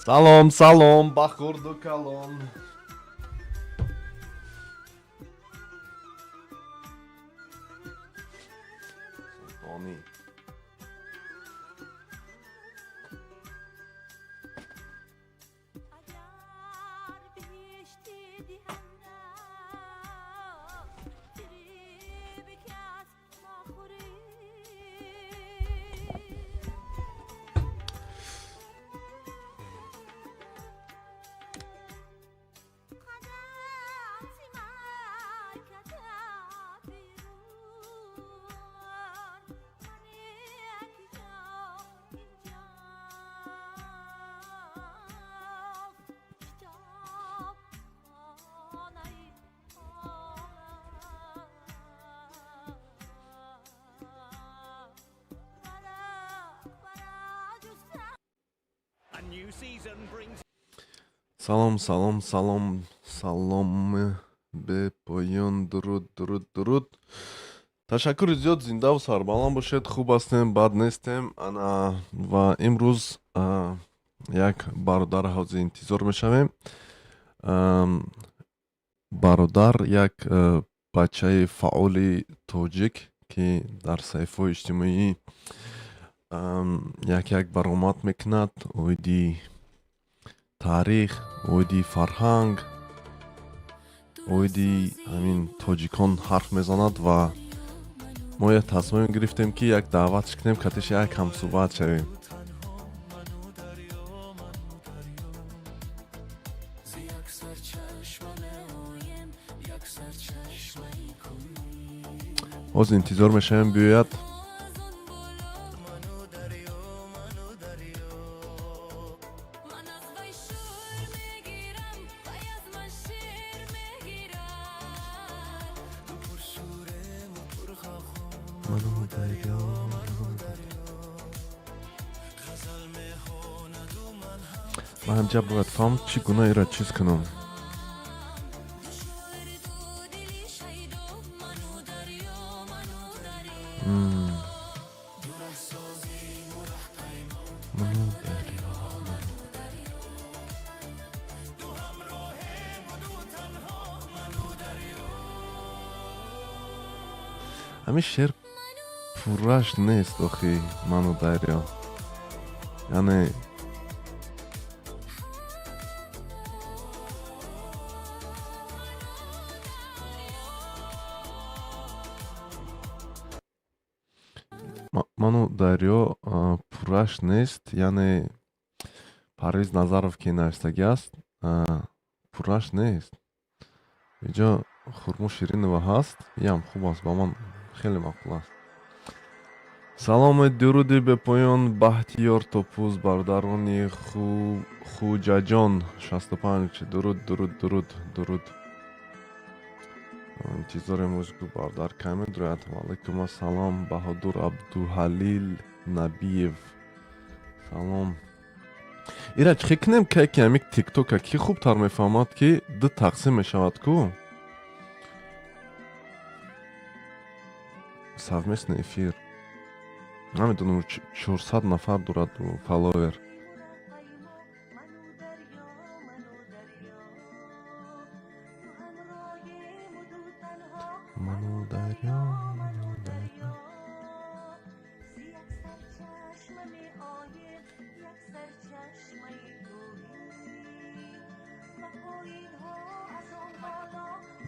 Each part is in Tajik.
Салом, салом ба хурду калон. Султонӣ. Салом, салом, салом, салом бепоён, дуруд, дуруд, дуруд. Ташаккури зиёд, зиндаву сарбаланд бошед. Хуб ҳастем, бад нестем. Ана ва имрӯз як бародар ҳозир интизор мешавем. Бародар як бачаи фаъоли тоҷик, ки дар саҳифаҳои иҷтимоӣ як як баромад мекунад оиди таърих, оиди фарҳанг, оиди ҳамин тоҷикон ҳарф мезанад ва мо як тасмим гирифтем, ки як даъватш кунем, катиш як ҳамсӯҳбат шавем. Ҳозир интизор мешавем, биёяд. Ман ҳамҷа бояд фаҳм, чӣ гуна ира чиз кунам. Ману дарё, ману. Ҳамин шеър пурраш нест охи, ману дарё. Яъне ману дарё пурраш нест, яъне Парвиз Назаров ки навистагӣ аст, пурраш нест. Инҷо Хурмо Ширинова ҳаст, иам хуб аст, ба ман хеле маъқул аст. Саломи дуруди бепоён, Баҳтиёр Топуз, бародарони Хуҷаҷон 65, дуруд, дуруд, дуруд, дуруд. Интизорем ӯзгу бародар кай медурояд. Ваалайкум ассалом, Баҳодур Абдуҳалил Набиев. Салом. Ира чӣ кунем, кай ки ҳамин тиктока кӣ хубтар мефаҳмад, ки ду тақсим мешавад ку? Совместный эфир. Намедонам, 400 нафар дорад фолловер. Ману дарё, ману дарё.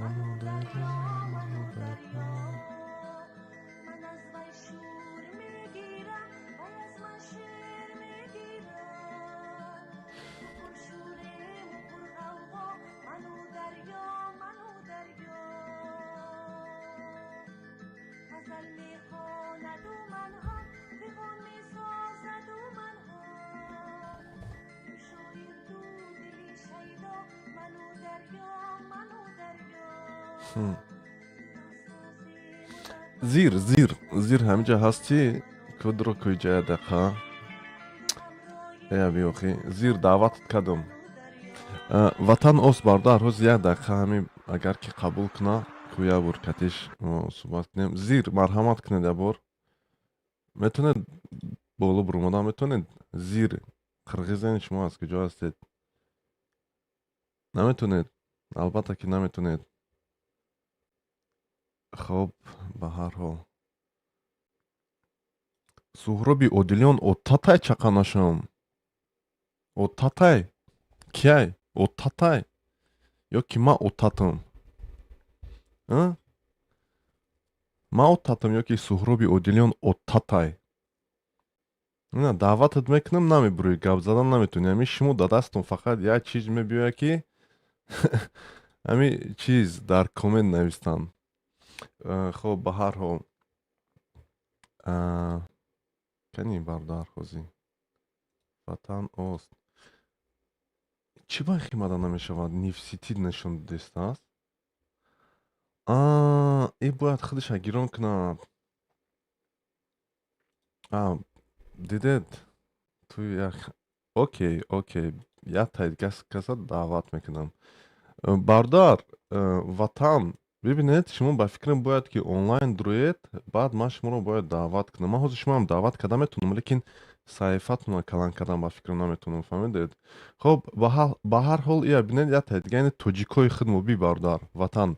Ману дарё, ману дарё. Ман аз вай шӯр мегирам, вай аз ман шер мегирад. Ду пуршӯрему пурғавғо, ману дарё, ману дарё. Ғазал мехонаду ман ҳам, фиғон месозаду ман ҳам. Ду шоир, ду дили шайдо, ману дарё, ману дарё. Зир, зир, зир, ҳаминҷа ҳастӣ? Кудро куҷа дақиқа? Э, биёхи. Зир, даъватат кардам. Ватан ос бародар, ҳозир як дақиқа ҳамин агар ки қабул куна, ку як бор катиш суҳбат кунем. Зир, марҳамат кунед як бор. Метавонед боло буромадан, метавонед? Зир. Қирғизен, шумо аз куҷо ҳастед? Наметонед, албатта ки наметонед. Хоб, ба ҳар ҳол, Суҳроби Одилён отатай чақа нашам. Отатай кияй? Отатай ё ки ман отатам? Ман отатам ё ки Суҳроби Одилён отатай? Ина даъватат мекунам, намебурӣ, гап задан наметавонӣ. Ҳамин шумо да дастон фақат як чиз мебиёяд, ки ҳамин чиз дар коммент навистан. Хоб, ба ҳар ҳол, кани бародар, ҳозӣ ватан ост. Чӣ ба химада намешавад? Не в сети нишон додистааст. И бояд худаша гирон кунад. Дидед, ту як, окей, як тай каса даъват мекунам. Бародар Ватан, бибинед, шумо ба фикрам бояд ки онлайн дуроед, баъд ман шуморо бояд даъват кунам. Ман ҳозир шумоам даъват карда метавонам, лекин саҳифатонро калан кардан ба фикрам наметавонам, фаҳмидед? Хоб, ба ҳар ҳол, ия бинед, як тай дига, тоҷикои худмо би, бародар Ватан,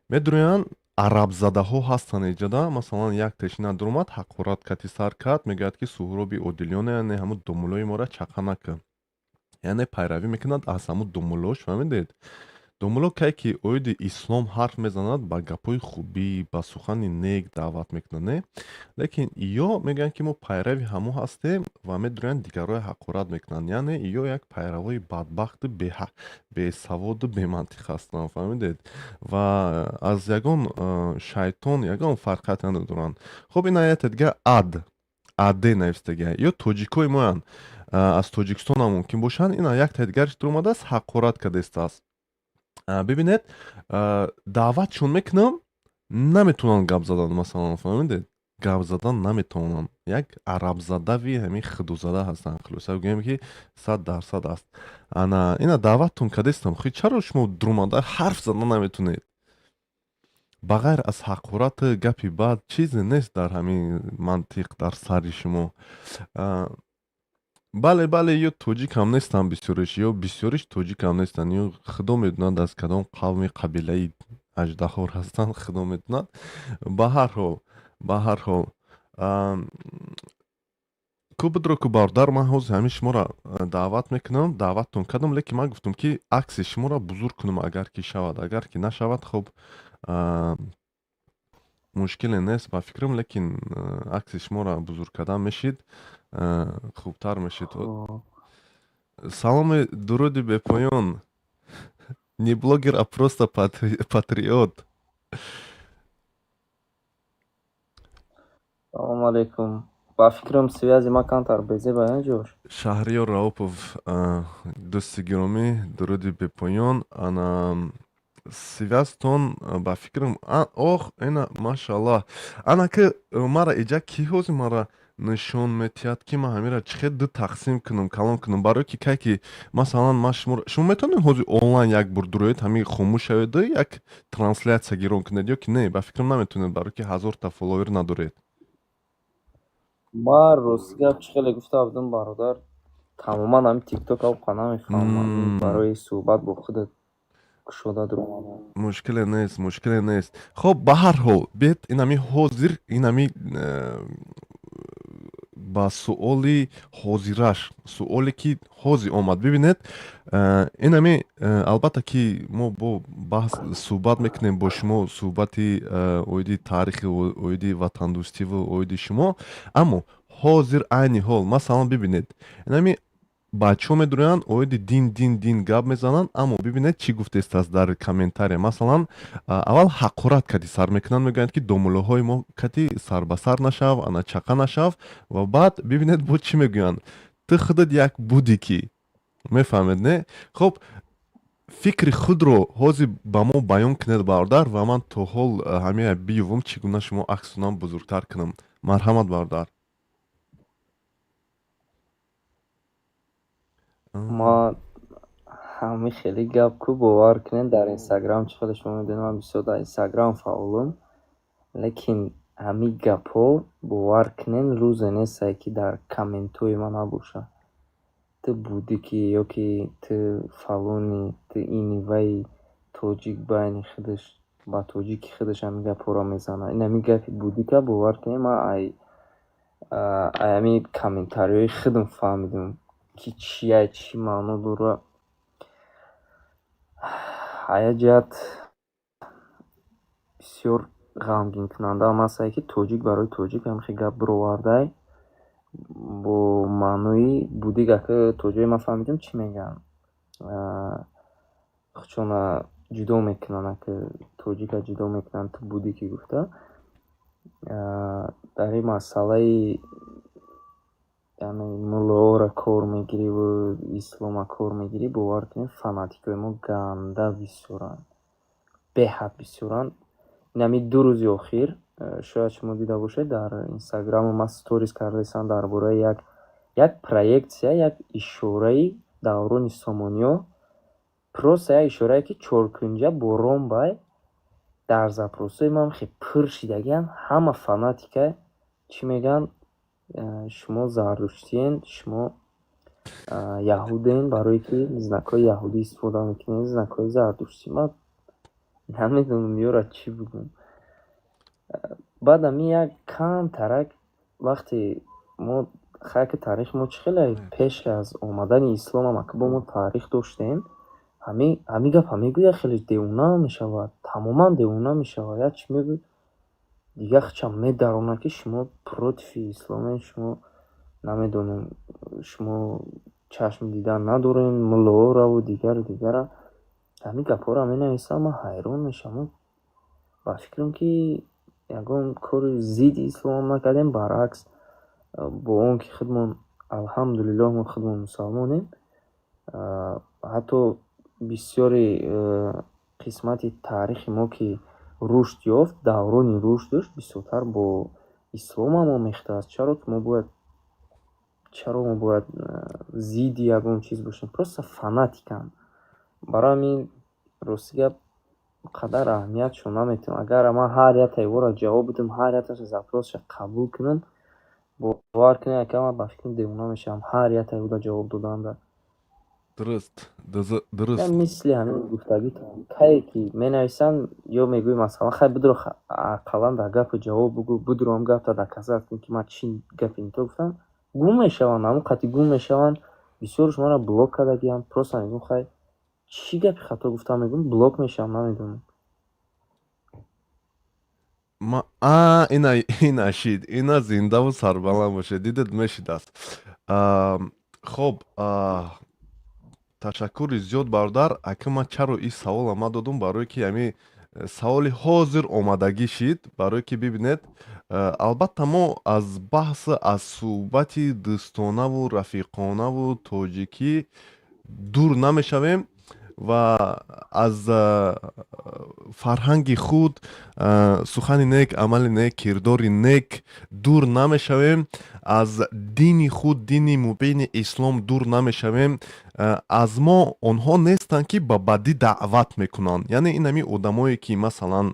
медурӯянд, арабзадаҳо ҳастанд иҷода. Масалан, як тешина дуромад, ҳақорат кати сар кард, мегӯяд, ки Суҳроби Одилёне, яъне ҳамун домулои моро чақа накун, яъне пайравӣ мекунад аз ҳамун домулош, фаҳмидед? Домуло кай ки оиди ислом ҳарф мезанад, ба гапҳои хубӣ, ба сухани нек даъват мекунад, не? Лекин ё мегӯянд, ки мо пайрави ҳамо ҳастем, ва медурӯянд, дигарҳои ҳақорат мекунанд. Яъне ё як пайравои бадбахту бесаводу бемантиқ ҳастанд, фаҳмидед? Ва аз ягон шайтон ягон фарқият надоранд. Хуб, ин аяте дига ад аде навистагия, ё тоҷикои моянд, аз Тоҷикистонам мумкин бошанд. Ина як таи дигараш дуромадааст, ҳақорат кардастааст. Бибинед, даъватшон мекунам, наметавонанд гап задан, масалан, фаҳмидед? Гап задан наметавонанд, як арабзадави ҳамин худозада ҳастанд. Хулоса гӯем, ки 100% аст. Ана ина даъваттон кардастам. Хи чаро шумо дуромада ҳарф задан наметавонед? Ба ғайр аз ҳақорату гапи бад чизе нест дар ҳамин мантиқ дар сари шумо. Бале, ё тоҷикам нестанд бисёриш, ё бисёриш тоҷикам нестанд, ё худо медонад аз кадом қавми қабилаи аждаҳор ҳастанд, худо медонад. Ба ҳар ҳол, ку будро, ку бародар, ман ҳозир ҳамин шуморо даъват мекунам. Даъваттон кардам, лекин ман гуфтам, ки акси шуморо бузург кунам, агар ки шавад. Агар ки нашавад, хуб, мушкиле нест ба фикрам, лекин акси шуморо бузург кардан мешид, хубтар мешид. Саломи дуруди бепоён. Не блогер, а просто патриот. Салому алейкум. Ба фикрам, связи ма камтар безеба ҷош. Шаҳриёр Раупов, дӯсти гиромӣ, дуруди бепоён. Ана связь тон ба фикрам, ох, ина, машааллоҳ, ана ки мара иҷа ки ҳозир мара нишон метиҳад, ки ман ҳамира чӣ хел ду тақсим кунам, калон кунам, барое ки кай ки масалан ман шумо метавонед ҳозир онлайн як бор дуроед, ҳамин хомӯш шаведу як трансляция гирон кунед ё ки не? Ба фикрам, наметавонед, барое ки 1000-та фолловер надоред. Ма рости гап, чӣ хеле гуфта будам, бародар, тамоман ҳамин тикток авқа намефаҳмам. Барои суҳбат бо худат кушода дуромадам. Мушкиле нест, мушкиле нест. Хоб, ба ҳар ҳол, бед инами ҳозир инами ба суоли ҳозираш, суоле ки ҳозир омад, бибинед, инами албатта ки мо бо баҳс суҳбат мекунем бо шумо, суҳбати оиди таърихи, оиди ватандӯстиву оиди шумо. Аммо ҳозир, айни ҳол, масалан, бибинед, инами бачаҳо медурӯянд, оиди дин, дин, дин гап мезананд, аммо бибинед, чӣ гуфтестааст дар комментария. Масалан, аввал ҳақорат кати сар мекунанд, мегӯянд, ки домулоҳои мо кати сарбасар нашав, ана чақа нашав. Ва баъд бибинед, бо чӣ мегӯянд: ту худат як будӣ ки мефаҳмед, не? Хоб, фикри худро ҳозир ба мо баён кунед, бародар, ва ман то ҳол ҳамия биёвам, чӣ гуна шумо аксунам бузургтар кунам. Марҳамат, бародар. Ма ҳами хеле гап ку, бовар кунед, дар Инстаграм, чӣ хеле шумо медонед, ман бисёр дар Инстаграм фаъолам, лекин ҳамин гапҳо, бовар кунед, рӯзе нестае, ки дар комментҳои ман набошад. Ту будӣ ки ё ки ту фалонӣ, ту ини вайи. Тоҷик байни худаш ба тоҷики худаш ҳамин гапҳоро мезанад. Ин ҳамин гапи будика, бовар кунед, ман ай ҳамин комментариҳои худам фаҳмидам, ки чия, чӣ маъно дорад. Аз як ҷиҳат бисёр ғамгинкунандаам ҳастае, ки тоҷик барои тоҷик ҳамин гап бировардай бо маънои будик. Ака, то ҷое ман фаҳмидам, чӣ мегӯянд, худшона ҷудо мекунанд, ака, тоҷика ҷудо мекунанд, ту будикӣ гуфта. Дар ин масъалаи, яъне, муллоҳоро кор мегириву ислома кор мегирӣ, бовар кунед, фанатикҳои мо ганда бисёранд, беҳад бисёранд. Ин ҳамин 2 рӯзи охир, шояд шумо дида бошед, дар инстаграму ман сторис кардаистам дар бораи як проекция, як ишораи даврони Сомониё, просто як ишорае, ки чоркунҷа бо ромбай. Дар запросҳои ман хеле пур шидагианд, ҳама фанатика. Чӣ мегӯянд? Шумо зардуштиен, шумо яҳуден, барое ки знакҳои яҳудӣ истифода мекунед, знакҳои зардуштӣ. Ман намедонам, ёра, чӣ бигӯм. Баъд ҳамин як камтарак вақте мо хайки таърихи мо чӣ хеле пеш аз омадани исломам, ака, бо мо таърих доштем. Ҳамин гапа мегӯяд, хеле девона мешавад, тамоман девона мешавад. Як чӣ мегӯяд, дигар худшам медаронад, ки шумо против исломед, шумо, намедонам, шумо чашм дидан надоред муллоҳораву дигару дигара. Ҳамин гапҳоро менависам, ман ҳайрон мешавам. Ба фикрам, ки ягон кори зидди исломам накардем, баръакс, бо он ки худмон, алҳамдулиллоҳ, мо худмон мусалмонем, ҳатто бисёри қисмати таърихи мо, ки рушд ёфт, даврони рушд дошт, бисёртар бо исломам омехтааст. Чаро мо бояд зидди ягон чиз бошем? Просто фанатиканд. Барои ҳамин, рости гап, қадар аҳамиятшон наметиҳам. Агар ман ҳар яктаи ӯро ҷавоб бидиҳам, ҳар якташа запросша қабул кунам, бовар кунед, ака, ман ба фикрам, девона мешавам ҳар яктаи ӯро ҷавоб доданда. Дуруст, дуруст. Мисли ҳамин гуфтагитон, кае ки менависанд ё мегӯӣ, масалан, хай, бидуро, ақаллан дар гапу ҷавоб бугӯ, бидуро, ҳам гапта доказать кун, ки ман чӣ гапи не то гуфтам. Гум мешаванд, ҳамон қати гум мешаванд. Бисёрш маро блок кардагианд. Просто мегӯм, хай, чӣ гапи хато гуфтам, мегӯм, блок мешавам, намедонам. Ма а ина, ина шид, ина зиндаву сарбаланд бошед, дидед, мешидааст. Хоб, ташаккури зиёд, бародар. Ака, ман чаро ин савола ма додум? Барое ки ҳами саволи ҳозир омадагӣ шид, барое ки бибинед, албатта, мо аз баҳс, аз суҳбати дӯстонаву рафиқонаву тоҷикӣ дур намешавем ва аз фарҳанги худ, сухани нек, амали нек, кирдори нек дур намешавем, аз дини худ, дини мубини ислом дур намешавем. Аз мо онҳо нестанд, ки ба бадӣ даъват мекунанд, яъне ин ҳамин одамое, ки масалан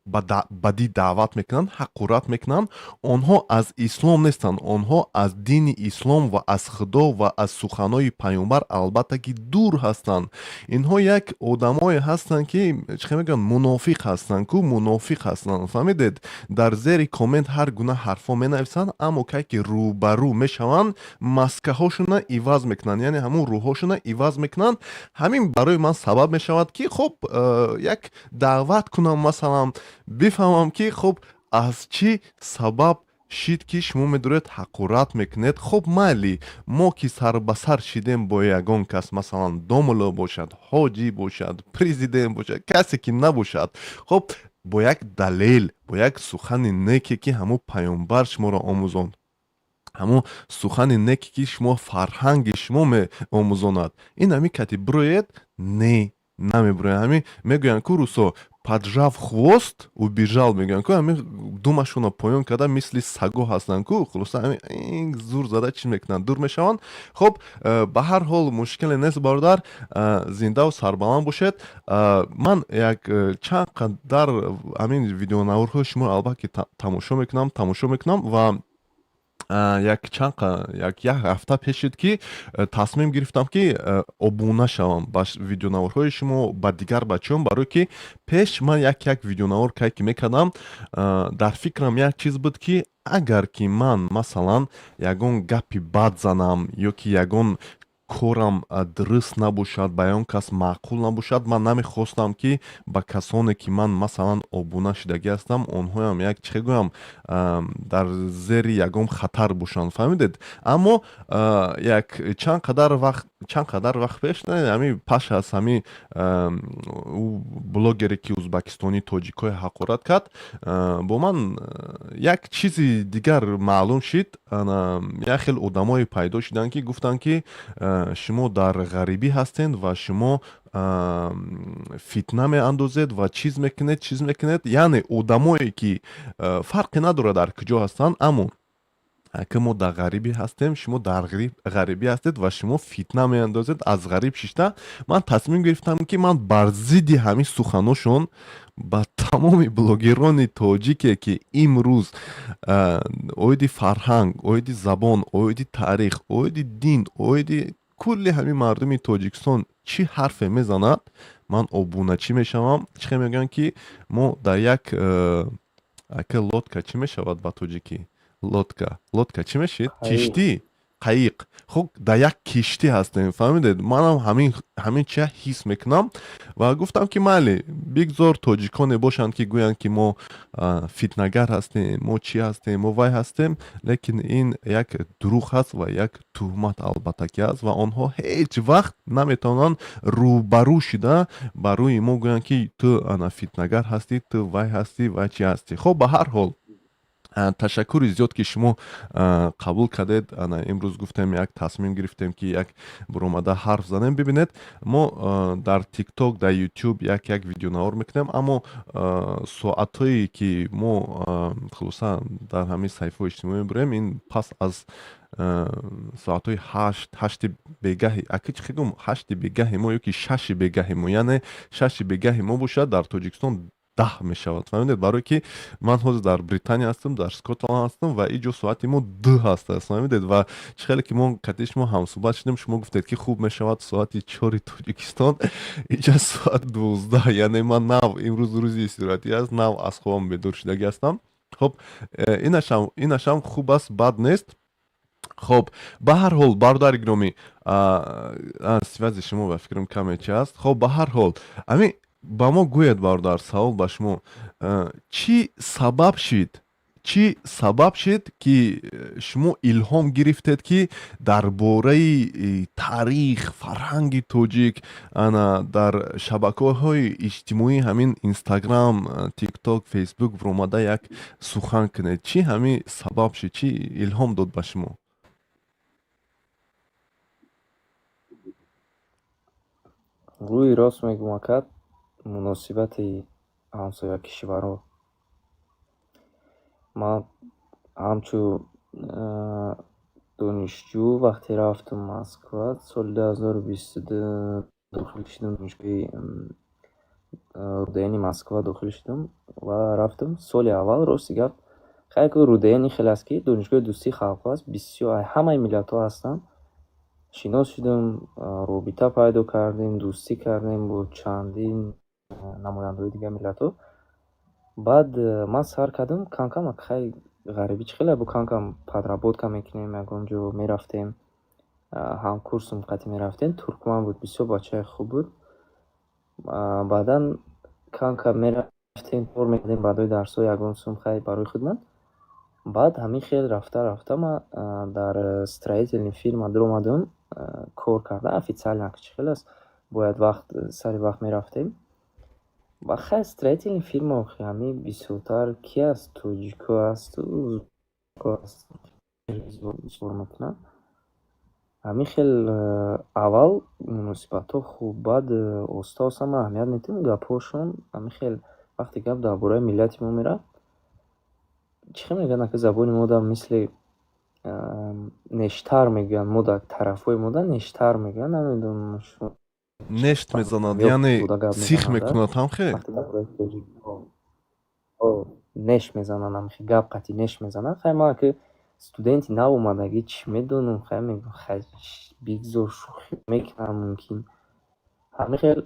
ба бадӣ даъват мекунанд, ҳақорат мекунанд, онҳо аз ислом нестанд. Онҳо аз дини ислом ва аз Худо ва аз суханои паёмбар, албатта, ки дур ҳастанд. Инҳо як одамое ҳастанд, ки, чӣ мегӯянд, мунофиқ ҳастанд ку, мунофиқ ҳастанд, фаҳмидед? Дар зери коммент ҳар гуна ҳарфҳо менависанд, аммо кай ки рӯбарӯ мешаванд, маскаҳошона иваз мекунанд, яъне ҳамун рӯҳҳошона иваз мекунанд. Ҳамин барои ман сабаб мешавад, ки хоб, як даъват кунам, масалан, бифаҳмам, ки хуб, аз чӣ сабаб шид, ки шумо медоред, ҳақорат мекунед. Хуб, майли, мо ки сарбасар шидем бо ягон кас, масалан, домуло бошад, ҳоҷӣ бошад, президент бошад, касе ки набошад, хуб, бо як далел, бо як сухани неке, ки ҳамун паёмбар шуморо омӯзонд, ҳамун сухани неке, ки шумо фарҳанги шумо меомӯзонад, ин ҳамин кати бироед. Не, намебирояд. Ҳамин мегӯянд ку русо: «Поджав хвост, убежал», мегӯянд ку. Ҳамин думашонро поён карда, мисли саго ҳастанд ку. Хулоса, ҳамин зур зада чӣ мекунанд, дур мешаванд. Хуб, ба ҳар ҳол, мушкиле нест, бародар, зиндаву сарбаланд бошед. Ман як чанд қадар ҳамин видеонаворҳои шуморо, албатта, ки тамошо мекунам ва Як чанд як ҳафта пеш шуд, ки тасмим гирифтам, ки обуна шавам ба видеонаворҳои шумо, ба дигар бачаҳом, барое ки пеш ман як видеонавор кай ки мекардам, дар фикрам як чиз буд, ки агар ки ман, масалан, ягон гапи бад занам ё ки ягон корам дуруст набошад, ба ягон кас маъқул набошад, ман намехостам, ки ба касоне, ки ман, масалан, обуна шудагӣ ҳастам, онҳоям як, чӣ гӯям, дар зери ягон хатар бошанд, фаҳмидед? Аммо як чанд қадар вақт пеш, ҳами паш аз ҳами ӯ блогере, ки узбакистонӣ тоҷикҳои ҳақорат кард, бо ман як чизи дигар маълум шид. Як хел одамое пайдо шуданд, ки гуфтанд, ки шумо дар ғарибӣ ҳастед ва шумо фитна меандозед ва чиз мекунед, чиз мекунед. Яъне одамое, ки фарқе надорад, дар куҷо ҳастанд, аммо ки мо дар ғарибӣ ҳастем, шумо дар ғарибӣ ҳастед ва шумо фитна меандозед аз ғариб шишта. Ман тасмим гирифтам, ки ман бар зидди ҳамин суханошон ба тамоми блогерони тоҷике, ки имрӯз оиди фарҳанг, оиди забон, оиди таърих, оиди дин, оиди кулли ҳамин мардуми Тоҷикистон чӣ ҳарфе мезанад, ман обуначӣ мешавам. Чӣ хел мегӯянд, ки мо дар як ака, лодка чӣ мешавад ба тоҷикӣ? Лодка, лодка чӣ мешид? Киштӣ, қаиқ. Хуб, дар як киштӣ ҳастем, фаҳмидед? Манам ҳамин чия ҳис мекунам ва гуфтам, ки майли, бигзор тоҷиконе бошанд, ки гӯянд, ки мо фитнагар ҳастем, мо чӣ ҳастем, мо вай ҳастем, лекин ин як дурӯғ ҳаст ва як туҳмат албатта ки аст ва онҳо ҳеҷ вақт наметавонанд рӯбарӯ шида ба рӯи мо гӯянд, ки ту ана фитнагар ҳастӣ, ту вай ҳастӣ ва чӣ ҳастӣ. Хуб, ба ҳар ҳол, ташаккури зиёд, ки шумо қабул кардед. Ана имрӯз гуфтем, як тасмим гирифтем, ки як буромада ҳарф занем. Бибинед, мо дар ТикТок, дар Ютуб як видеонавор мекунем, аммо соатҳое, ки мо хулоса дар ҳамин саҳифаҳои иҷтимоӣ мебурем, ин пас аз соатҳои 8, 8-и бегаҳи, аки чӣ гум, 8-и бегаҳи мо ё ки 6-и бегаҳи мо, яъне 6-и бегаҳи мо бошад, дар Тоҷикистон 10 мешавад, фаҳмидед? Барое ки ман ҳозир дар Британия ҳастам, дар Скотланд ҳастам ва иҷо соати мо 2 ҳаст, фаҳмидед? Ва чӣ хеле ки мо кати шумо ҳамсӯҳбат шудем, шумо гуфтед, ки хуб мешавад соати 4-и Тоҷикистон, иҷа соат 12, яъне ман нав, имрӯз рӯзи истироҳатӣ аст, нав аз хобам бедор шудагӣ ҳастам. Хуб, инашам хуб аст, бад нест. Хуб, ба ҳар ҳол, бародари гиромӣ, связи шумо ба фикрам каме чи аст. Хуб, ба ҳар ҳол, ами ба мо гӯед, бародар, савол ба шумо: чӣ сабаб шид, ки шумо илҳом гирифтед, ки дар бораи таърих, фарҳанги тоҷик ана дар шабакаҳои иҷтимоӣ, ҳамин Инстаграм, ТикТок, Фейсбук буромада як сухан кунед? Чӣ ҳамин сабаб шид, чӣ илҳом дод ба шумо? Рӯи рост мегӯм, ака, муносибати ҳамсоя кишварҳо. Ман ҳамчун донишҷӯ вақте рафтам Москва, соли 2022 дохил шудам донишгоҳи РУДНи Москва дохил шудам ва рафтам. Соли аввал, рости гап, хайр, ку РУДН ин хеле аст, ки донишгоҳи дӯстии халқҳо аст, бисёр ҳамаи миллатҳо ҳастанд. Шинос шудам, робита пайдо кардем, дӯстӣ кардем бо чандин намояндаҳои дигар миллатҳо. Баъд ман сар кардам кам-кам, хай, ғарибӣ чӣ хеле бо кам-кам подработка мекунем, ягон ҷо мерафтем, ҳамкурсум қатӣ мерафтем, туркман буд, бисёр бачаи хуб буд. Баъдан кам-кам мерафтем, кор мекардем баъдои дарсҳо ягон сум, хай, барои худмон. Баъд ҳамин хел рафта рафта ман дар строительный фирма даромадам кор кардан, официально чӣ хел аст, бояд вақт сари вақт мерафтем. Ва хай, строительный фирма охи ҳамин бисёртар ки аст? Тоҷико асту узбеко аст, кор мекунанд. Ҳамин хел аввал муносибатҳо хуб, баъд оста оста ман аҳамият медиҳам гапҳошон, ҳамин хел вақте гап дар бораи миллати мо мерафт, чӣ хел мегӯянд, ака, забони мо да мисли нештар мегӯянд, мо дар тарафҳои мо да нештар мегӯянд, намедонам. Нешт мезанад, яъне сих мекунад ҳамхел? Неш мезананд, ҳамхел гап қатъи неш мезананд. Хай, ман ки Студенти нав омадагӣ, чӣ медонам, хай мегӯм, хай, бигзор, шӯхӣ мекунам мумкин. Ҳамин хел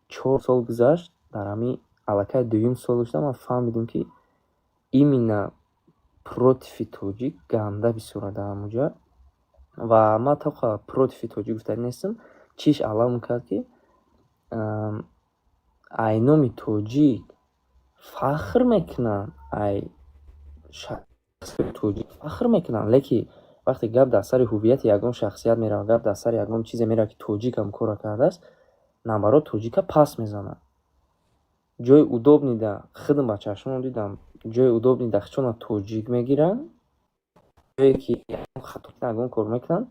4 сол гузашт. Дар ҳамин аллакай дуюм сол шуда, ман фаҳмидам, ки именно против и тоҷик ганда бисёра дар ҳамонҷа. Ва ман тоқа против и тоҷик гуфтанӣ нестам. Чиш алам кард, ки ай номи тоҷик фахр мекунанд, ай шахси тоҷик фахр мекунанд, лекин вақте гап дар сари ҳуввияти ягон шахсият меравад, гап дар сари ягон чизе меравад, ки тоҷик ҳам корро кардааст, наоборот, тоҷика пас мезанад. Ҷои удобный да худам ба чашмам дидам, ҷои удобный да хичона тоҷик мегиранд, ҷое ки хато ягон кор мекунанд,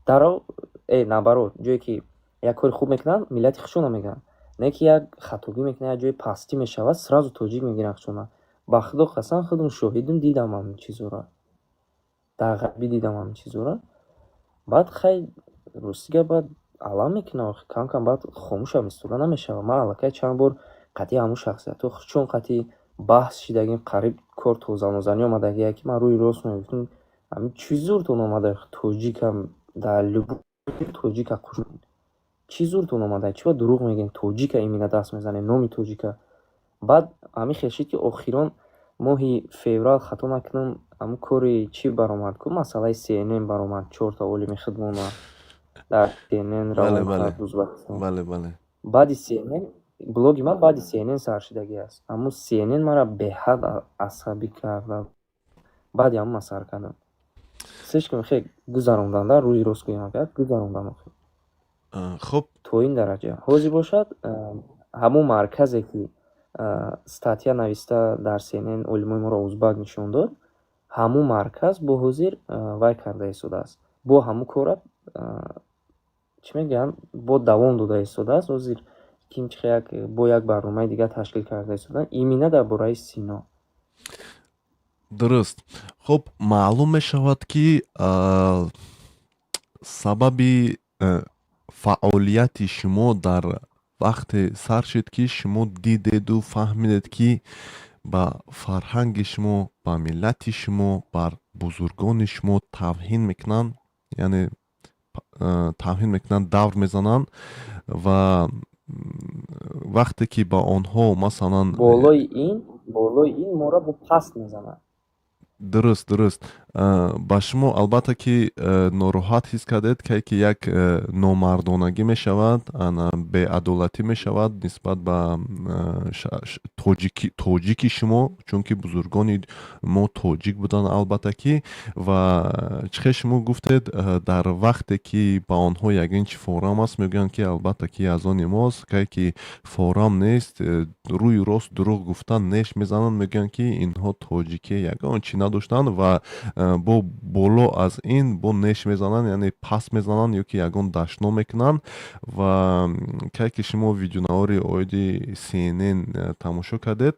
даро наоборот, ҷое ки як кори хуб мекунанд, миллати худшона мегиранд, не ки як хатогӣ мекунанд, як ҷои пастӣ мешавад, сразу тоҷик мегиранд худшона. Ба худо қасам, худам шоҳидам, дидам ҳамин чизҳоро, дар ғарбӣ дидам ҳамин чизҳоро. Баъд хай, рости гап, баъд алам мекунам, кам кам баъд хомӯшам истода намешавад. Ман аллакай чанд бор қатъи ҳамун шахсиятҳо чун қатъи баҳс шидагим, қариб кор то занозанӣ омадагие, ки ман рӯи рост мегуфтам: «Ҳамин чӣ зуртон омада, тоҷикам дар любой тоҷика чӣ зуртон омада, чӣ ба дурӯғ мегӯем, тоҷика именно даст мезанем, номи тоҷика?» Баъд ҳамин хел шид, ки охирон моҳи феврал, хато накунам, ҳамун кори чӣ баромад ку, масъалаи CNN баромад, чорта олими худмона дар CNN равон кард Узбекистон. бале бале Баъди CNN блоги ман, баъди CNN сар шудагӣ аст. Ҳамун CNN маро беҳад асабӣ карда. Баъди ҳамун ман сар кардам. Слишком хел гузаронданда, рӯи рост гӯям, агар гузарондам охир. Хуб. То ин дараҷа. Ҳозир бошад, ҳамун марказе, ки статья нависта дар CNN олимои моро узбак нишон дод, ҳамун марказ бо ҳозир вай карда истодааст. Бо ҳамун кора, чӣ мегӯянд, бо давом дода истодааст. Ҳозир кимчихе як бо як барномаи дигар ташкил карда истодаанд именно дар бораи Сино. Дуруст. Хуб, маълум мешавад, ки сабаби фаъолияти шумо дар вақте сар шуд, ки шумо дидеду фаҳмидед, ки ба фарҳанги шумо, ба миллати шумо, бар бузургони шумо тавҳин мекунанд, яъне тавҳин мекунанд, давр мезананд. Ва вақте ки ба онҳо масалан Болои ин моро бо паст мезанад. Дуруст. Ба шумо, албатта, ки нороҳат ҳис кардед, кай ки як номардонагӣ мешавад, ана беадолатӣ мешавад нисбат ба тоҷики шумо, чунки бузургони мо тоҷик буданд, албатта ки. Ва чӣ хел шумо гуфтед, дар вақте ки ба онҳо ягон чи форам аст, мегӯянд, ки албатта ки аз они мост, кай ки форам нест, рӯи рост дурӯғ гуфтан неш мезананд, мегӯянд, ки инҳо тоҷикӣ ягон чӣ надоштанд. Ва бо боло аз ин бо неш мезананд, яъне пас мезананд ё ки ягон дашно мекунанд. Ва кай ки шумо видеонавори оиди CNN тамошо кардед,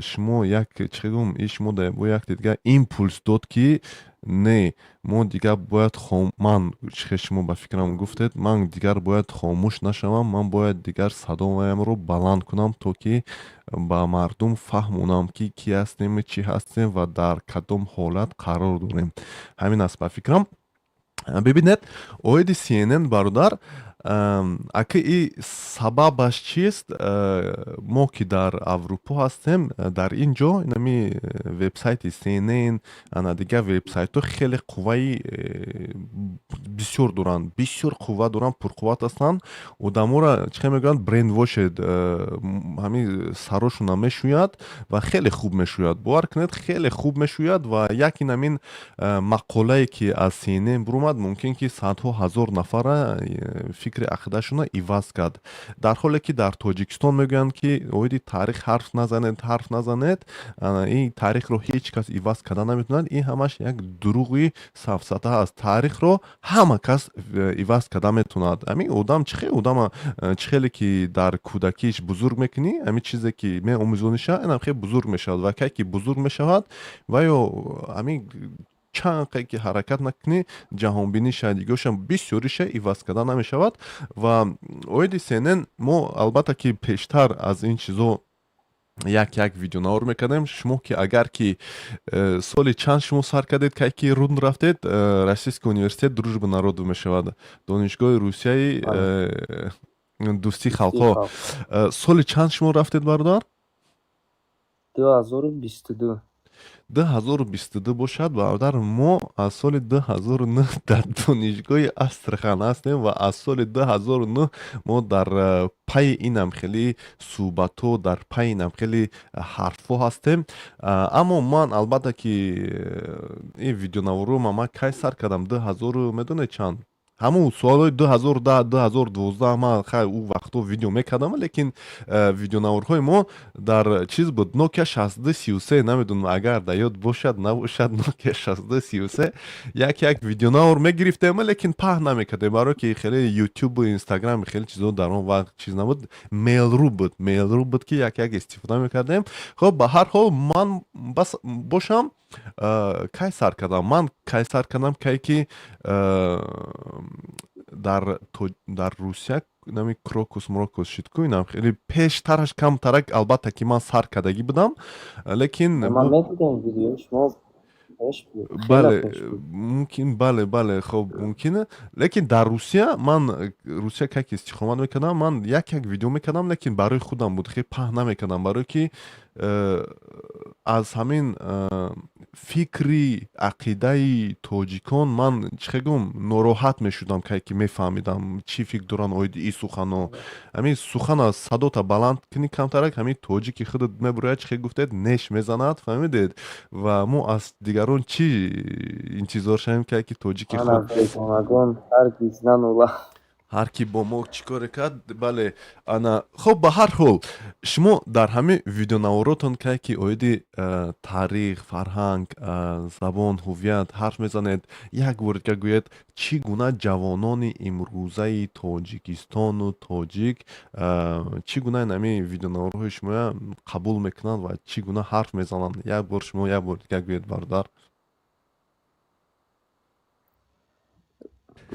шумо як, чӣ гӯм, и шумо бо як дигар импульс дод, ки не, мо дигар бояд, ман, чӣ хел шумо ба фикрам гуфтед, ман дигар бояд хомӯш нашавам, ман бояд дигар садоямро баланд кунам, то ки ба мардум фаҳмонам, ки кӣ ҳастем, чӣ ҳастем ва дар кадом ҳолат қарор дорем. Ҳамин аст ба фикрам. Бибинед, оиди CNN, бародар, ака, и сабабаш чист? Мо ки дар Аврупо ҳастем, дар ин ҷо инами вебсайти CNN, ана дигар вебсайтҳо хеле қувваи бисёр доранд, бисёр қувва доранд, пурқувват ҳастанд. Одаморо, чӣ хел мегӯянд, brainwashed, ҳамин сарошона мешӯяд ва хеле хуб мешӯяд, бовар кунед, хеле хуб мешӯяд. Ва як инамин мақолае, ки аз CNN бурумад, мумкин ки садҳо ҳазор нафара фикри ақидашонро иваз кард. Дар ҳоле ки дар Тоҷикистон мегӯянд, ки оиди таърих ҳарф назанед, ҳарф назанед, ин таърихро ҳеҷ кас иваз карда наметавонад. Ин ҳамаш як дурӯғи сафсата аст. Таърихро ҳама кас иваз карда метавонад. Ҳамин одам чӣ хел одама, чӣ хеле ки дар кӯдакиш бузург мекунӣ, ҳамин чизе ки меомӯзониша, инам хел бузург мешавад. Ва кай ки бузург мешавад, ва ё ҳамин чанд қай ки ҳаракат накунӣ, ҷаҳонбиниша, дигоша, бисёриша иваз карда намешавад. Ва оиди CNN мо, албатта, ки пештар аз ин чизо Як як видеонавор мекардем. Шумо ки агар ки соли чанд шумо сар кардед, кай ки рун рафтед, Российский университет дружбы народов мешавад, Донишгоҳи Русияи дӯстии халқҳо. Соли чанд шумо рафтед, бародар? 2022. 2022 бошад, бародар, мо аз соли 2009 дар Донишгоҳи Астрахан ҳастем ва аз соли 2009 мо дар пайи инам хеле суҳбатҳо, дар пайи инам хеле ҳарфҳо ҳастем. Аммо ман, албатта ки, ин видеонаворо ман кай сар кардам? Дуҳазору медонед чанд? Ҳамун солҳои 2010, 2012. Ман хай ӯ вақтҳо видео мекардам, лекин видеонаворҳои мо дар чиз буд, Nokia 6233. Намедонам, агар дар ёд бошад, набошад, Nokia 6233. Як як видеонавор мегирифтем, лекин паҳн намекардем, барое ки хеле Ютубу Инстаграм, хеле чизо дар он вақт чиз набуд. Mail.ru буд, Mail.ru буд, ки як як истифода мекардем. Хоб, ба ҳар ҳол, ман бас бошам, кай сар кардам? Ман кай сар кардам? Кай ки дар Русия нами Крокус Мрокус шид ку, инам хеле пештараш камтарак, албатта ки ман сар кардагӣ будам, лекин Ман медидам видеои шумо, пеш буд, хеле Бале. пеш буд. Мумкин, бале, хоб, мумкин. Лекин дар Русия, ман Русия как истиқомат мекардам, ман як як видео мекардам, лекин барои худам буд, хеле паҳн намекардам, барое ки аз ҳамин фикри ақидаи тоҷикон ман, чӣ хел гӯм, нороҳат мешудам, кай ки мефаҳмидам, чӣ фикр доранд оиди ин суханҳо. Ҳамин сухана садота баланд кунӣ камтарак, ҳамин тоҷики худат мебурояд, чӣ хел гуфтед, неш мезанад, фаҳмидед? Ва мо аз дигарон чӣ интизор шавем, ки яке тоҷики Ман худ аз бегонагон ҳаргиз нанулам. Ҳар ки бо мо чӣ коре кард, бале. Ана, хоб, ба ҳар ҳол, шумо дар ҳамин видеонаворотон, кай ки оиди таърих, фарҳанг, забон, ҳуввият ҳарф мезанед, як бор дига гӯед, чӣ гуна ҷавонони имрӯзаи Тоҷикистону тоҷик чӣ гуна ҳамин видеонаворҳои шумоя қабул мекунанд ва чӣ гуна ҳарф мезананд? Як бор шумо як бор дига гӯед, бародар.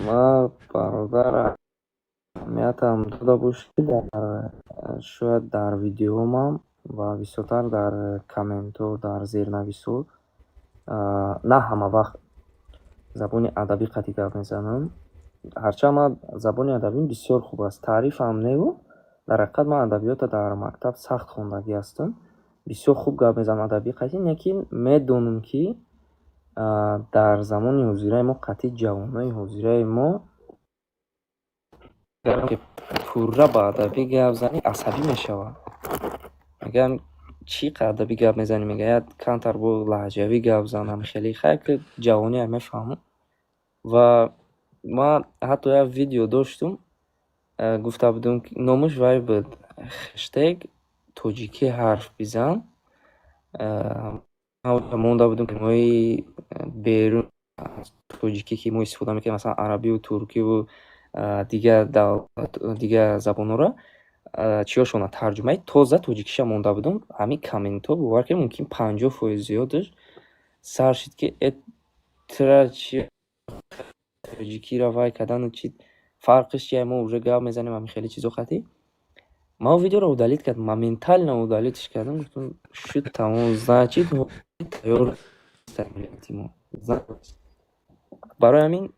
Ман, бародар, аҳамиятам дода бошӣ, дар шояд дар видеомам ва бисёртар дар комментҳо, дар зернависҳо на ҳама вақт забони адабӣ қатъи гап мезанам. Ҳарчанд ман забони адабим бисёр хуб аст, таърифам неву, дар ҳақиқат ман адабиётро дар мактаб сахт хондагӣ ҳастам. Бисёр хуб гап мезанам адабӣ қатъи, лекин медонам, ки дар замони ҳозираи мо қатъи ҷавонои ҳозираи мо пурра ба адабӣ гап занӣ, асабӣ мешавад. Мегӯям, чӣ қадр адабӣ гап мезанӣ? Мегӯяд, камтар бо лаҳҷавӣ гап занам. Хеле хайр, ки ҷавониам мефаҳмам. Ва ман ҳатто як видео доштум, гуфта будум, номаш вай буд: #ТоҷикиҲарфБизан. Монда будум калимаҳои берун аз тоҷикӣ, ки мо истифода мекунем, масалан, арабию туркиву дигар давлат, дигар забонҳоро чиёшона тарҷумаи тоза тоҷикиша монда будум. Ҳамин комментҳо, бовар кунед, мумкин 50% зиёдаш сар шуд, ки э, тра чи тоҷикиро вай кардану чи фарқиш чия, мо уже гап мезанем ҳамин хеле чизо қатъӣ. Ман он видеоро удалить кардам, моментально удалить ш кардам, гуфтам, шуд, тамом, значит, тайёр миллати мо. Барои ҳамин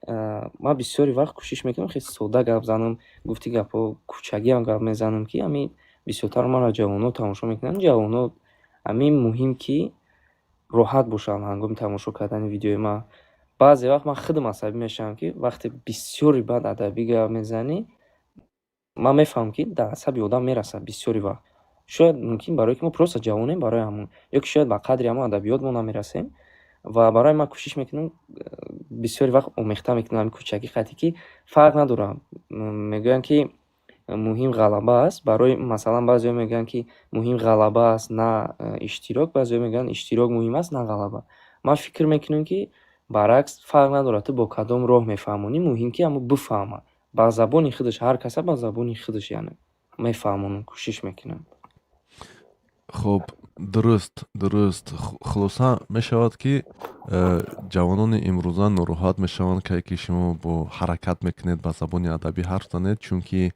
ман бисёри вақт кӯшиш мекунам хеле сода гап занам, гуфти гапҳо кӯчагиам гап мезанам, ки ҳамин бисёртар маро ҷавонҳо тамошо мекунанд. Ҷавонҳо ҳамин муҳим, ки роҳат бошанд ҳангоми тамошо кардани видеои ман. Баъзе вақт ман худам асабӣ мешавам, ки вақте бисёри баъд адабӣ гап мезанӣ, ман мефаҳмам, ки дар асаби одам мерасад бисёри вақт. Шояд мумкин барое ки мо просто ҷавонем, барои ҳамон, ё ки шояд ба қадри ҳамон адабиёт мо намерасем. Ва барои ман кӯшиш мекунам, бисёри вақт омехта мекунам ҳамин кӯчагӣ қатъӣ, ки фарқ надорад. Мегӯянд, ки муҳим ғалаба аст. Барои масалан, баъзеҳо мегӯянд, ки муҳим ғалаба аст, на иштирок, баъзеҳо мегӯянд, иштирок муҳим аст, на ғалаба. Ман фикр мекунам, ки баръакс, фарқ надорад, ту бо кадом роҳ мефаҳмонӣ, муҳим ки ҳамо бифаҳмад. Ба забони худаш, ҳар каса ба забони худаш, яъне мефаҳмонам, кӯшиш мекунам. Хуб. Дуруст, дуруст. Хулоса мешавад, ки ҷавонони имрӯза нороҳат мешаванд, кае ки шумо бо ҳаракат мекунед, ба забони адабӣ ҳарф занед, чунки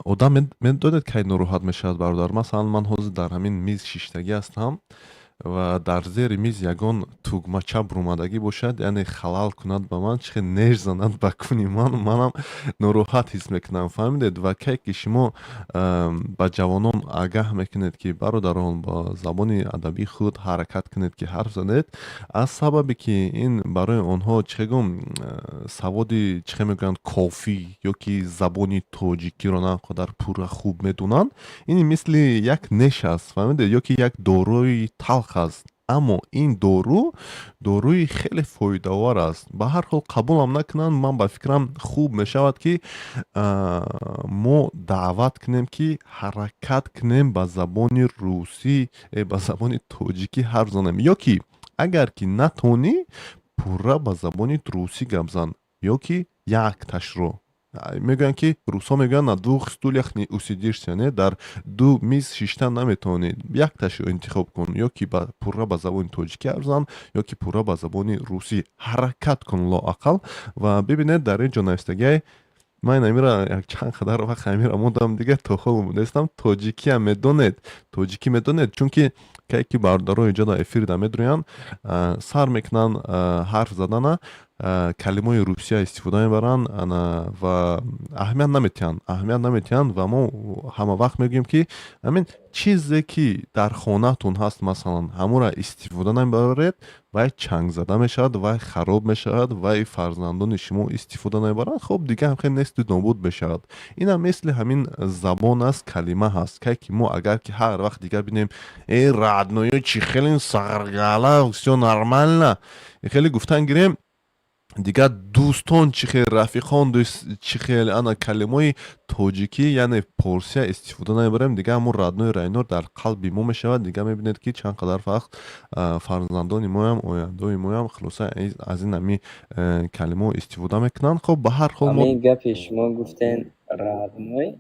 одам медонед, кай нороҳат мешавад, бародар? Масалан, ман ҳозир дар ҳамин миз шиштагӣ ҳастам ва дар зери миз ягон тугмача бурумадагӣ бошад, яъне халал кунад ба ман, чӣ хел неш занад ба куни ман, манам нороҳат ҳис мекунам, фаҳмидед? Ва кай ки шумо ба ҷавонон агаҳ мекунед, ки бародарон, ба забони адабии худ ҳаракат кунед, ки ҳарф занед, аз сабабе ки ин барои онҳо, чӣ хел гӯм, саводи, чӣ хел мегӯянд, кофӣ ё ки забони тоҷикиро на он қадар пурра хуб медонанд, ин мисли як неш аст, фаҳмидед, ё ки як доруи талх аст. Аммо ин дору доруи хеле фоидаовар аст. Ба ҳар ҳол, қабулам накунанд, ман ба фикрам, хуб мешавад, ки мо даъват кунем, ки ҳаракат кунем, ба забони русӣ, ба забони тоҷикӣ ҳарф занем, ё ки агар ки натонӣ, пурра ба забони русӣ гап зан, ё ки якташро. Мегӯянд, ки русҳо мегӯянд: «На двух стульях не усидишься», не, дар ду миз шиштан наметавонӣ. Якташро интихоб кун: ё ки пурра ба забони тоҷикӣ ҳарф зан, ё ки пурра ба забони русӣ. Ҳаракат кун лоақал. Ва бибинед, дар ин ҷо навиштагиай, ман амира якчанд қадар вақт амира мондам, дигар то ҳол нестам. Тоҷикиам медонед, тоҷикӣ медонед, чунки кае ки бародаро инҷо дар эфир да медурӯянд, сар мекунанд ҳарф задана, калимаҳои русия истифода мебаранд ва аҳамият наметиҳанд, аҳамият наметиҳанд. Ва мо ҳама вақт мегӯем, ки ҳамин чизе ки дар хонаатон ҳаст, масалан, ҳамонро истифода намебаред, вай чангзада мешавад, вай хароб мешавад, вай фарзандони шумо истифода намебаранд, хоб, дигар ҳам хел несту нобуд мешавад. Инам мисли ҳамин забон аст, калима ҳаст. Кай ки мо агар ки ҳар вақт дигар бинем: «Э, родной, чӣ хеле саргала, всё нормально», хеле гуфтан гирем, дигар дӯстон чӣ хел, рафиқон чӣ хел, ана калимаҳои тоҷикӣ, яъне порсия истифода намебарем, дигар ҳамон родной райно дар қалби мо мешавад. Дигар мебинед, ки чанд қадар вақт фарзандони моям, ояндаои моям, хулоса, аз ин ҳами калимаҳо истифода мекунанд. Хоб, ба ҳар ҳол. Ҳамин гапе шумо гуфтен, родной,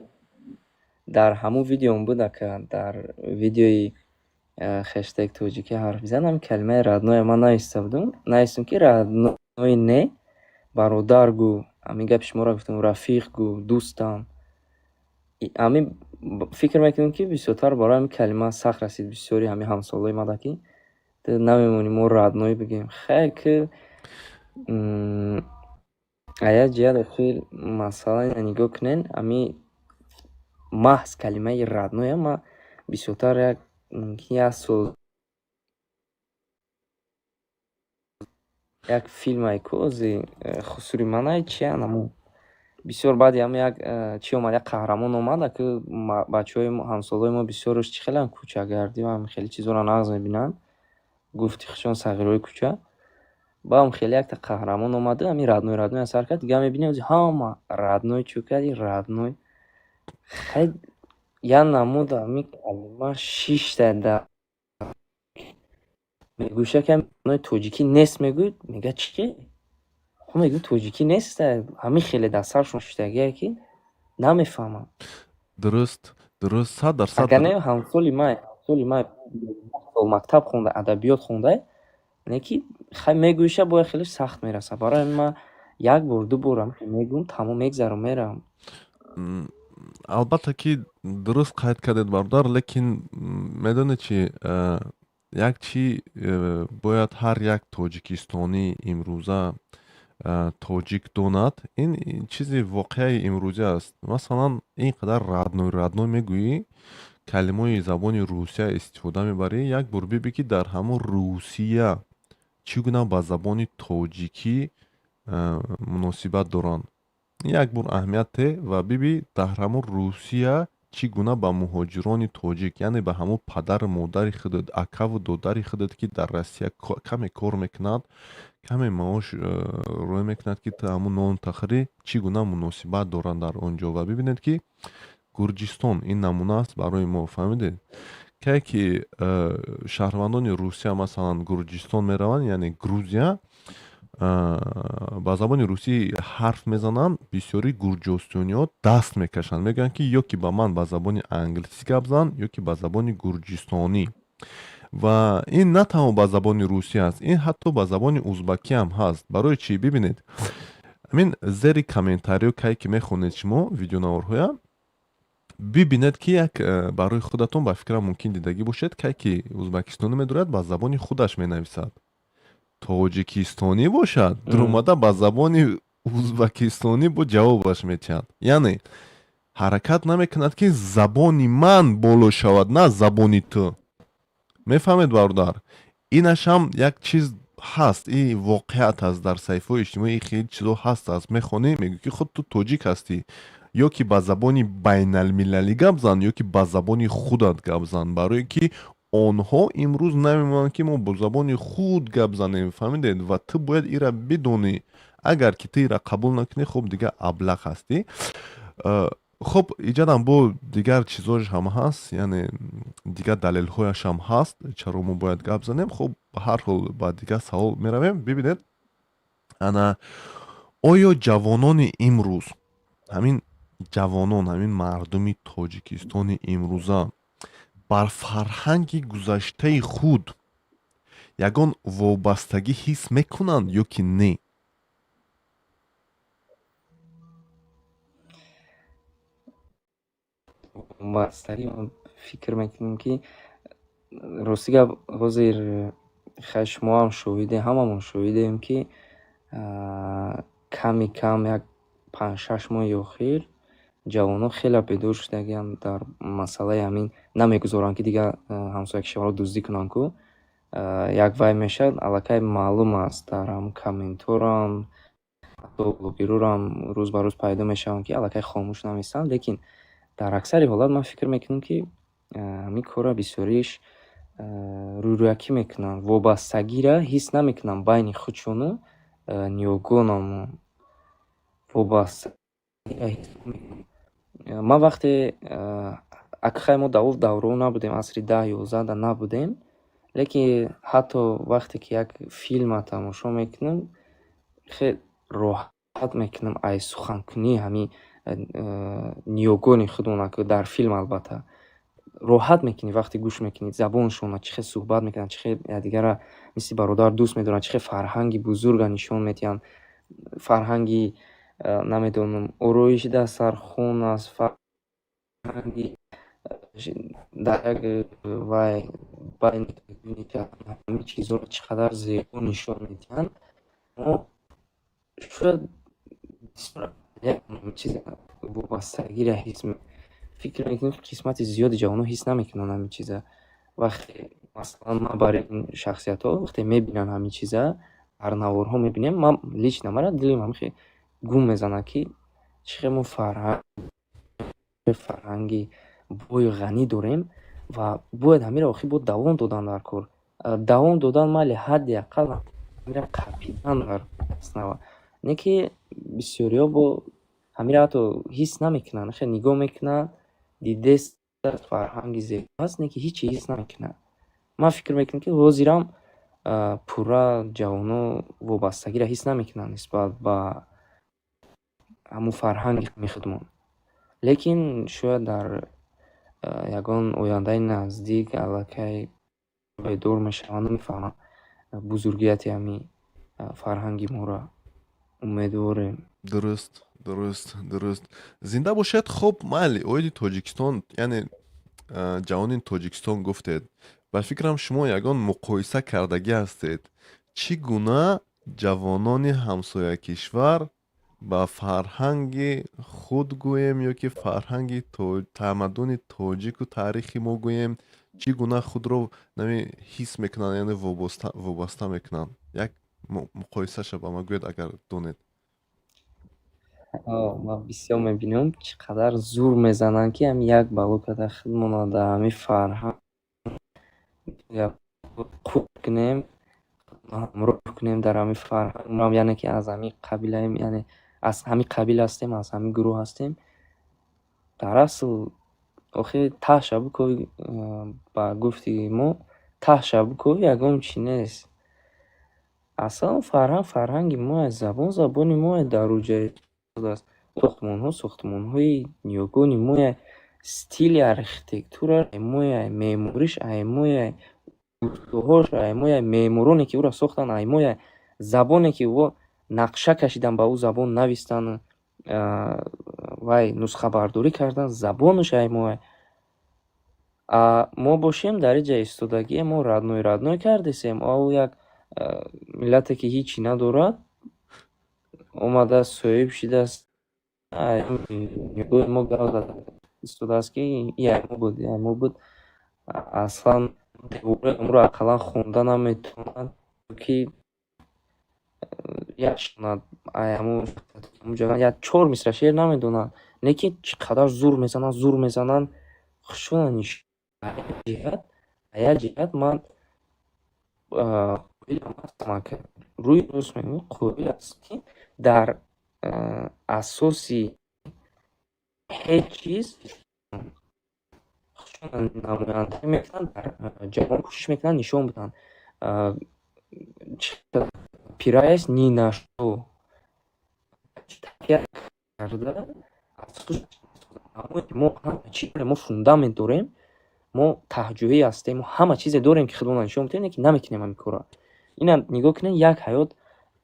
дар ҳамун видеом буда, ка дар видеои #тоҷикӣ ҳарф мезанам, калимаи родное ман нависта будум, навистам, ки родной не, бародар гӯ, ҳамин гапи шуморо гуфтам, рафиқ гӯ, дӯстам. Ҳамин фикр мекунем, ки бисёртар барои ҳамин калима сахт расид бисёри ҳамин ҳамсолои мада, ки ту намемонӣ мо родной бигӯем. Хай, ки аз як ҷиҳат охир масъала нигоҳ кунен, ҳамин маҳз калимаи родное ман бисёртар як мумкин як сол як филмае ку ози хусури манай чи анамо бисёр баъди ҳамин як чӣ омад, як қаҳрамон омад, аки бачаҳои ҳамсолои мо бисёраш чӣ хеланд, кӯчагардӣ ва ҳамин хеле чизҳоро нағз мебинанд, гуфти худшон сағирҳои кӯча. Баъдам хеле якта қаҳрамон омаду ҳамин родной, родной сар кард, дигар мебинем, ози ҳама родной чӯ карди, родной. Хай, як намуд ҳамин калима шишта дар мегӯша, ки тоҷикӣ нест, мегӯяд, мега: «Чӣ?» Хо, мегӯ, тоҷикӣ нест, ҳамин хеле дар саршон шиштагие, ки намефаҳмам. Дуруст, дуруст, 100%. Агар не, ҳамсоли ман мактаб хонда, адабиёт хонда, не ки хай мегӯиша, бояд хеле сахт мерасад. Барои ҳамин ман як бор, ду бор мегӯм, тамом, мегзарам, меравам. Албатта ки дуруст қайд кардед, бародар, лекин медонед чи, як чи бояд ҳар як тоҷикистонӣ имрӯза тоҷик донад. Ин чизи воқеаи имрӯзӣ аст. Масалан, ин қадар родной, родной мегӯӣ, калимаҳои забони русия истифода мебарӣ, як бор бибӣ, ки дар ҳамон Русия чӣ гуна ба забони тоҷикӣ муносибат доранд. Як бор аҳамият те ва бибӣ, дар ҳамон Русия чӣ гуна ба муҳоҷирони тоҷик, яъне ба ҳамон падару модари худат, акаву додари худат, ки дар Россия каме кор мекунад, каме маош рӯй мекунад, ки ту ҳамун нон тахӯрӣ, чӣ гуна муносибат доранд дар он ҷо. Ва бибинед, ки Гурҷистон ин намуна аст барои мо, фаҳмидед? Кае ки шаҳрвандони Русия, масалан, Гурҷистон мераванд, яъне Грузия, ба забони русӣ ҳарф мезананд, бисёри гурҷистониҳо даст мекашанд, мегӯянд, ки ё ки ба ман ба забони англисӣ гап зан, ё ки ба забони гурҷистонӣ. Ва ин на танҳо ба забони русӣ аст, ин ҳатто ба забони узбакӣ ҳам ҳаст. Барои чӣ? Бибинед, ҳамин зери комментариё кай ки мехонед шумо видеонаворҳоя, бибинед, ки як барои худатон, ба фикрам, мумкин дидагӣ бошед, кай ки узбакистонӣ медорад, ба забони худаш менависад, тоҷикистонӣ бошад, дуромада ба забони узбакистонӣ бо ҷавобаш метиҳад. Яъне ҳаракат намекунад, ки забони ман боло шавад, на забони ту. Мефаҳмед, бародар, инашам як чиз ҳаст, и воқеият аст. Дар саҳифаҳои иҷтимоӣ хеле чизо ҳаст аст, мехонӣ, мегӯӣ, ки худ ту тоҷик ҳастӣ, ё ки ба забони байналмилалӣ гап зан, ё ки ба забони худат гап зан, барое ки онҳо имрӯз намемонанд, ки мо бо забони худ гап занем. Фаҳмидед? Ва ту бояд ира бидонӣ. Агар ки ту ира қабул накунӣ, хуб, дигар аблақ ҳастӣ. Хуб, иҷадам бо дигар чизош ҳам ҳаст, яъне дигар далелҳояш ҳам ҳаст, чаро мо бояд гап занем. Хуб, ба ҳар ҳол, ба дигар савол меравем. Бибинед, ана, оё ҷавонони имрӯз, ҳамин ҷавонон, ҳамин мардуми Тоҷикистони имрӯза бар фарҳанги гузаштаи худ ягон вобастагӣ ҳис мекунанд ё ки не? Вобастагӣ, фикр мекунем, ки рости гап, ҳозир хай шумоам шоҳидем, ҳамамон шоҳидем, ки ками кам як 5-6 моҳи охир ҷавонон хеле бедор шудагианд дар масъалаи ҳамин. Намегузоранд, ки дигар ҳамсоя кишварҳо дуздӣ кунанд ку. Як вай мешавад, аллакай маълум аст, дар ҳамн комментҳорам, ҳатто блогерорам рӯз ба рӯз пайдо мешаванд, ки аллакай хомӯш намеистанд. Лекин дар аксари ҳолат ман фикр мекунам, ки ҳамин корро бисёриш рӯйрӯякӣ мекунанд, вобастагиро ҳис намекунанд байни худшону ниёгонамон. Вобастагиро ҳис намекунанд. Ман вақте акхай мо давов давроҳо набудем, асри 10-11 да набудем, лекин ҳатто вақте ки як филма тамошо мекунам, хел роҳат мекунам ай суханкунии ҳамин ниёгони худмона, ки дар филм, албатта, роҳат мекунӣ, вақте гӯш мекунӣ забоншона, чӣ хел суҳбат мекунанд, чӣ хел якдигарро мисли бародар дӯст медоранд, чӣ хел фарҳанги бузурга нишон медиҳанд, фарҳанги, намедонам, ороиши дастархон аст, фарҳанги дар як вай байни ҳамин чизҳоро чӣ қадар зебо нишон медиҳанд. Мо шояд чиз вобастагиро ҳис, фикр мекунем, қисмати зиёди ҷавонон ҳис намекунанд ҳамин чиза. Вақте, масалан, ман барои ин шахсиятҳо, вақте мебинанд ҳамин чиза, дар наворҳо мебинем, ман лично мара дилим ҳамихел гум мезанад, ки чӣ хел мо фарҳанги бою ғанӣ дорем ва бояд ҳаминро охир бо давом додан дар кор. Давом додан майли, ҳадди ақал ҳаминро қапидан дар аснава. Не ки бисёриҳо бо ҳаминро ҳатто ҳис намекунанд, хел нигоҳ мекунанд, дидест, фарҳанги зебо аст, не ки ҳичи ҳис намекунанд. Ман фикр мекунам, ки ҳозирам пурра ҷавонон вобастагиро ҳис намекунанд нисбат ба ҳамун фарҳанги худмон. Лекин шояд дар ягон ояндаи наздик аллакай бедор мешаванду мефаҳманд бузургияти ҳамин фарҳанги моро. Умедворем. Дуруст, зинда бошед. Хуб, майли, оиди Тоҷикистон, яъне ҷавони Тоҷикистон гуфтед, ба фикрам, шумо ягон муқоиса кардагӣ ҳастед, чӣ гуна ҷавонони ҳамсоякишвар ба фарҳанги худ гӯем ё ки фарҳанги тамаддуни тоҷику таърихи мо гӯем, чӣ гуна худро нами ҳис мекунанд, яъне вобаста мекунанд? Як муқоисаша ба ман гӯед, агар донед. Ман бисёр мебинам, чӣ қадар зур мезананд, ки ҳамин як бало карда худмонро дар ҳамин фарҳанг қуфл кунем, ҳамроҳ кунем дар ҳамин фарҳанг, яъне ки аз ҳамин қабилаем, яъне аз ҳамин қабил ҳастем, аз ҳамин гурӯҳ ҳастем. Дар асл, охир таҳша бикӯ, ба гуфти мо, таҳша бикӯ, ягон чӣ нест. Аслан фарҳанг фарҳанги мояст, забон забони мояст, дар аст. Сохтмонҳо сохтмонҳои ниёгони мояст. Стили архитектура аймояй, меъмориш аймояй, устоҳош аймояй, меъмороне, ки ӯро сохтанд, аймояй, забоне, ки ӯ нақша кашидан, ба ӯ забон навистан, вай нусхабардорӣ кардан, забонаш аймояй. А мо бошем, дар инҷа истодагие, мо родной родной кардесем, а ӯ як миллате, ки ҳичи надорад, омада соҳиб шидааст. Мо гап зада истодааст, ки и аймо буд, и аймо буд. Аслан девораи умро ақаллан хонда наметавонад, ки як чор мисра шеър намедонад, лекин чӣ қадар зур мезананд, зур мезананд, хушона ҷиҳат. Як ҷиҳат ман қоилам ҳастам, рӯи рост мегӯям, қоил аст, ки дар асоси ҳеҷ чиз намояндагӣ мекунанд, дар ҷаҳон кӯшиш мекунанд нишон бидиҳанд, опираясь ни на что карда. Мо ҳама чи дорем, мо фундамент дорем, мо таҳҷӯӣ ҳастем, мо ҳама чизе дорем, ки худмонро нишон бидиҳем, лекин намекунем ҳамин корро. Ина нигоҳ кунед, як ҳаёт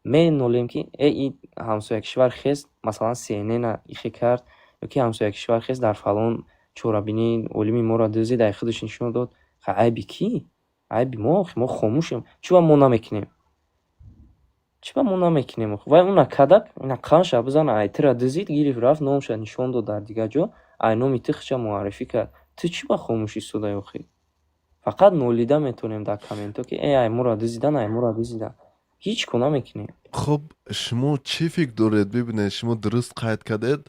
менолем, ки э, ин ҳамсоя кишвар хест, масалан, CNN ихе кард, ё ки ҳамсоя кишвар хест, дар фалон чорабинӣ олими моро дузид, ай худаш нишон дод. Айби кӣ? Айби мо. Мо хомӯшем. Чӣ ба мо намекунем? Чӣ ба мо намекунем? Вай уна кадак ина қанша бизана, ай тира дузид, гирифт, рафт, номша нишон дод дар дигар ҷо, ай номи ту худша муаррифӣ кард. Ту чӣ ба хомӯш истодаи охӣ? Фақат нолида метавонем дар комментҳо, ки э, ай моро дузидан, ай моро дузидан. Ҳеҷ кор намекунем. Хуб, шумо чӣ фикр доред? Бибинед, шумо дуруст қайд кардед.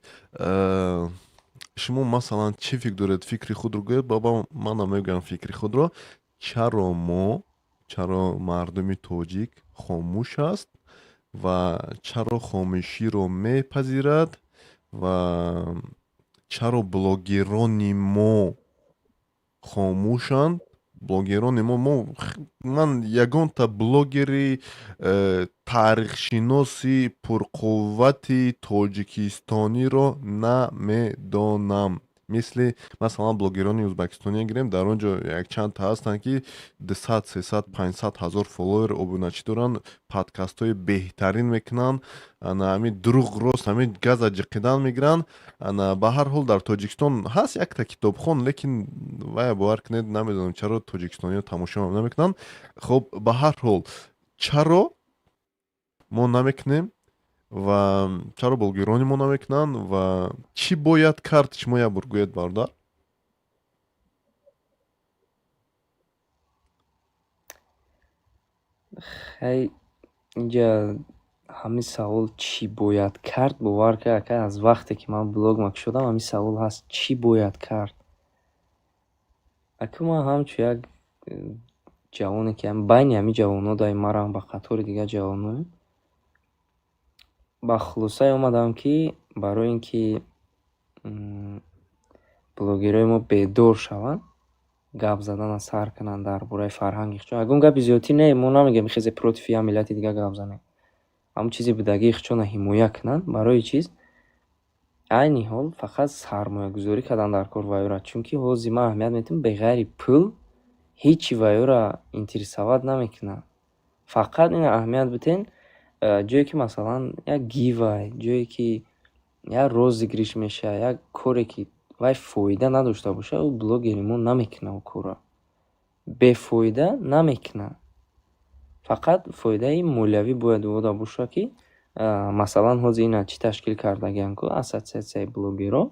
Шумо, масалан, чӣ фикр доред? Фикри худро гӯед, баба, манам мегӯям фикри худро. Чаро мо, чаро мардуми тоҷик хомӯш аст ва чаро хомӯширо мепазирад ва чаро блогерони мо хомӯшанд? Блогерони мо, ман ягонта блогери таърихшиноси пурқуввати тоҷикистониро намедонам. Мисли, масалан, блогерони ӯзбекистония гирем, дар он ҷо якчандта ҳастанд, ки 200, 300, 500 ҳазор фолловер, обуначӣ доранд, подкастҳои беҳтарин мекунанд, ана ҳамин дурӯғ рост ҳамин газа ҷиқидан мегиранд. Ана, ба ҳар ҳол, дар Тоҷикистон ҳаст якта китобхон, лекин вая, бовар кунед, намедонам, чаро тоҷикистониҳо тамошо намекунанд. Хуб, ба ҳар ҳол, чаро мо намекунем ва чаро блогерони мо намекунанд ва чӣ бояд кард? Шумо як бор гӯед, бародар. Хай, инҷа ҳамин савол, чӣ бояд кард, бовар кар, ака, аз вақте ки ман блогма кушодам, ҳамин савол ҳаст: чӣ бояд кард? Ака, ман ҳамчун як ҷавоне, ки байни ҳамин ҷавонҳо дай марам ба қатори дигар ҷавоноем, ба хулосае омадам, ки барои ин ки блогерҳои мо бедор шаванд, гап задана сар кунанд дар бораи фарҳанги худшон. Ягон гапи зиёдтӣ не, мо намегӯем хезе против як миллати дигар гап занем. Ҳамон чизи будагии худшонро ҳимоя кунанд. Барои чиз айни ҳол фақат сармоягузорӣ кардан дар кор вайёра, чунки ҳозир ман аҳамият медиҳам, беғайри пул ҳечи вайёра интересовать намекунад. Фақат ина аҳамият бидиҳен, ҷое ки, масалан, як гивай, ҷое ки як розыгрыш мешавад, як коре, ки вай фоида надошта бошад, ӯ блогери мо намекунад ӯ корро. Бефоида намекунад. Фақат фоидаи молиявӣ бояд ода бошад, ки, масалан, ҳозир ина чӣ ташкил кардагианд ку, ассотсиатсияи блогерҳо.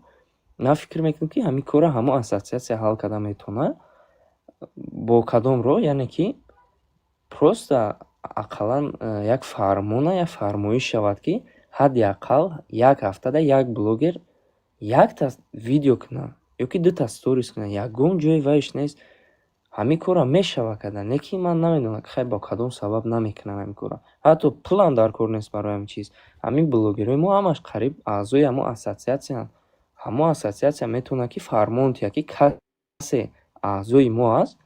Ман фикр мекунам, ки ҳамин корро ҳамон ассотсиатсия ҳал карда метавонад. Бо кадом роҳ? Яъне ки просто ақаллан як фармона, як фармоиш шавад, ки ҳадди ақал як ҳафтада як блогер якта видео кунад ё ки дута сторис кунад. Ягон ҷои вайш нест. Ҳамин корро мешавад кардан, лекин ман намедонам, хай, бо кадом сабаб намекунанд ҳамин корро. Ҳатто пулам дар кор нест барои ҳамин чиз. Ҳамин блогерҳои мо ҳамаш қариб аъзои ҳамон ассотсиатсиянд. Ҳамон ассотсиатсия метавонад, ки фармон диҳад, ки касе аъзои мо аст,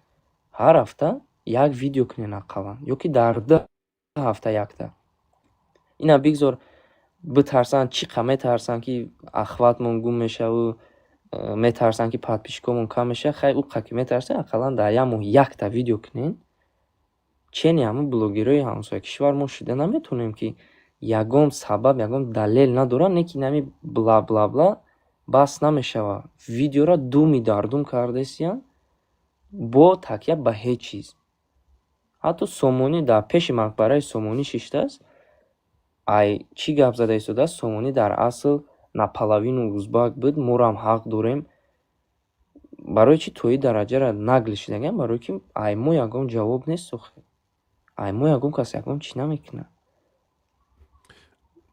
ҳар ҳафта як видео кунед ақаллан ё ки дар 2 ҳафта якта. Ина бигзор битарсанд, чӣ қа метарсанд, ки охватмон гум мешаву. Метарсанд, ки подписчикомон кам мешавад. Хай, ӯ ки метарсед, ақаллан дар як моҳ якта видео кунед. Чени ҳамун блогерҳои ҳамсоя кишвар мо шуда наметавонем, ки ягон сабаб, ягон далел надорад, не ки нами бла бла бла бас намешавад. Видеоро думи дардум кардесиян бо такя ба ҳеҷ чиз. Ҳатто Сомонӣ дар пеши мақбараи Сомонӣ шиштааст. Ай чӣ гап зада истодааст? Сомонӣ дар асл наполовину узбак буд, морам ҳақ дорем. Барои чӣ то ин дараҷаро наглӣ шудагиам? Барое ки ай мо ягон ҷавоб нест охи. Ай мо ягон кас ягон чӣ намекунад.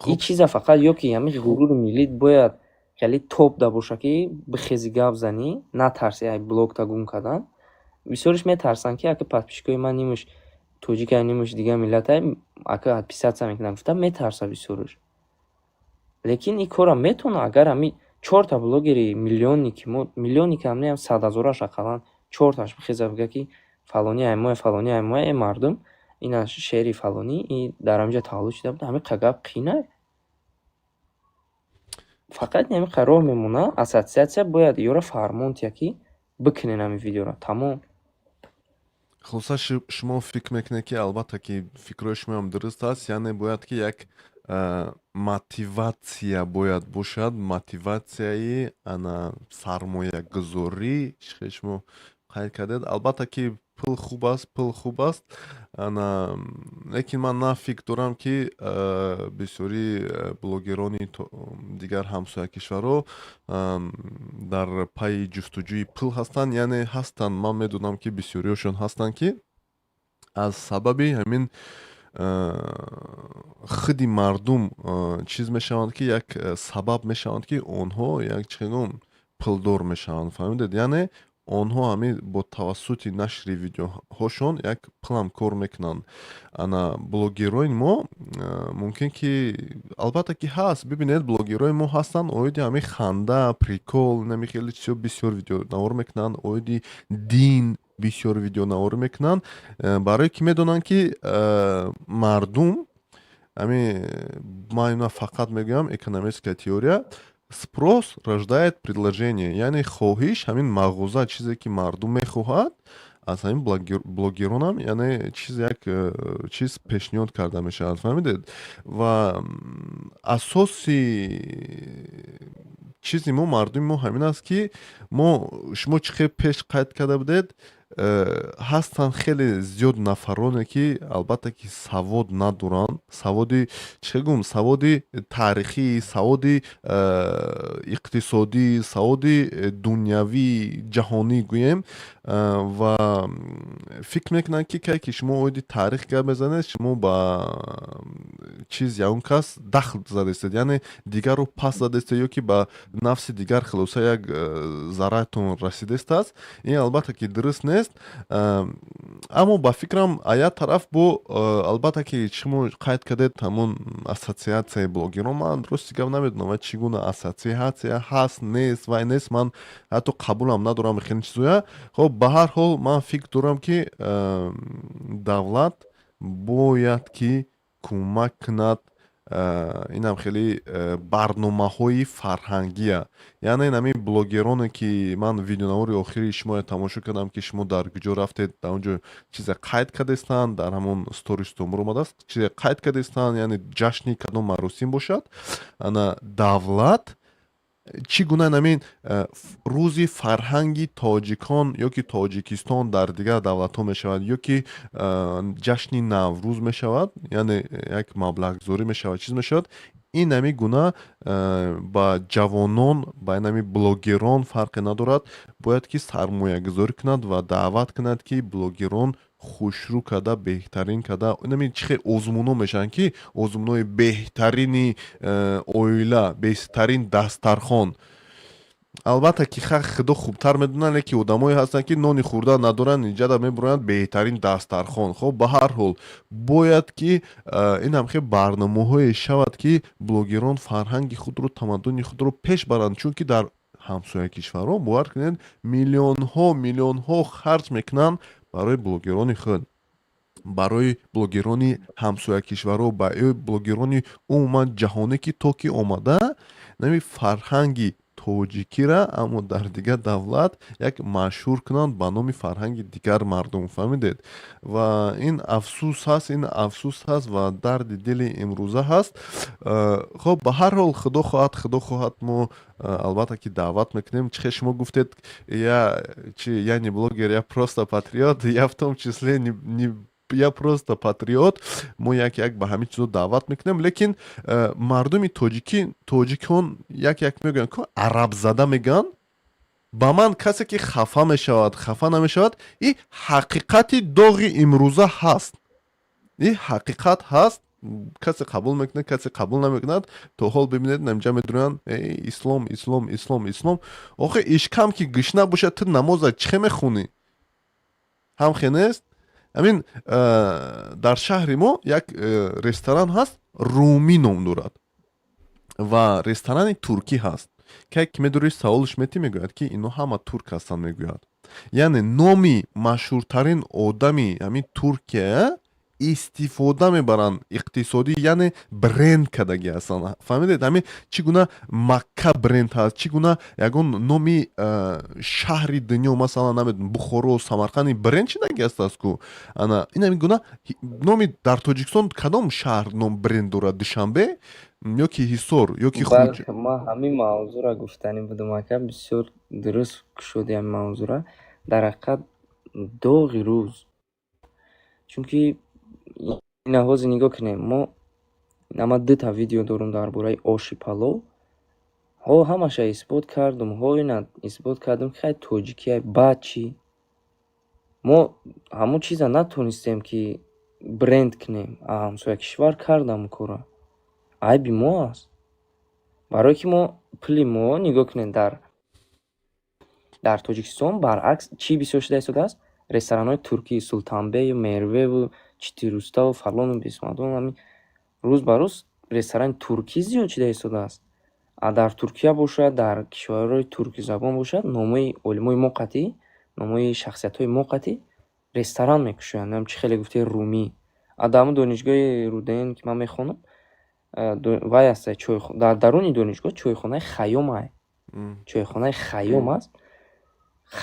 Ин чиза фақат ё ки ҳамин ғурури миллӣ бояд хеле топ да боша, ки бихези, гап занӣ, натарси ай блогта гум кардан. Бисёриш метарсанд, ки ака подписчикои ман нимаш тоҷикай, нимаш дигар миллатай, ака отписаться мекунанд гуфта метарса бисёриш. Лекин ин корро метавонад, агар ҳамин чорта блогери миллионӣ, ки мо миллионӣ кам неам, садҳазораш, ақаллан чорташ бихеза, бигӯяд, ки фалонӣ аймоя, фалонӣ аймоя, э мардум, ин аз шеъри фалонӣ, ин дар ҳаминҷа таваллуд шуда буд, ҳамин гап қинай. Фақат ҳамин роҳ мемонад, ассотсиатсия бояд ёро фармон тиҳад, ки бикунен ҳамин видеоро, тамом. Хулоса, шумо фикр мекунед, ки албатта ки фикрҳои шумоам дуруст аст, яъне бояд ки як мотиватсия бояд бошад, мотиватсияи ана сармоягузорӣ, шумо қайд кардед. Албатта ки пул хуб аст, пул хуб аст ана, лекин ман на фикр дорам, ки бисёри блогерони дигар ҳамсоя кишварҳо дар пайи ҷустуҷӯи пул ҳастанд. Яъне ҳастанд, ман медонам, ки бисёриҳошон ҳастанд, ки аз сабаби ҳамин худи мардум чиз мешаванд, ки як сабаб мешаванд, ки онҳо як чӣ гум пулдор мешаванд, фаҳмидед? Яъне онҳо ҳамин бо тавассути нашри видеоҳошон як пулам кор мекунанд. Ана блогерои мо мумкин ки, албатта ки ҳаст, бибинед, блогерои мо ҳастанд, оиди ҳамин ханда, прикол, нами хеле чизо бисёр видеонавор мекунанд, оиди дин бисёр видеонавор мекунанд, барое ки медонанд, ки мардум ҳамин. Ман ина фақат мегӯям, экономическая теория: спрос рождает предложение, яъне хоҳиш, ҳамин мағоза, чизе ки мардум мехоҳад, аз ҳамин блогеронам, яъне чиз, як чиз пешниҳод карда мешавад, фаҳмидед? Ва асоси чизи мо, мардуми мо ҳамин аст, ки мо, шумо чӣ хел пеш қайд карда будед, ҳастанд хеле зиёд нафароне, ки албатта ки савод надоранд, саводи чӣ гум, саводи таърихӣ, саводи иқтисодӣ, саводи дунявӣ, ҷаҳонӣ гӯем, ва фикр мекунанд, ки кай ки шумо оиди таърих гап мезанед, шумо ба чиз ягон кас дахл задастед, яъне дигарро пас задастед ё ки ба нафси дигар хулоса як зараратон расидастааст. Ин албатта ки дуруст нест, аммо ба фикрам, а як тараф бо албатта ки шумо қайд кардед, ҳамон ассотсиатсияи блогерон, ман рости гап намедонам, ва чӣ гуна ассотсиатсия ҳаст, нест, вай нест, ман ҳатто қабулам надорам хеле чизоя. Хоб, ба ҳар ҳол ман фикр дорам, ки давлат бояд ки кӯмак кунад инам хеле барномаҳои фарҳангия, яъне ҳамин блогероне, ки ман видеонавори охири шуморо тамошо кардам, ки шумо дар куҷо рафтед, дар он ҷо чизе қайд кардастанд, дар ҳамон стористон баромадааст, чизе қайд кардастанд, яъне ҷашни кадом маросим бошад. Ана давлат чӣ гуна ҳамин рӯзи фарҳанги тоҷикон ё ки Тоҷикистон дар дигар давлатҳо мешавад, ё ки ҷашни Наврӯз мешавад, яъне як маблағгузорӣ мешавад, чиз мешавад, ин ҳамин гуна ба ҷавонон, ба ин ҳамин блогерон фарқе надорад, бояд ки сармоягузорӣ кунад ва даъват кунад, ки блогерон хушрӯ карда, беҳтарин карда, инами чӣ хел озмунҳо мешаванд, ки озмунҳои беҳтарини оила, беҳтарин дастархон. Албатта ки худо хубтар медонад, леки одамое ҳастанд, ки нони хӯрдан надоранд, инҷада мебуроянд беҳтарин дастархон. Хоб, ба ҳар ҳол бояд ки инам хел барномаҳое шавад, ки блогерон фарҳанги худро, тамаддуни худро пеш баранд, чунки дар ҳамсоя кишварҳо, бовар кунед, миллионҳо, миллионҳо харҷ мекунанд барои блогерони худ, барои блогерони ҳамсоя кишварҳо, барои блогерони умуман ҷаҳонӣ, ки то ки омада нами фарҳанги Тоҷикира, аммо дар дигар давлат як машҳур кунанд ба номи фарҳанги дигар мардум, фаҳмидед? Ва ин афсӯс ҳаст, ин афсӯс ҳаст ва дарди дили имрӯза ҳаст. Хоб, ба ҳар ҳол, худо хоҳад, худо хоҳад, мо албатта ки даъват мекунем. Чӣ хел шумо гуфтед, я чи, я не блогер, я просто патриот, я в том числе не, я просто патриот. Мо як як ба ҳамин чизо даъват мекунем, лекин мардуми тоҷикӣ, тоҷикон як як мегӯянд ку, арабзада мегӯянд. Ба ман касе ки хафа мешавад, хафа намешавад, и ҳақиқати доғи имрӯза ҳаст, и ҳақиқат ҳаст. Касе қабул мекунад, касе қабул намекунад. То ҳол бибинед, намҷа медурӯянд: ислом, ислом, ислом, ислом. Охе, ишкам ки гишна бошад, ту намоза чӣ мехунӣ? Ҳамхе нест? Ҳамин дар шаҳри мо як ресторан ҳаст, «Румӣ» ном дорад ва ресторани туркӣ ҳаст. Ке ки медурӣ, саволш метӣ, мегӯяд, ки ино ҳама турк ҳастанд, мегӯяд. Яъне номи машҳуртарин одами ҳамин Туркия истифода мебаранд иқтисодӣ, яъне бренд кардагӣ ҳастанд, фаҳмидед? Ҳамин чӣ гуна Макка бренд ҳаст, чӣ гуна ягон номи шаҳри дунё, масалан, намедонам, Бухоро, Самарқанд бренд шидаги ҳастааст ку. Ана ин ҳамин гуна номи дар Тоҷикистон кадом шаҳр ном бренд дорад? Душанбе ё ки Ҳисор ё ки Хуҷ Ман ҳамин мавзӯъро гуфтанӣ будам, ака, бисёр дуруст кушоди ҳамин мавзӯъра. Дар ҳақиқат доғи рӯз, чунки ина ҳозир нигоҳ кунем, мо ама дута видео дорум дар бораи оши палов. Ҳо, ҳамаша исбот кардум, ҳо, ина исбот кардум, ки хай, тоҷикия. Баъд чӣ? Мо ҳамон чиза натонистем, ки бренд кунем, а ҳамсоя кишвар кард ҳамон корро. Айби мо аст, барое ки мо пули мо, нигоҳ кунед, дар Тоҷикистон баръакс чӣ бисёр шуда истодааст? Ресторанҳои туркӣ, Султанбею Мервеву Читируставу фалону бисмадон. Ҳамин рӯз ба рӯз ресторани туркӣ зиёд шуда истодааст. А дар Туркия бошад, дар кишварҳои туркизабон бошад, номҳои олимои мо қатъӣ, номҳои шахсиятҳои мо қатъӣ ресторан мекушоянд. Чӣ хеле гуфтед, «Румӣ». А дар ҳамон донишгоҳи РУДН, ки ман мехонам, вай аст, дар даруни донишгоҳ чойхонаи Хайём ай, чойхонаи Хайём аст.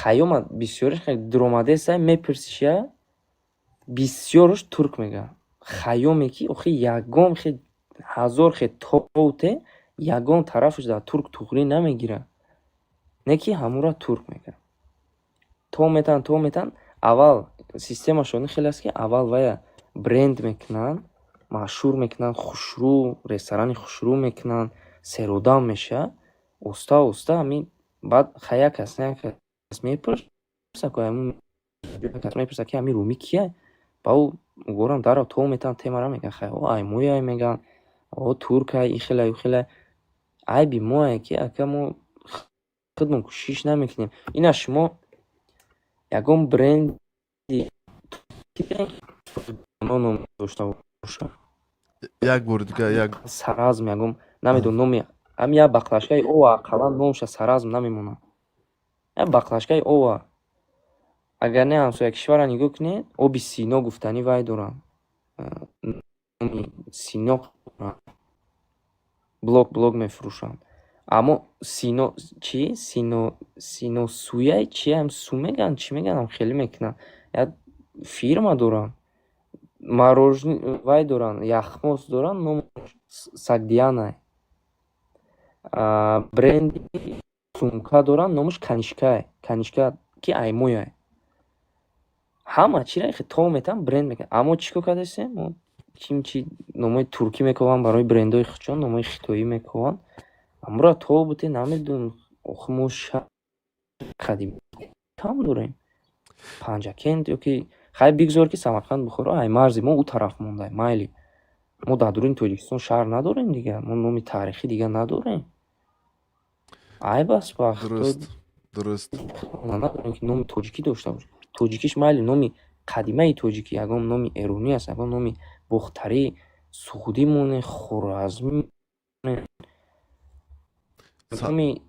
Хайёма бисёриш дуромадеса, мепурсиша, бисёрш турк мегӯянд. Хайёме ки охи ягон хе ҳазор хе тоте, ягон тарафаш дар турк туғрӣ намегирад, не ки ҳамура турк мегӯянд. То метаванд, то метаванд. Аввал системашон хеле аст, ки аввал вая бренд мекунанд, машҳур мекунанд, хушрӯ, ресторани хушрӯ мекунанд, серодам мешавад. Оста оста ҳамин баъд хай як кас, як кас мепурса, мепурсад, ки ҳамин Румӣ кия? Ба ӯ угорам дарав то метаванд, темара мегӯянд: хай, о аймояй мегӯянд, о туркай, ихелай, ухелай. Айби моае, ки ака, мо худмон кӯшиш намекунем. Ина шумо ягон бренди ном дошта бошад? Як бори дигар, як. Саразм ягон, намедонам, номи ҳамин як баклажкаи ова ақаллан номша Саразм намемонад. Як баклажкаи ова. Агар не, ҳамсоя кишварро нигоҳ кунед, оби Сино гуфтанӣ вай доранд, номи Сино, блок блок мефурӯшанд. Аммо Сино чӣ, Сино, Синосуяй чи ам су мегӯянд, чӣ мегӯянд, хеле мекунанд. Як фирма доранд, мороженое вай доранд, яхмос доранд, номаш Сагдиана. Бренди сумка доранд, номаш Канишкае, Канишка, ки аймояй. Ҳама чиро то метаванд, бренд мекунанд. Аммо чӣ кор кардастем мо? Ким чи номҳои туркӣ мекованд барои брендҳои худшон, номҳои хитоӣ мекованд. Амро то буте, намедонам, охи мо шаҳри қадимӣ кам дорем. Панҷакент ё ки хай, бигзор, ки Самарқанд, Бухоро ай марзи мо ӯ тараф монда, майли. Мо дар дуруни Тоҷикистон шаҳр надорем дигар, мо номи таърихӣ дигар надорем. Айб аст ба Дуруст, дуруст. Надорем, ки номи тоҷикӣ дошта бошем. Тоҷикиш майли, номи қадимаи тоҷикӣ, ягон номи эронӣ аст, ягон номи бохтарӣ, суғдӣ моне, хоразмӣ, номи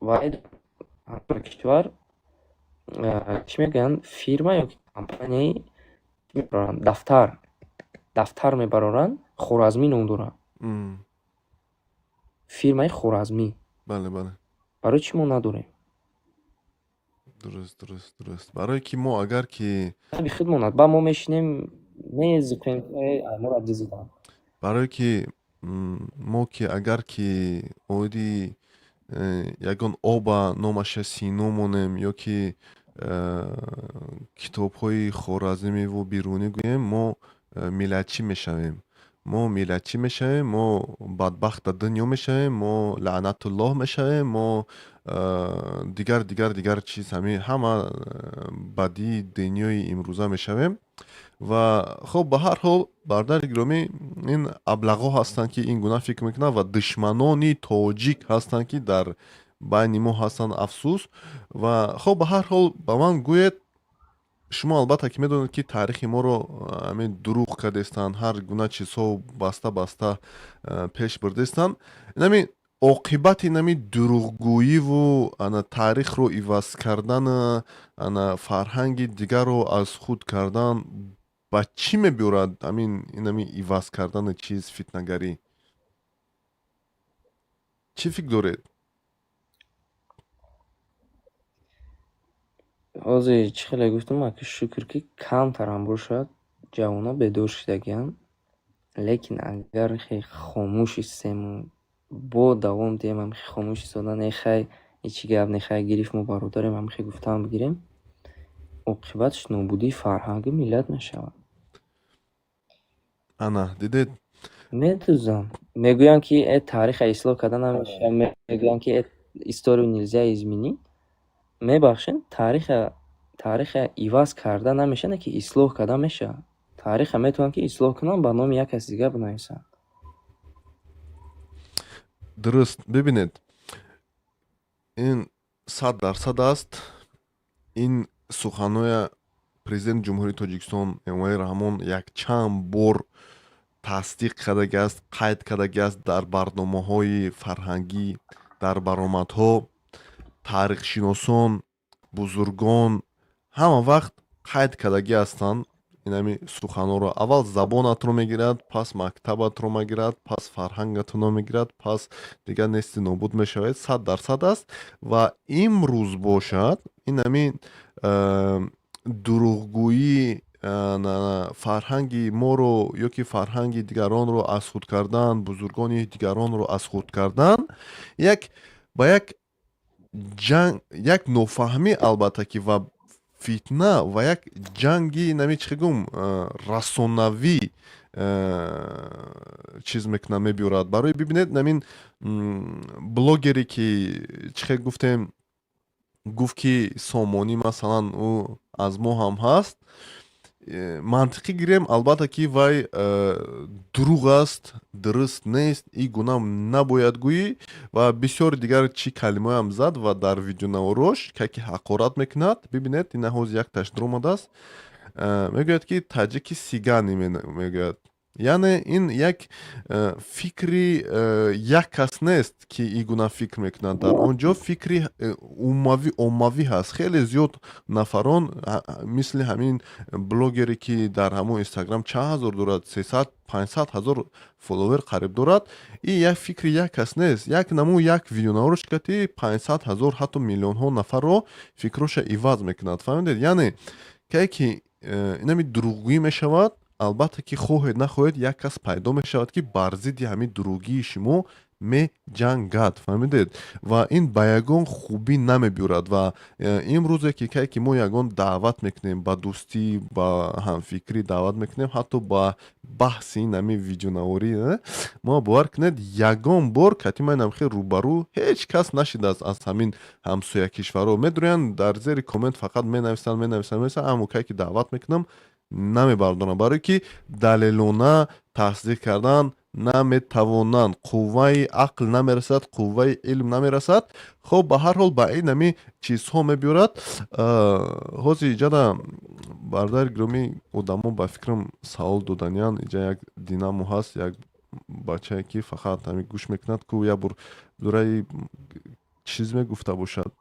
вай кишвар, чӣ мегӯянд, фирма ё компанияи дафтар, дафтар мебароранд, Хоразмӣ ном дорад. Фирмаи Хоразмӣ. Бале, бале. Барои чӣ мо надорем? Дуруст, дуруст, дуруст. Барое ки мо агар ки Худ монад, ба мо мешинем, мезиқем, моро дизиданд. Барое ки мо ки агар ки оиди ягон оба номаша Сино монем ё ки китобҳои Хоразмиву Берунӣ гӯем, мо миллатчӣ мешавем. Мо миллатчӣ мешавем, мо бадбахт дар дунё мешавем, мо лаънатуллоҳ мешавем, мо дигар, дигар, дигар чиз, ҳамин ҳама бадии дунёи имрӯза мешавем. Ва хуб, ба ҳар ҳол, бародари гиромӣ, ин аблағҳо ҳастанд, ки ин гуна фикр мекунанд, ва душманони тоҷик ҳастанд, ки дар байни мо ҳастанд, афсӯс. Ва хуб, ба ҳар ҳол, ба ман гӯед, шумо албатта ки медонед, ки таърихи моро ҳамин дурӯғ кардестанд, ҳар гуна чизҳо баста баста пеш бурдестанд. Инами оқибати инами дурӯғгӯиву ана таърихро иваз кардан, ана фарҳанги дигарро аз худ кардан ба чӣ мебиёрад? Ҳамин инами иваз кардани чиз, фитнагарӣ, чӣ фикр доред? Ҳозир чӣ хеле гуфтам, ака, шукр, ки камтарам бошад, ҷавонҳо бедор шудагианд. Лекин агар хе хомӯш истему бо давом диҳем, ҳамихе хомӯш истода, не хай, ҳечи гап не, хай гирифт, мо бародарем, ҳамихе гуфтан бигирем, оқибатш нобудии фарҳанги миллат мешавад. Ана дидед. Медузам. Мегӯянд, ки тариха ислоҳ карда намешавад, мегӯянд, ки историю нельзя изменить. Мебахшед, тариха иваз карда намешавад, не ки ислоҳ карда мешавад. Тариха метавонанд, ки ислоҳ кунанд, ба номи як каси дигар бинависанд. Дуруст. Бибинед, ин 100% аст. Ин суханҳоя Президенти Ҷумҳурии Тоҷикистон Эмомалӣ Раҳмон якчанд бор тасдиқ кардагиаст, қайд кардагиаст дар барномаҳои фарҳангӣ, дар баромадҳо. Таърихшиносон, бузургон ҳама вақт қайд кардагӣ ҳастанд инами суханҳоро: аввал забонатро мегирад, пас мактабатро мегирад, пас фарҳангатонро мегирад, пас дигар нести нобуд мешавед. 100% аст. Ва имрӯз бошад, инами дурӯғгӯӣ, фарҳанги моро ё ки фарҳанги дигаронро аз худ кардан, бузургони дигаронро аз худ кардан, як ба як ҷанг, як нофаҳмӣ, албатта ки, ва фитна ва як ҷанги нами, чӣ гум, расонавӣ чиз мекунад, мебиёрад. Барои бибинед, намин блогере ки чӣ хел гуфтем, гуфт, ки Сомонӣ, масалан, ӯ аз мо ҳам ҳаст. Мантиқӣ гирем, албатта ки вай дурӯғ аст, дуруст нест, ин гуна набояд гӯӣ ва бисёри дигар чӣ калимаҳоям зад. Ва дар видеонаворош ки ҳақорат мекунад, бибинед, ина ҳозир якташ дуромадааст, мегӯяд, ки таҷики цыгане мегӯяд. Яъне ин як фикри як кас нест, ки ин гуна фикр мекунад. Дар он ҷо фикри оммавӣ ҳаст. Хеле зиёд нафарон мисли ҳамин блогере, ки дар ҳамон Инстаграм чанд ҳазор дорад, 300, 500 ҳазор фолловер қариб дорад. Ин як фикри як кас нест. Як наму як видеонаворш кати 500 ҳазор, ҳатто миллионҳо нафарро фикроша иваз мекунад. Фаҳмидед? Яъне кае ки инами дурӯғгӯӣ мешавад, албатта ки, хоҳед нахоҳед, як кас пайдо мешавад, ки бар зидди ҳамин дурӯғии шумо меҷангад. Фаҳмидед? Ва ин ба ягон хубӣ намебиёрад. Ва имрӯзе ки кае ки мо ягон даъват мекунем, ба дӯстӣ, ба ҳамфикрӣ даъват мекунем, ҳатто ба баҳси ин ҳамин видеонаворӣ, мо, бовар кунед, ягон бор кати ман хел рӯбарӯ ҳеҷ кас нашидааст. Аз ҳамин ҳамсоя кишварҳо медурӯянд, дар зери коммент фақат менависанд, менависанд, менависанд, аммо кае ки даъват мекунам, намебардорам, барое ки далелона тасдиқ кардан наметавонанд, қувваи ақл намерасад, қувваи илм намерасад. Хоб, ба ҳар ҳол, ба ин ҳами чизҳо мебиёрад. Ҳозир иҷада, бародари гиромӣ, одамо ба фикрам савол доданиянд. Иҷа як Динамо ҳаст, як бачае, ки фақат ҳами гӯш мекунад ку, як бор дураи чиз мегуфта бошад,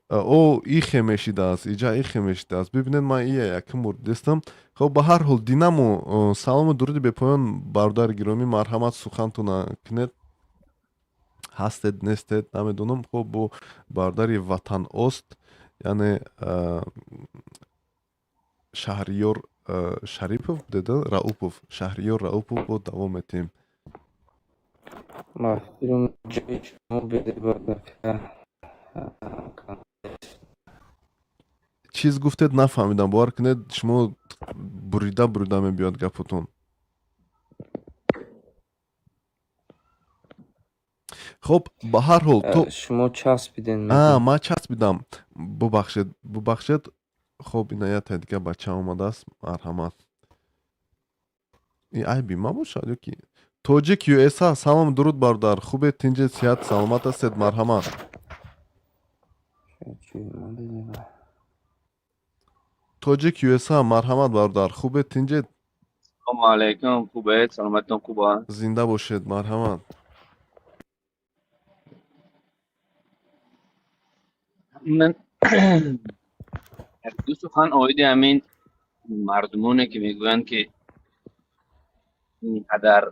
о ихе мешидааст, иҷа ихе мешидааст. Бибинед, ман ия якум бор дидестам. Хоб, ба ҳар ҳол, Динамо, салому дуруди бепоён, бародари гиромӣ, марҳамат, сухантона кунед. Ҳастед, нестед, намедонам. Хуб, бо бародари ватаност, яъне Шаҳриёр Шарипов будеда, Раупов, Шаҳриёр Раупов, бо давом метиҳем. Ба фикрам, ҷои шумо бедебадака. Чиз гуфтед, нафаҳмидам, бовар кунед, шумо бурида бурида мебиёд гапотон. Хуб, ба ҳар ҳол, то Шумо часпиден. А, ман часпидам, бубахшед, бубахшед. Хуб, ина якта дига бача омадааст, марҳамат. И айби ма бошад ё ки? Тоҷик ЮСА, салом, дуруд, бародар, хубед, тинҷед, сиҳат, саломат ҳастед? Марҳамат. Тоҷик ЮСА, марҳамат, бародар, хубед, тинҷед? Салому алайкум, хубед, саломатон хуб аст? Зинда бошед, марҳамат. Ман як ду сухан оиди ҳамин мардумоне, ки мегӯянд, ки ин қадар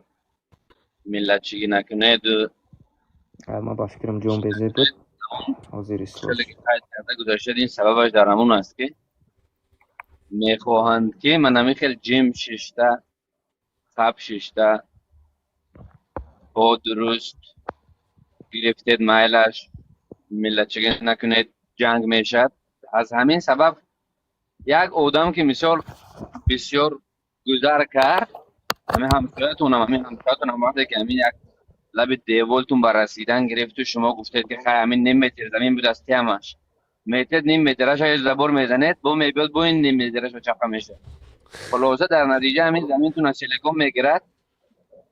миллатчигӣ накунеду. Ман ба фикрам, ҷон безеб буд, ҳозир ислоҳ. Хеле ки қайд карда гузаштед, ин сабабаш дар ҳамон аст, ки мехоҳанд, ки ман ҳамин хел ҷим шишта, хаб шишта, бо дуруст гирифтед, майлаш, миллатчигӣ накунед, ҷанг мешавад. Аз ҳамин сабаб як одам, ки мисол бисёр гузар кард, ҳамин ҳамсоятонам, ҳамин ҳамсоятонам, вақте ки ҳамин як лаби деволтун ба расидан гирифту, шумо гуфтед, ки хай, ҳамин ним метр замин буд, аз тиамаш метед, ним метраш забор мезанед, бо мебиёд, бо ин ним метраш ба чапа мешавад. Хулоса, дар натиҷа ҳамин заминтун аз селеком мегирад,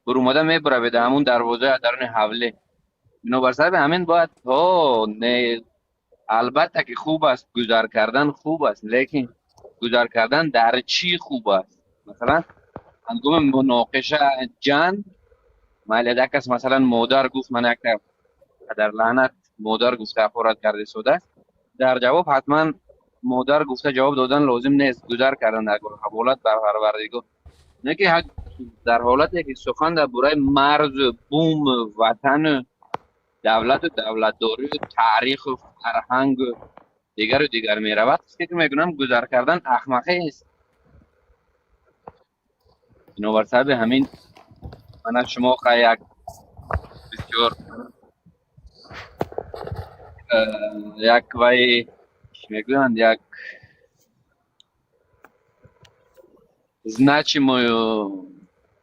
бурумода мебуравед ҳамун дарвозаи даруни ҳавлӣ. Бинобар сабаби ҳамин бояд то не, албатта ки хуб аст, гузар кардан хуб аст, лекин гузар кардан дар чӣ хуб аст? Масалан, ҳангоми муноқиша, ҷанг, майли, як кас, масалан, модар гуфт, ман як падар лаънат, модар гуфта ҳақорат карда истодааст, дар ҷавоб ҳатман модар гуфта ҷавоб додан лозим нест. Гузар кардан дар ҳаволат бар Парвардигор, не ки дар ҳолате ки сухан дар бораи марзу буму ватану давлату давлатдорию таъриху фарҳангу дигару дигар меравад, фикр мекунам, гузар кардан ахмақист. Бинобар сабаби ҳамин мана шумо хай як бисёр як вай чӣ мегӯянд, як значимую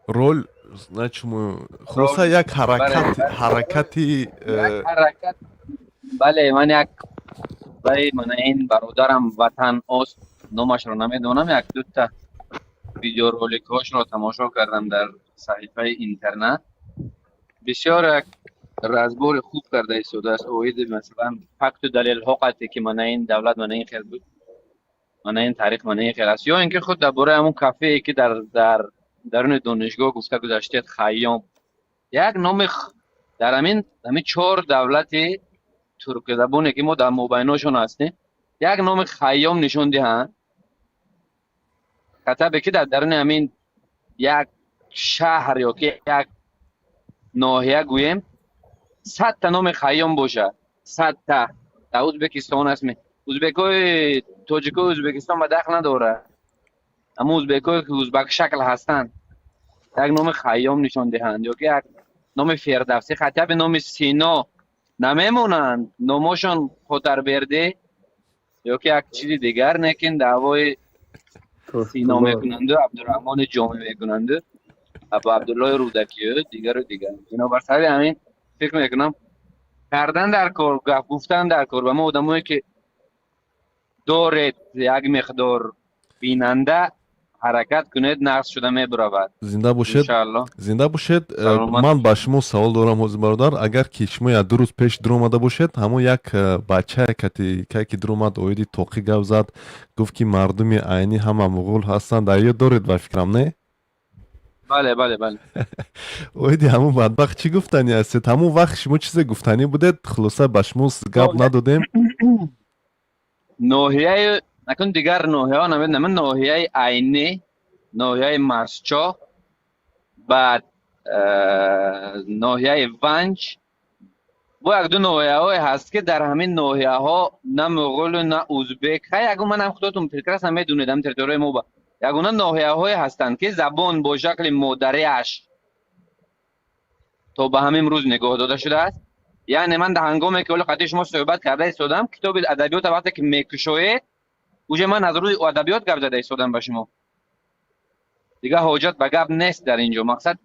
роль, значимую, хулоса, як ҳаракат, ҳаракати ҳаракат, бале. Ман як вай, мана ин бародарам ватан ост, номашро намедонам, як дута видеороликҳошро тамошо кардам дар саҳифаи интернет, бисёр як разбори хуб карда истодааст оиди, масалан, факту далелҳо қате, ки мана ин давлат мана ин хел буд, мана ин таърих мана ин хел аст, ё ин ки худ дар бораи ҳамун кафее, ки дар даруни донишгоҳ гуфта гузаштед, Хайём, як номи дар ҳамин чор давлати туркзабоне, ки мо дар мобайношон ҳастем, як номи Хайём нишон диҳанд, катабе ки дар даруни ҳамин як шаҳр ё ки як ноҳия, гӯем, 100-та номи Хайём бошад, 100-та дар Ӯзбекистон аст, ӯзбекҳои тоҷикои Ӯзбекистон ба дахл надорад, аммо ӯзбекҳое, ки ӯзбакшакл ҳастанд, як номи Хайём нишон диҳанд ё ки як номи Фирдавсӣ, хотя бы номи Сино намемонанд, номошон Хотарбердӣ ё ки як чизи дигар, лекин даъвои Сино мекунанду, Абдураҳмони Ҷомӣ мекунанду, Абу Абдуллои Рӯдакию дигару дигар. Бинобар сабаби ҳамин фикр мекунам, кардан дар кор, гап гуфтан дар кор ба мо одамое, ки доред як миқдор бинанда, ҳаракат кунед, нақс шуда мебуравад. Зинда бошед. Иншаалло. Зинда бошед. Саломат. Ман ба шумо савол дорам ҳозир, бародар. Агар ки шумо як ду рӯз пеш дуромада бошед, ҳамон як бачае кати кай ки дуромад, оиди тоқӣ гап зад, гуфт, ки мардуми Айнӣ ҳама муғул ҳастанд, дар ёд доред, ба фикрам, не? Бале. Оиди ҳамун бадбахт чӣ гуфтанӣ ҳастед? Ҳамун вақт шумо чизе гуфтанӣ будед, хулоса, ба шумо гап надодем. Ноҳияи накун, дигар ноҳияҳо намедонам, ноҳияи Айнӣ, ноҳияи Мастчоҳ, баъд ноҳияи Ванҷ. Бо як ду ноҳияҳое ҳаст, ки дар ҳамин ноҳияҳо на муғулу на узбек, хай, ягон манам худотон прекрасно медонед, ҳам территорияи мо ба ягона ноҳияҳое ҳастанд, ки забон бо шакли модариаш то ба ҳамин рӯз нигоҳ дода шудааст. Яъне ман дар ҳангоме ки ҳоло қатъи шумо суҳбат карда истодам, китоби адабиёта вақте ки мекушоед, уже ман аз рӯи адабиёт гап зада истодам ба шумо. Дигар ҳоҷат ба гап нест дар ин ҷо. Мақсад,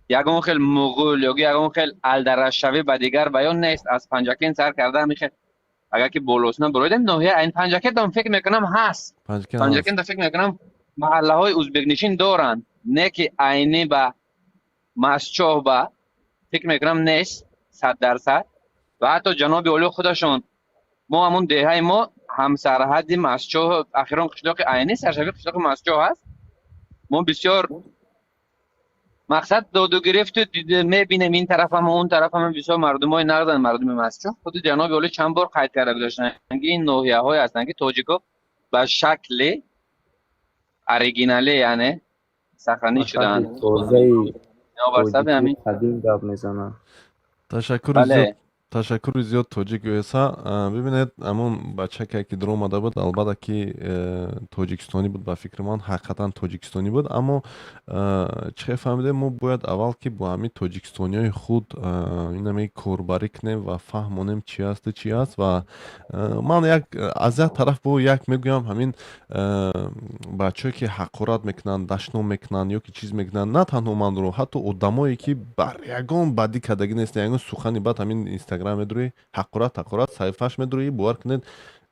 ягон хел муғул ё ягон хел алдарашшавӣ ба дигар баён нест. Аз Панҷакент сар карда, ҳамин хел агар ки болосна буроидем, ноҳия айн Панҷакентам, фикр мекунам, ҳаст. Панҷакента, фикр мекунам, маҳаллаҳои узбекнишин доранд, не ки айнӣ ба Мастчоҳ ба фикр мекунам нест 100%. Ва ҳатто ҷаноби олӣ худашон, мо ҳамун деҳаи мо ҳамсарҳади Мастчоҳ, ахирон қишлоқи айнӣ, саршави қишлоқи Мастчоҳ ҳаст. Мо бисёр, мақсад, доду гирифту мебинем ин тарафам, он тарафам, бисёр мардумои нағзанд мардуми Мастчоҳ. Худи ҷаноби олӣ чанд бор қайд карда гузоштанд, ки ин ноҳияҳое ҳастанд, ки тоҷико ба шакли оригинале, яъне сохранить шудаанд. Тозаи бинобар сабаби ҳамин қадим гап мезананд. Ташаккури зиёд, ташаккури зиёд, Тоҷик ЮСА. Бибинед, ҳамон бачаке ки дуромада буд, албатта ки тоҷикистонӣ буд, ба фикри ман, ҳақиқатан тоҷикистонӣ буд. Аммо чӣ хел фаҳмидем, мо бояд аввал ки бо ҳамин тоҷикистониҳои худ инаме корбарӣ кунем ва фаҳмонем, чи асту чи аст. Ва ман як аз як тараф бо як мегӯям, ҳамин бачаҳое ки ҳақорат мекунанд, дашном мекунанд ё ки чиз мекунанд, на танҳо манро, ҳатто одамое ки бар ягон бадӣ кардагӣ нестанд, ягон сухани бад, ҳамин Инстаграм медурӣ, ҳақорат, ҳақорат, саҳифааш медурӣ, бовар кунед,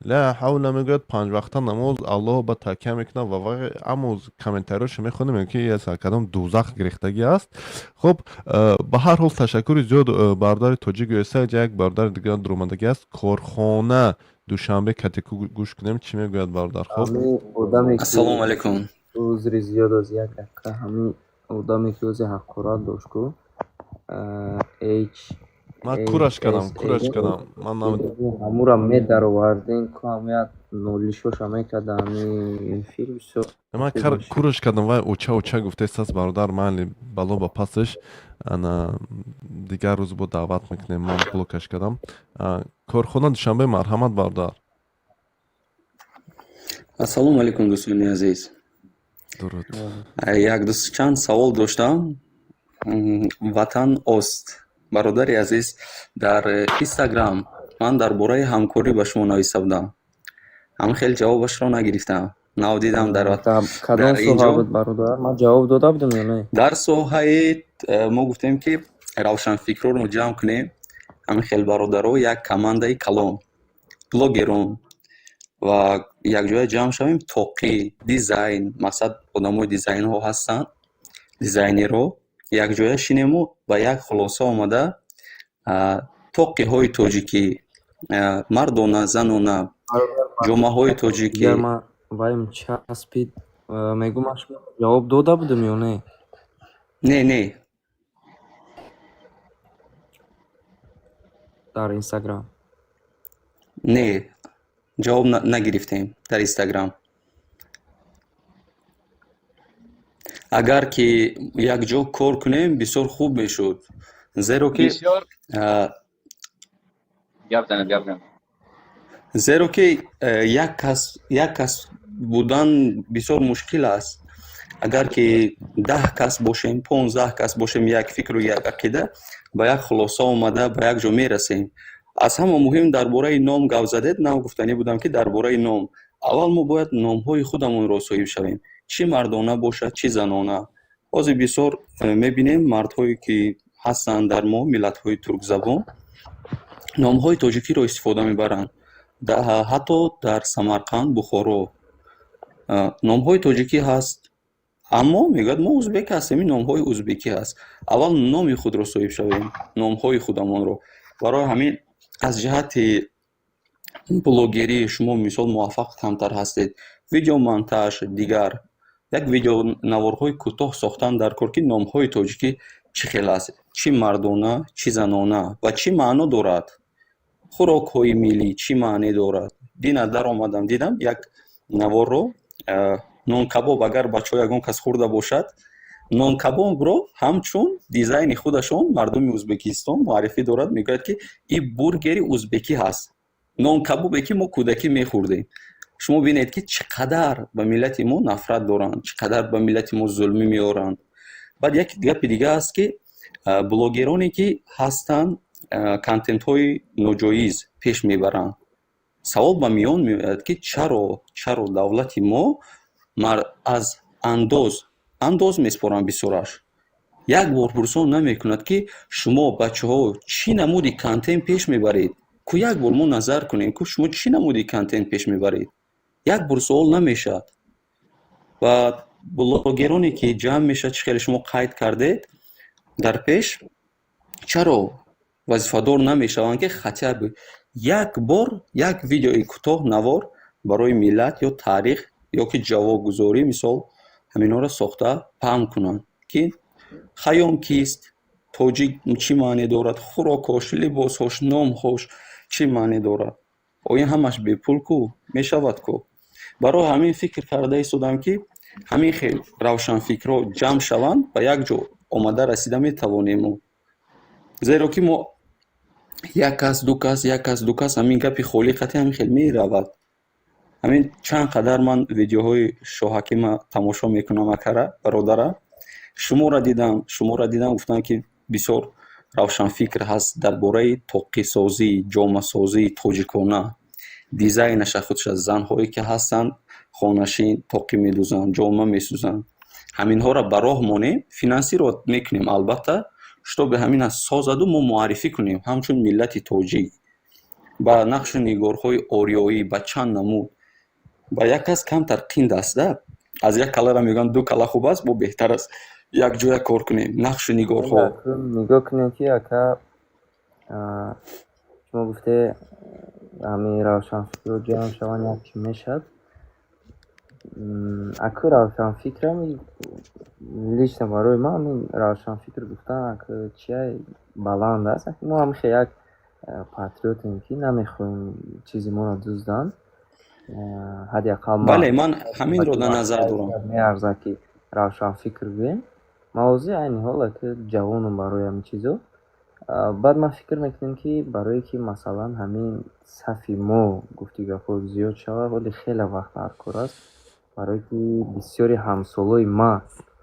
ла ҳавла мегӯяд, панҷвақта намоз, Аллоҳ ба такя мекунад ва, аммо комментариёшо мехонем, ки кадом дӯзах гирехтагӣ аст. Хуб, ба ҳар ҳол, ташаккури зиёд, бародари Тоҷик ЮСА. Як бародари дигар дуромадагӣ аст, корхона Душанбе катеку, гӯш кунем, чӣ мегӯяд бародар. Хуб. Ассалому алайкум. Узри зиёд, аз як дақиқа. Ҳамин одаме ки ози ҳақорат дошт ку, H Ман кураш кардам, кураш кардам ман. Ҳамура медаровардем ку, ҳаму як нолишоша мекарда ҳами эфир бисёр. Ман кураш кардам, вай оча оча гуфтааст. Бародар, майли, бало ба пасаш, ана дигар рӯз бо даъват мекунем. Ман блокаш кардам. Корхона Душанбе, марҳамат, бародар. Ассалому алайкум, дӯстони азиз. Дуруд. Як чанд савол доштам. Ватан ост, бародари азиз, дар Инстаграм ман дар бораи ҳамкорӣ ба шумо нависта будам, ҳам хел ҷавобашро нагирифтам. Нав дидам дар Кадом соҳа буд, бародар? Ман ҷавоб дода будам ё не? Дар соҳаи мо гуфтем, ки равшанфикрҳоро ҷамъ кунем, ҳамин хел бародаро, як командаи калон, блогерон, ва якҷоя ҷамъ шавем, тоқӣ дизайн, мақсад, одамои дизайнҳо ҳастанд, дизайнерҳо, якҷоя шинему ба як хулоса омада, тоқиҳои тоҷикӣ, мардона, занона, ҷомаҳои тоҷикӣ. Вайм часпид, мегӯ, ман шумо ҷавоб дода будам ё не? Не, не. Дар Инстаграм. Не, ҷавоб нагирифтем дар Инстаграм. Агар ки якҷо кор кунем, бисёр хуб мешуд, зеро ки Гап занед, гап занед. Зеро ки як кас будан бисёр мушкил аст. Агар ки 10 кас бошем, 15 кас бошем, як фикру як ақида, ба як хулоса омада, ба як ҷо мерасем. Аз ҳама муҳим, дар бораи ном гап задед. Нав гуфтанӣ будам, ки дар бораи ном аввал мо бояд номҳои худамонро соҳиб шавем, чӣ мардона бошад, чӣ занона. Ҳозир бисёр мебинем, мардҳое ки ҳастанд дар мо, миллатҳои туркзабон, номҳои тоҷикиро истифода мебаранд. Ҳатто дар Самарқанд, Бухоро номҳои тоҷикӣ ҳаст, аммо мегӯяд, мо узбек ҳастем, ин номҳои узбекӣ ҳаст. Аввал номи худро соҳиб шавем, номҳои худамонро. Барои ҳамин, аз ҷиҳати блогерӣ шумо, мисол, муваффақ камтар ҳастед, видеомонтаж, дигар як видеонаворҳои кӯтоҳ сохтан дар кор, ки номҳои тоҷикӣ чӣ хел аст, чӣ мардона, чӣ занона, ва чӣ маъно дорад, хӯрокҳои миллӣ чӣ маъне дорад. Дина даромадам, дидам як наворро, нонкабоб, агар бачаҳо ягон кас хӯрда бошад. Нонкабобро ҳамчун дизайни худашон мардуми Ӯзбекистон муаррифӣ дорад, мегӯяд, ки ин бургери узбекӣ ҳаст. Нонкабобе, ки мо кӯдакӣ мехӯрдем. Шумо бинед, ки чӣ қадар ба миллати мо нафрат доранд, чӣ қадар ба миллати мо зулмӣ меоранд. Баъд як гапи дига аст, ки блогероне, ки ҳастанд, контентҳои ноҷоиз пеш мебаранд. Савол ба миён меояд, ки чаро давлати мо аз андоз меспоранд бисёраш, як бор пурсон намекунад, ки шумо, бачаҳо, чӣ намуди контент пеш мебаред? Ку як бор мо назар кунем, ку шумо чӣ намуди контент пеш мебаред? Як бор суол намешавад. Ва блогероне, ки ҷамъ мешавад, чӣ хеле шумо қайд кардед дар пеш, чаро вазифадор намешаванд, ки хотя бы як бор як видеои кӯтоҳ, навор барои миллат ё таърих ё ки ҷавобгузорӣ, мисол, ҳаминҳоро сохта паҳн кунанд, ки Хайём кист, тоҷик чӣ маъне дорад, хӯрокҳош, либосҳош, номҳош чӣ маъне дорад? О, ин ҳамаш бепул ку мешавад ку. Барои ҳамин фикр карда истодам, ки ҳамин хел равшанфикрҳо ҷамъ шаванд, ба як ҷо омада расида метавонем мо, зеро ки мо як кас, ду кас, як кас, ду кас, ҳамин гапи холӣ қатъи ҳамин хел меравад. Ҳамин чанд қадар ман видеоҳои Шоҳакима тамошо мекунам, акара, бародара, шуморо дидам, гуфтам, ки бисёр равшанфикр ҳаст дар бораи тоқисозӣ, ҷомасозии тоҷикона, дизайнаша худша. Занҳое, ки ҳастанд хонашин, тоқӣ медӯзанд, ҷома месӯзанд, ҳаминҳоро ба роҳ монем, финансировать мекунем албатта, чтобы ҳамина созаду мо муаррифӣ кунем ҳамчун миллати тоҷик ба нақшу нигорҳои ориёӣ, ба чанд намуд. Ба як кас камтар қинд аст да, аз як калара мегӯянд, ду кала хуб аст, бо беҳтар аст якҷоя кор кунем, нақшу нигорҳо. Нигоҳ кунем, ки ака, шумо гуфте, ҳамин равшанфикрро ҷамъ шаванд, як чӣ мешавад. Аку равшанфикрам, лично барои ман ҳамин равшанфикр гуфтан аку чия баланд аст. Мо ҳамихе як патриотем, ки намехоҳем чизи моро дузданд. Ҳадди ақал Бале, ман ҳаминро дар назар дорам. Меарзад, ки равшанфикр гӯем. Ман ҳозир айни ҳол ака ҷавонам барои ҳамин чизо. Баъд ман фикр мекунем, ки барое ки, масалан, ҳамин сафи мо, гуфти гапҳо, зиёд шавад, ҳоли хеле вақт даркор аст, барое ки бисёри ҳамсолои ма,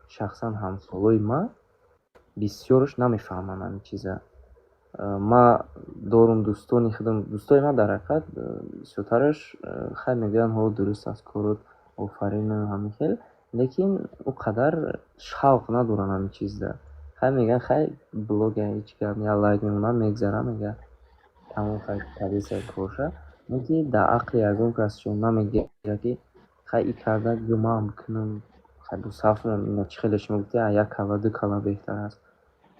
шахсан ҳамсолои ма, бисёраш намефаҳманд ҳамин чиза. Ма дорум дӯстони худам, дӯстои ман дар ҳақиқат бисёртараш хай мегӯянд: «Ҳо, дуруст аст корот, офарину», ҳамин хел, лекин ӯ қадар шавқ надоранд ҳамин чизда. Хай мегӯянд: «Хай, блога, ҳеҷ гап, як лайк мемонад, мегзарам», мегӯяд, тамом, хай, кадеса корша. Лекин дар ақли ягон кас чун намегирад, ки хай, и карда ё ман бикунам, хай, бо сафмон ина чӣ хеле шумо гуфте, як кала, ду кала беҳтар аст,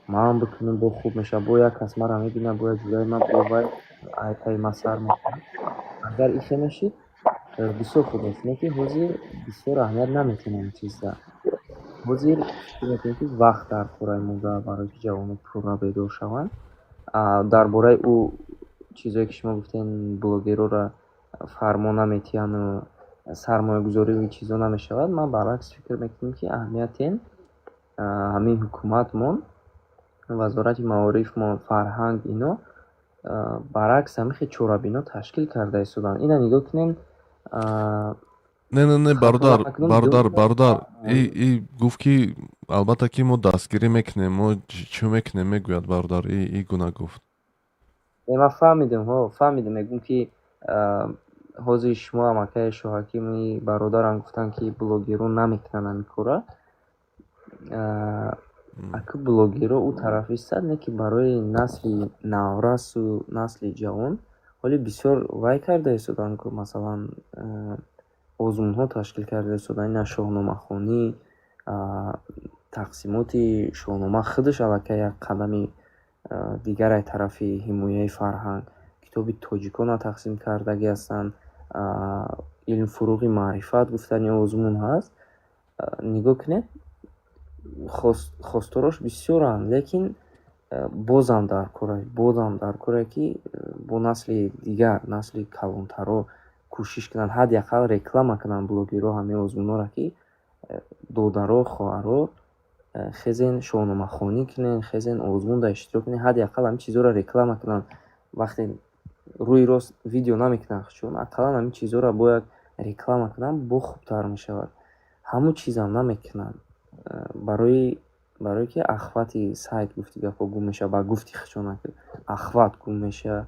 ман бикунам, бо хуб мешавад, бо як кас маро мебинад, бо як ҷӯраи ман, бо вай айпаи ма сар мекунад. Агар ихе мешид, бисёр хуб аст, лекин ҳозир бисёр аҳамият наметиҳем ҳамин чизда. Ҳозир фикр мекунем, ки вақт даркор монда, барое ки ҷавонон пурра бедор шаванд. Дар бораи ӯ чизое, ки шумо гуфтем, блогерора фармон наметиҳану сармоягузорию чизо намешавад, ман баръакс фикр мекунам, ки аҳамиятен ҳамин ҳукуматмон, вазорати маорифмон, фарҳанг, ино баръакс ҳамин хел чорабино ташкил карда истоданд. Ина нигоҳ кунем. Не, не, не, бародар, бародар, бародар, и гуфт, ки албатта, ки мо дастгирӣ мекунем, мо чӣ мекунем, мегӯяд бародар, и гуна гуфт. Ман фаҳмидем, ҳо, фаҳмидем. Мегӯм, ки ҳозир шумо ҳам, акаи Шоҳакими бародарам, гуфтанд, ки блогерон намекунанд ҳамин кора. Аку блогеро ӯ тараф истад, не ки барои насли наврасу насли ҷавон ҳоли бисёр вай карда истоданд ку, масалан, озмунҳо ташкил карда истоданд. Ина шоҳномахонӣ, тақсимоти шоҳнома худаш аллакай як қадами дигаре тарафи ҳимояи фарҳанг, китоби тоҷикона тақсим кардагӣ ҳастанд, илм фурӯғи маърифат гуфтани озмун ҳаст. Нигоҳ кунед, хосторош бисёранд, лекин бозам даркор, ки бо насли дигар, насли калонтаро кӯшиш кунанд, ҳадди ақал реклама кунанд блогерҳо ҳамин озмунҳоро, ки додаро, хоҳаро. Хезен, шоҳномахонӣ кунен, хезен, озмунда иштирок кунен, ҳадди ақал ҳамин чизҳоро реклама кунанд. Вақте рӯи рост видео намекунанд, чун ақаллан ҳамин чизҳоро бояд реклама кунанд, бо хубтар мешавад. Ҳамун чизам намекунанд. Барое ки охвати сайт, гуфти гапҳо, гум мешавад, ба гуфти худшон охват гум мешавад,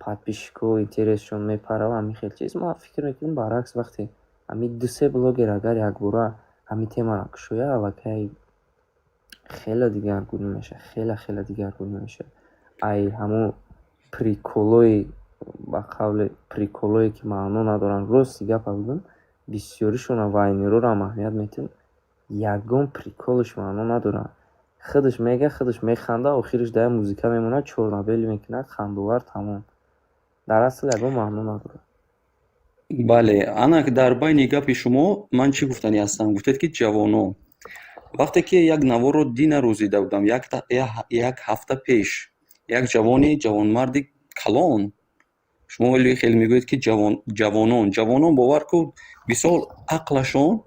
подписчикҳо интересшон мепарад ва ҳамин хел чиз. Ман фикр мекунам, баръакс, вақте ҳамин ду-се блогер агар якбора ҳамин темаро кушояд, аллакай хеле дигаргунӣ мешавад, хеле хеле дигаргунӣ мешавад. Ай ҳамун приколҳои, ба қавле, приколҳое ки маъно надоранд, рости гапа бигӯм, бисёришона вайнерҳоро аҳамият медиҳам, ягон приколаш маъно надорад. Худаш мега, худаш механда, охираш дар як музыка мемонад, чёрно-белый мекунад, хандовар, тамом. Дар асл ягон маъно надорад. Бале, ана дар байни гапи шумо ман чӣ гуфтанӣ ҳастам? Гуфтед, ки ҷавонон. Вақте ки як наворро дина рӯз дида будам, як ҳафта пеш, як ҷавони ҷавонмарди калон, шумо хеле мегӯед, ки ҷавонон, ҷавонон, бовар кун, бисёр ақлашон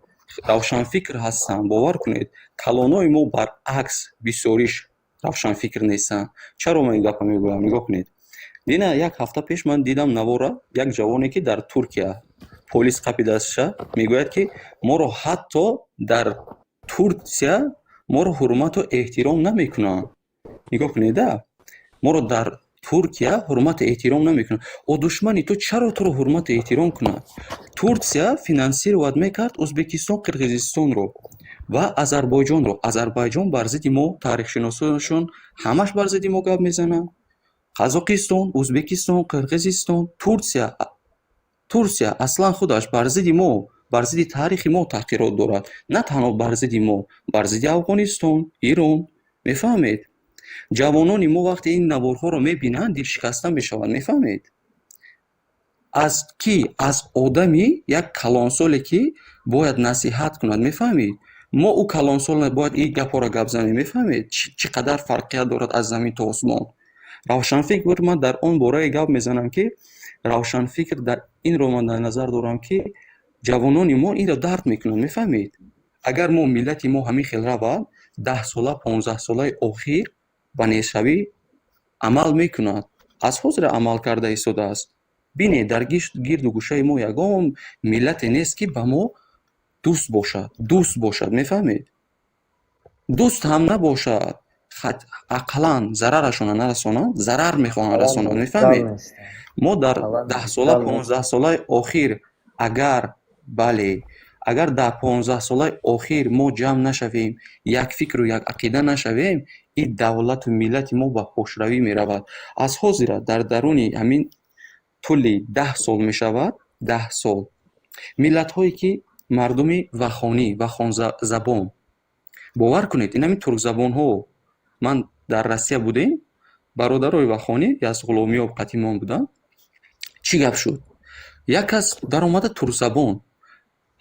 равшанфикр ҳастанд, бовар кунед, калонои мо баръакс бисёриш равшанфикр нестанд. Чаро ман ин гапро мегӯям? Нигоҳ кунед, дина як ҳафта пеш ман дидам навора, як ҷавоне, ки дар Туркия полис қапидастша, мегӯяд, ки моро ҳатто дар Турсия моро ҳурмату эҳтиром намекунанд. Нигоҳ кунеда, моро дар Туркия ҳурмату эҳтиром намекунанд. О, душмани ту чаро туро ҳурмату эҳтиром кунад? Турсия финансировать мекард Ӯзбекистон, Қирғизистонро ва Азарбойҷонро. Азарбайҷон бар зидди мо, таърихшиносонашон ҳамаш бар зидди мо гап мезананд. Қазоқистон, Ӯзбекистон, Қирғизистон, Турсия. Турсия аслан худаш бар зидди мо, бар зидди таърихи мо таҳқирот дорад. На танҳо бар зидди мо, бар зидди Афғонистон, Ирон. Мефаҳмед? Ҷавонони мо вақте ин наворҳоро мебинанд, дилшикаста мешаванд, мефаҳмед? Аз кӣ? Аз одами як калонсоле, ки бояд насиҳат кунад, мефаҳмед? Мо ӯ калонсол бояд ин гапҳоро гап занем, мефаҳмед? Чӣ қадар фарқият дорад аз замин то осмон. Равшанфикр, ман дар он борае гап мезанам, ки равшанфикр дар инро ман дар назар дорам, ки ҷавонони мо инро дарк мекунанд, мефаҳмед? Агар мо миллати мо ҳамин хел равад, 10 сола, 15 солаи охир ба нестшавӣ амал мекунад. Аз ҳозира амал карда истодааст. Бинед, дар гирду гӯшаи мо ягон миллате нест, ки ба мо дӯст бошад, дӯст бошад, мефаҳмед? Дӯст ҳам набошад, ақаллан зарарашонро нарасонанд, зарар мехоҳанд расонанд, мефаҳмед? Мо дар 10 сола, 15 солаи охир агар, бале, агар дар 15 солаи охир мо ҷамъ нашавем, якфикру якақида нашавем, ин давлату миллати мо ба пошравӣ меравад. Аз ҳозира дар даруни ҳамин тӯли 10 сол мешавад, 10 сол, миллатҳое, ки мардуми вахонӣ, вахонзабон, бовар кунед, ин ҳамин туркзабонҳо, ман дар Россия будем, бародарои вахонӣ аз Ғуломиё қатимон буданд. Чӣ гап шуд? Як кас даромада, туркзабон,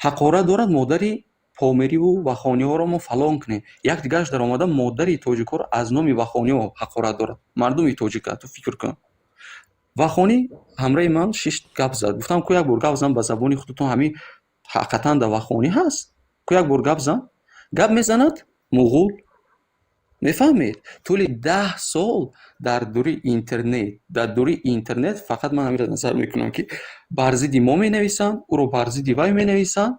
ҳақорат дорад: модари помериву вахониҳоро мо фалон кунем. Як дигараш даромада, модари тоҷикҳоро аз номи вахониҳо ҳақорат дорад. Мардуми тоҷика, ту фикр кун. Вахонӣ ҳамраҳи ман шишт, гап зад. Гуфтам: «Ку, як бор гап зан ба забони худатон, ҳамин ҳақиқатан да вахонӣ ҳаст, ку, як бор гап зан». Гап мезанад муғул, мефаҳмед? Тӯли 10 сол дар дури интернет, дар дури интернет фақат ман ҳаминро назар мекунам, ки бар зидди мо менависанд, ӯро бар зидди вай менависанд.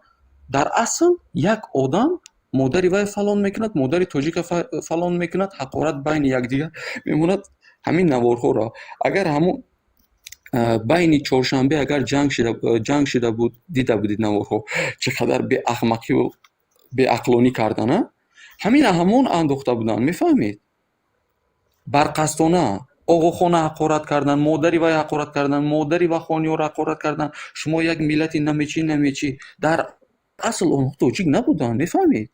Дар асл як одам модари вай фалон мекунад, модари тоҷика фалон мекунад, ҳақорат байни якдигар мемонад. Ҳамин наворҳоро агар ҳамун байни чоршанбе агар ҷанг шида буд, дида будед наворҳо, чӣ қадар беахмақию беақлонӣ кардана, ҳамина ҳамон андохта буданд, мефаҳмед? Барқасдона Оғохона ҳақорат кардан, модари вай ҳақорат кардан, модари вахониёро ҳақорат кардан: «Шумо як миллати намечӣ, намечӣ». Дар асл онҳо тоҷик набуданд, мефаҳмед?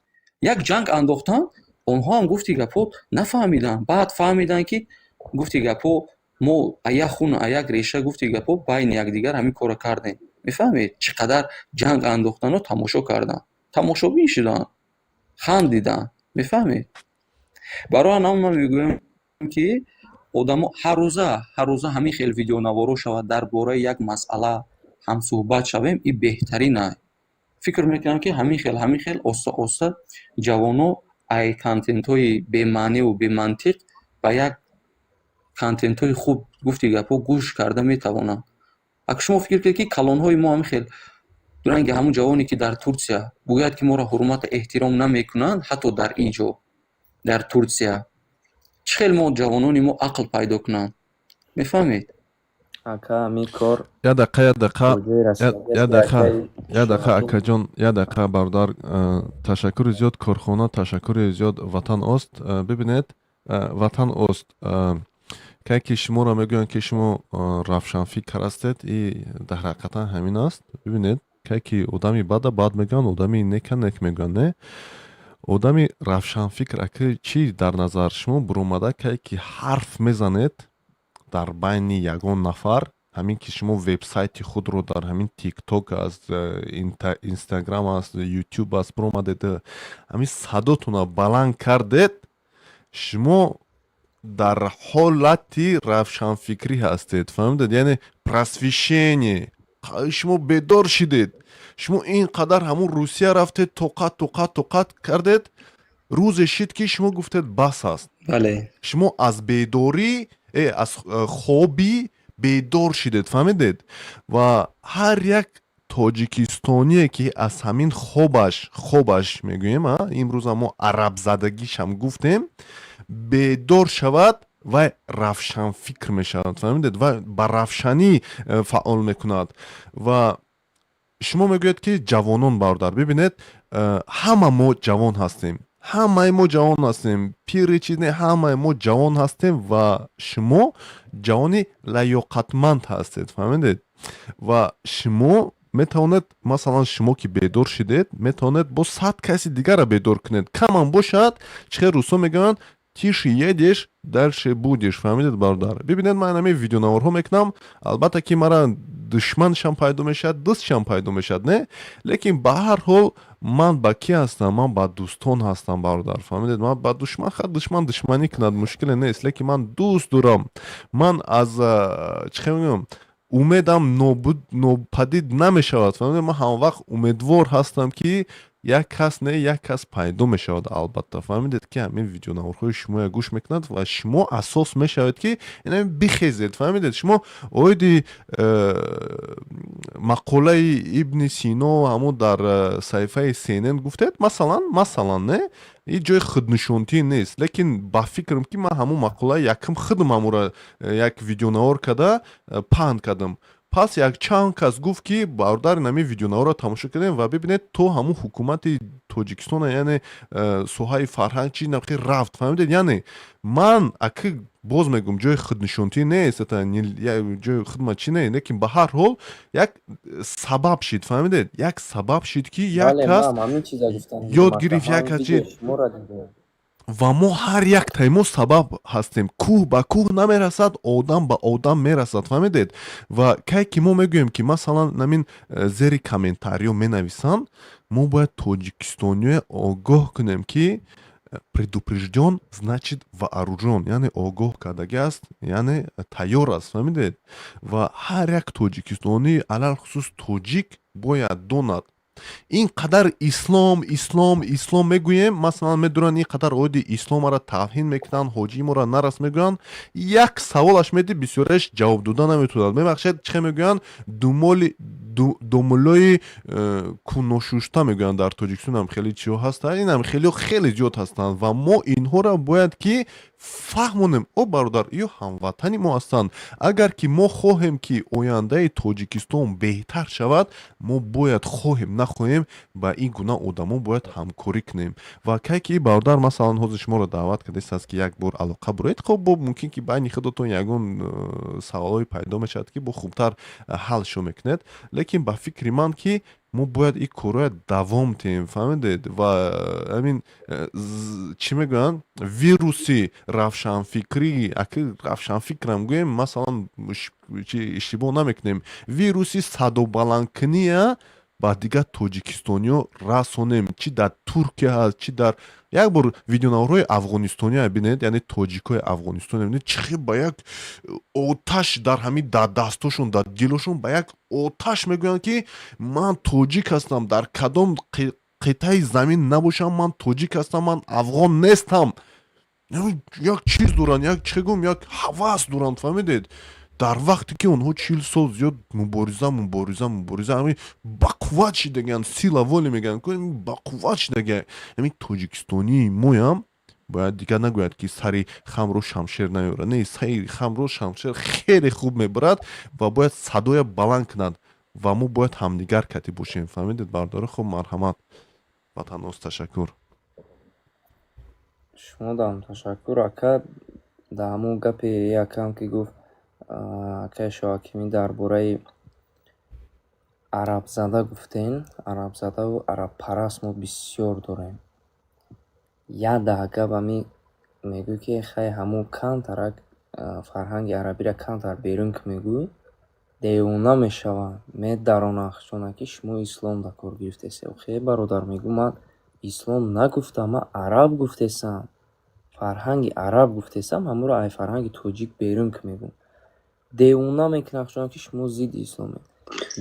Як ҷанг андохтанд, онҳо ҳам, гуфти гапҳо, нафаҳмиданд, баъд фаҳмиданд, ки, гуфти гапҳо, мо як хун, як реша, гуфти гапҳо, байни якдигар ҳамин корро кардем, мефаҳмед? Чӣ қадар ҷанг андохтану тамошо карданд, тамошобин шуданд, хандиданд, мефаҳмед? Барои ҳамин ман мегӯям, ки одамо ҳаррӯза, ҳаррӯза ҳамин хел видеонаворо шавад, дар бораи як масъала ҳамсӯҳбат шавем, ин беҳтарин. Фикр мекунам, ки ҳамин хел, ҳамин хел оста оста ҷавоно Ай контентҳои бемаъниву бемантиқ ба як контентҳои хуб, гуфти гапҳо, гӯш карда метавонанд. Ак шумо фикр кунед, ки калонҳои мо ҳамин хел ранги ҳамун ҷавоне, ки дар Турсия гӯяд, ки моро ҳурмату эҳтиром намекунанд, ҳатто дар ин ҷо, дар Турсия, чӣ хел мо ҷавонони мо ақл пайдо кунанд, мефаҳмед? Ака, ҳамин кор Як дақиқа, як дақиқа. то ҷое расидагиаст, Як ки дақиқа. акаи Як дақиқа. Шоҳатон. Акаҷон, як дақиқа, бародар. Ташаккури зиёд, корхона, ташаккури зиёд, Ватан Ост. Бибинед, Ватан Ост, кай ки шуморо мегӯянд, ки шумо равшанфикр ҳастед, и дар ҳақиқатан ҳамин аст. Бибинед, кай ки одами бада бад мегӯянд, одами нека нек мегӯянд. Не, одами равшанфикр аки чӣ дар назар шумо буромада, кай ки ҳарф мезанед дар байни ягон нафар, ҳамин ки шумо вебсайти худро дар ҳамин Тикток аст, Инстаграм аст, Ютуб аст, буромадед, ҳамин садотона баланд кардед, шумо дар ҳолати равшанфикрӣ ҳастед, фаҳмидед? Яъне просвещение, шумо бедор шидед. Шумо ин қадар ҳамун Русия рафтед, тоқат, тоқат, тоқат кардед, рӯзе шид, ки шумо гуфтед, бас аст. Бале. Шумо аз бедорӣ, аз хобӣ бедор шидед, фаҳмидед? Ва ҳар як тоҷикистоние, ки аз ҳамин хобаш мегӯем, имрӯза мо арабзадагишам гуфтем, бедор шавад, вай равшанфикр мешавад, фаҳмидед? Вай ба равшанӣ фаъол мекунад. Ва шумо мегӯед, ки ҷавонон, бародар, бибинед, ҳама мо ҷавон ҳастем, ҳамаи мо ҷавон ҳастем, пири чиз не, ҳамаи мо ҷавон ҳастем. Ва шумо ҷавони лаёқатманд ҳастед, фаҳмидед? Ва шумо метавонед, масалан, шумо ки бедор шидед, метавонед бо 100 каси дигарро бедор кунед, камам бошад. Чӣ хел русо мегӯянд: «Тише едешь, дальше будешь», фаҳмидед, бародар? Бибинед, ман ҳамин видеонаворҳо мекунам, албатта ки мара душманшам пайдо мешавад, дӯстшам пайдо мешавад, не, лекин ба ҳар ҳол ман ба кӣ ҳастам? Ман ба дӯстон ҳастам, бародар, фаҳмидед? Ман ба душман, хат душман душманӣ кунад, мушкиле нест, лекин ман дӯст дорам. Ман аз, чӣ хел мегӯям, умедам нобуд, нопадид намешавад, фаҳмидед? Ман ҳамавақт умедвор ҳастам, ки як кас, не, як кас пайдо мешавад, албатта, фаҳмидед, ки ҳамин видеонаворҳои шумоя гӯш мекунад ва шумо асос мешавед, ки инами бихезед, фаҳмидед? Шумо оиди мақолаи Ибни Сино ҳамон дар саҳифаи CNN гуфтед, масалан, не, ин ҷои худнишонтӣ нест, лекин ба фикрам, ки ман ҳамон мақолаи якум худам ҳамонро як видеонавор карда паҳн кардам. Пас якчанд кас гуфт, ки бародар, инами видеонаворро тамошо кардем ва бибинед, то ҳамун ҳукумати Тоҷикистона, яъне соҳаи фарҳанг чи нақи рафт, фаҳмидед? Яъне ман аки боз мегӯм, ҷои худнишонтӣ нест, это ҷои хидмат чи не, лекин ба ҳар ҳол як сабаб шид, фаҳмидед? Як сабаб шид, ки як кас ёд гирифт, як кас чи. Ва мо ҳар яктаи мо сабаб ҳастем. Кӯҳ ба кӯҳ намерасад, одам ба одам мерасад, фаҳмидед? Ва кай ки мо мегӯем, ки масалан намин зери комментариё менависанд, мо бояд тоҷикистониё огоҳ кунем, ки предупрежден, значит вооружен, яъне огоҳ кардагӣ аст, яъне тайёр аст, фаҳмидед? Ва ҳар як тоҷикистонӣ, алалхусус тоҷик, бояд донад, ин қадар ислом, ислом, ислом мегӯем, масалан, медонанд, ин қадар оиди исломаро тавҳин мекунанд, ҳоҷии моро нарас мегӯянд, як саволаш меди, бисёреш ҷавоб дода наметавонад. Мебахшед, чӣ мегӯянд? Думоли домулои куношушта мегӯянд. Дар Тоҷикистон ҳам хеле чиҳо ҳастанд, инам хелео хеле зиёд ҳастанд ва мо инҳоро бояд ки фаҳмонем: о бародар, ё ҳамватани мо ҳастанд. Агар ки мо хоҳем, ки ояндаи Тоҷикистон беҳтар шавад, мо бояд, хоҳем нахоҳем, ба ин гуна одамо бояд ҳамкорӣ кунем. Ва кай ки бародар, масалан, ҳозир шуморо даъват кардааст, ки як бор алоқа буроед, хоб, бо мумкин ки байни худатон ягон саволҳое пайдо мешавад, ки бо хубтар ҳал шо мекунед. Лекин ба фикри ман, ки мо бояд ин корҳоя давом диҳем, фаҳмидед? Ва ҳамин чӣ мегӯянд, вируси равшанфикрӣ, аки равшанфикрам гӯем, масалан, чи иштибоҳ намекунем, вируси садобаландкуния ба дигар тоҷикистониё расонем, чӣ дар Туркия ҳаст, чӣ дар, як бор видеонаворҳои афғонистония бинед, яъне тоҷикҳои Афғонистоне бинед, чӣ хел ба як оташ дар ҳамин дар дастошон, дар дилошон ба як оташ мегӯянд, ки ман тоҷик ҳастам, дар кадом қитъаи замин набошам, ман тоҷик ҳастам, ман афғон нестам. Як чиз доранд, як чӣ гум, як ҳавас доранд, фаҳмидед? Дар вақте ки онҳо 40 сол зиёд мубориза, мубориза, мубориза, ҳамин бақувват шидагианд, сила воли мегӯянд, бақувват шидагия. Ҳамин тоҷикистонии моям бояд дигар нагӯяд, ки сари хамро шамшер наёрад. Не, сари хамро шамшер хеле хуб мебарад ва бояд садоя баланд кунад ва мо бояд ҳамдигар катӣ бошем, фаҳмидед, бардора? Хуб, марҳамат, Ватаноз, ташаккур. Шумодам ташаккур, ака. Дар ҳамон гапе якам, ки гуфт акаи Шоҳакимӣ дар бораи арабзада гуфтен, арабзадаву арабпараст мо бисёр дорем. Як даҳ гап ами мегӯй, ки хай, ҳамун камтарак фарҳанги арабиро камтар берун ки мегӯй, девона мешаванд, медаронанд худшона, ки шумо ислом дар кор гирифтесед. Охе, бародар, мегӯ, ман ислом нагуфтам, ман араб гуфтесам, фарҳанги араб гуфтесам, ҳамонро ай фарҳанги тоҷик берун ки мегӯм, девона мекунанд худшона, ки шумо зидди исломед.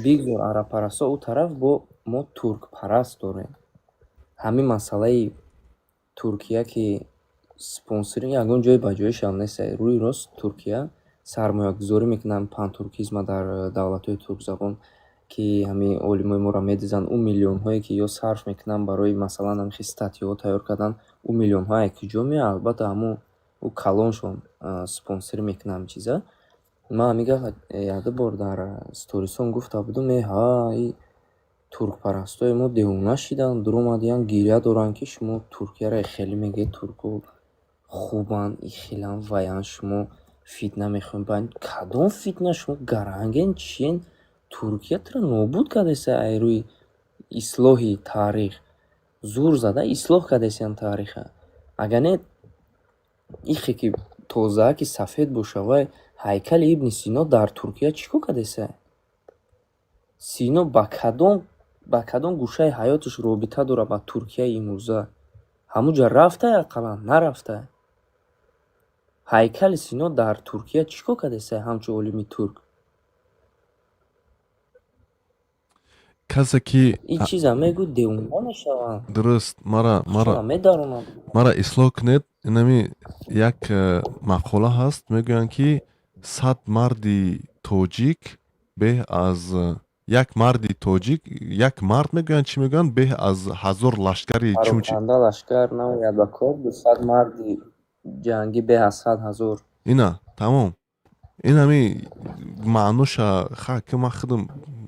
Бигзор арабпарастҳо ӯ тараф, бо мо туркпараст дорем. Ҳамин масъалаи Туркия, ки спонсори ягон ҷои ба ҷоишам нест, рӯи рост Туркия сармоягузорӣ мекунанд пантуркизма дар давлатҳои туркзабон, ки ҳамин олимои моро медизанд. Ӯ миллионҳое, ки ё сарф мекунанд барои, масалан, ҳамин статьяҳо тайёр кардан, ӯ миллионҳо аз куҷо меояд? Албатта, ҳамун ӯ калоншон спонсорӣ мекунад ҳамин чиза. Ман ҳамин гап якду бор дар сторисҳом гуфта будум: э ҳа, и туркпарастҳои мо девона шиданд, дуромадиянд, гиря доранд, ки шумо Туркияро хеле мегӯед, туркҳо хубанд, ихеланд, ваянд, шумо фитна мехоҳед. Кадом фитна? Шумо гаранген, чиен? Туркия туро нобуд кардеса ай рӯи ислоҳи таърих. Зур зада ислоҳ кардесиян таъриха. Агар не, ихе ки тозааки сафед боша, вай ҳайкали Ибни Сино дар Туркия чӣ кор кардеса? Сино ба кадом гӯшаи ҳаёташ робита дорад ба Туркияи имрӯза? Ҳамун ҷо рафтай, ақаллан нарафтай? Ҳайкали Сино дар Туркия чӣ кор кардеса ҳамчун олими турк? Касе ки Ин чиза мегӯ, девона мешаванд. Дуруст, мара Медаронанд. Мара ислоҳ кунед. Инами як мақола ҳаст, мегӯянд, ки 100 марди тоҷик беҳ аз як марди тоҷик, як мард мегӯянд, чӣ мегӯянд, беҳ аз 1000 лашкари чунчи. Пароканда лашкар наояд ба кор, 200 марди ҷангӣ беҳ аз 100 000. Ина тамом, ин ҳами маъноша ха, ки ман худам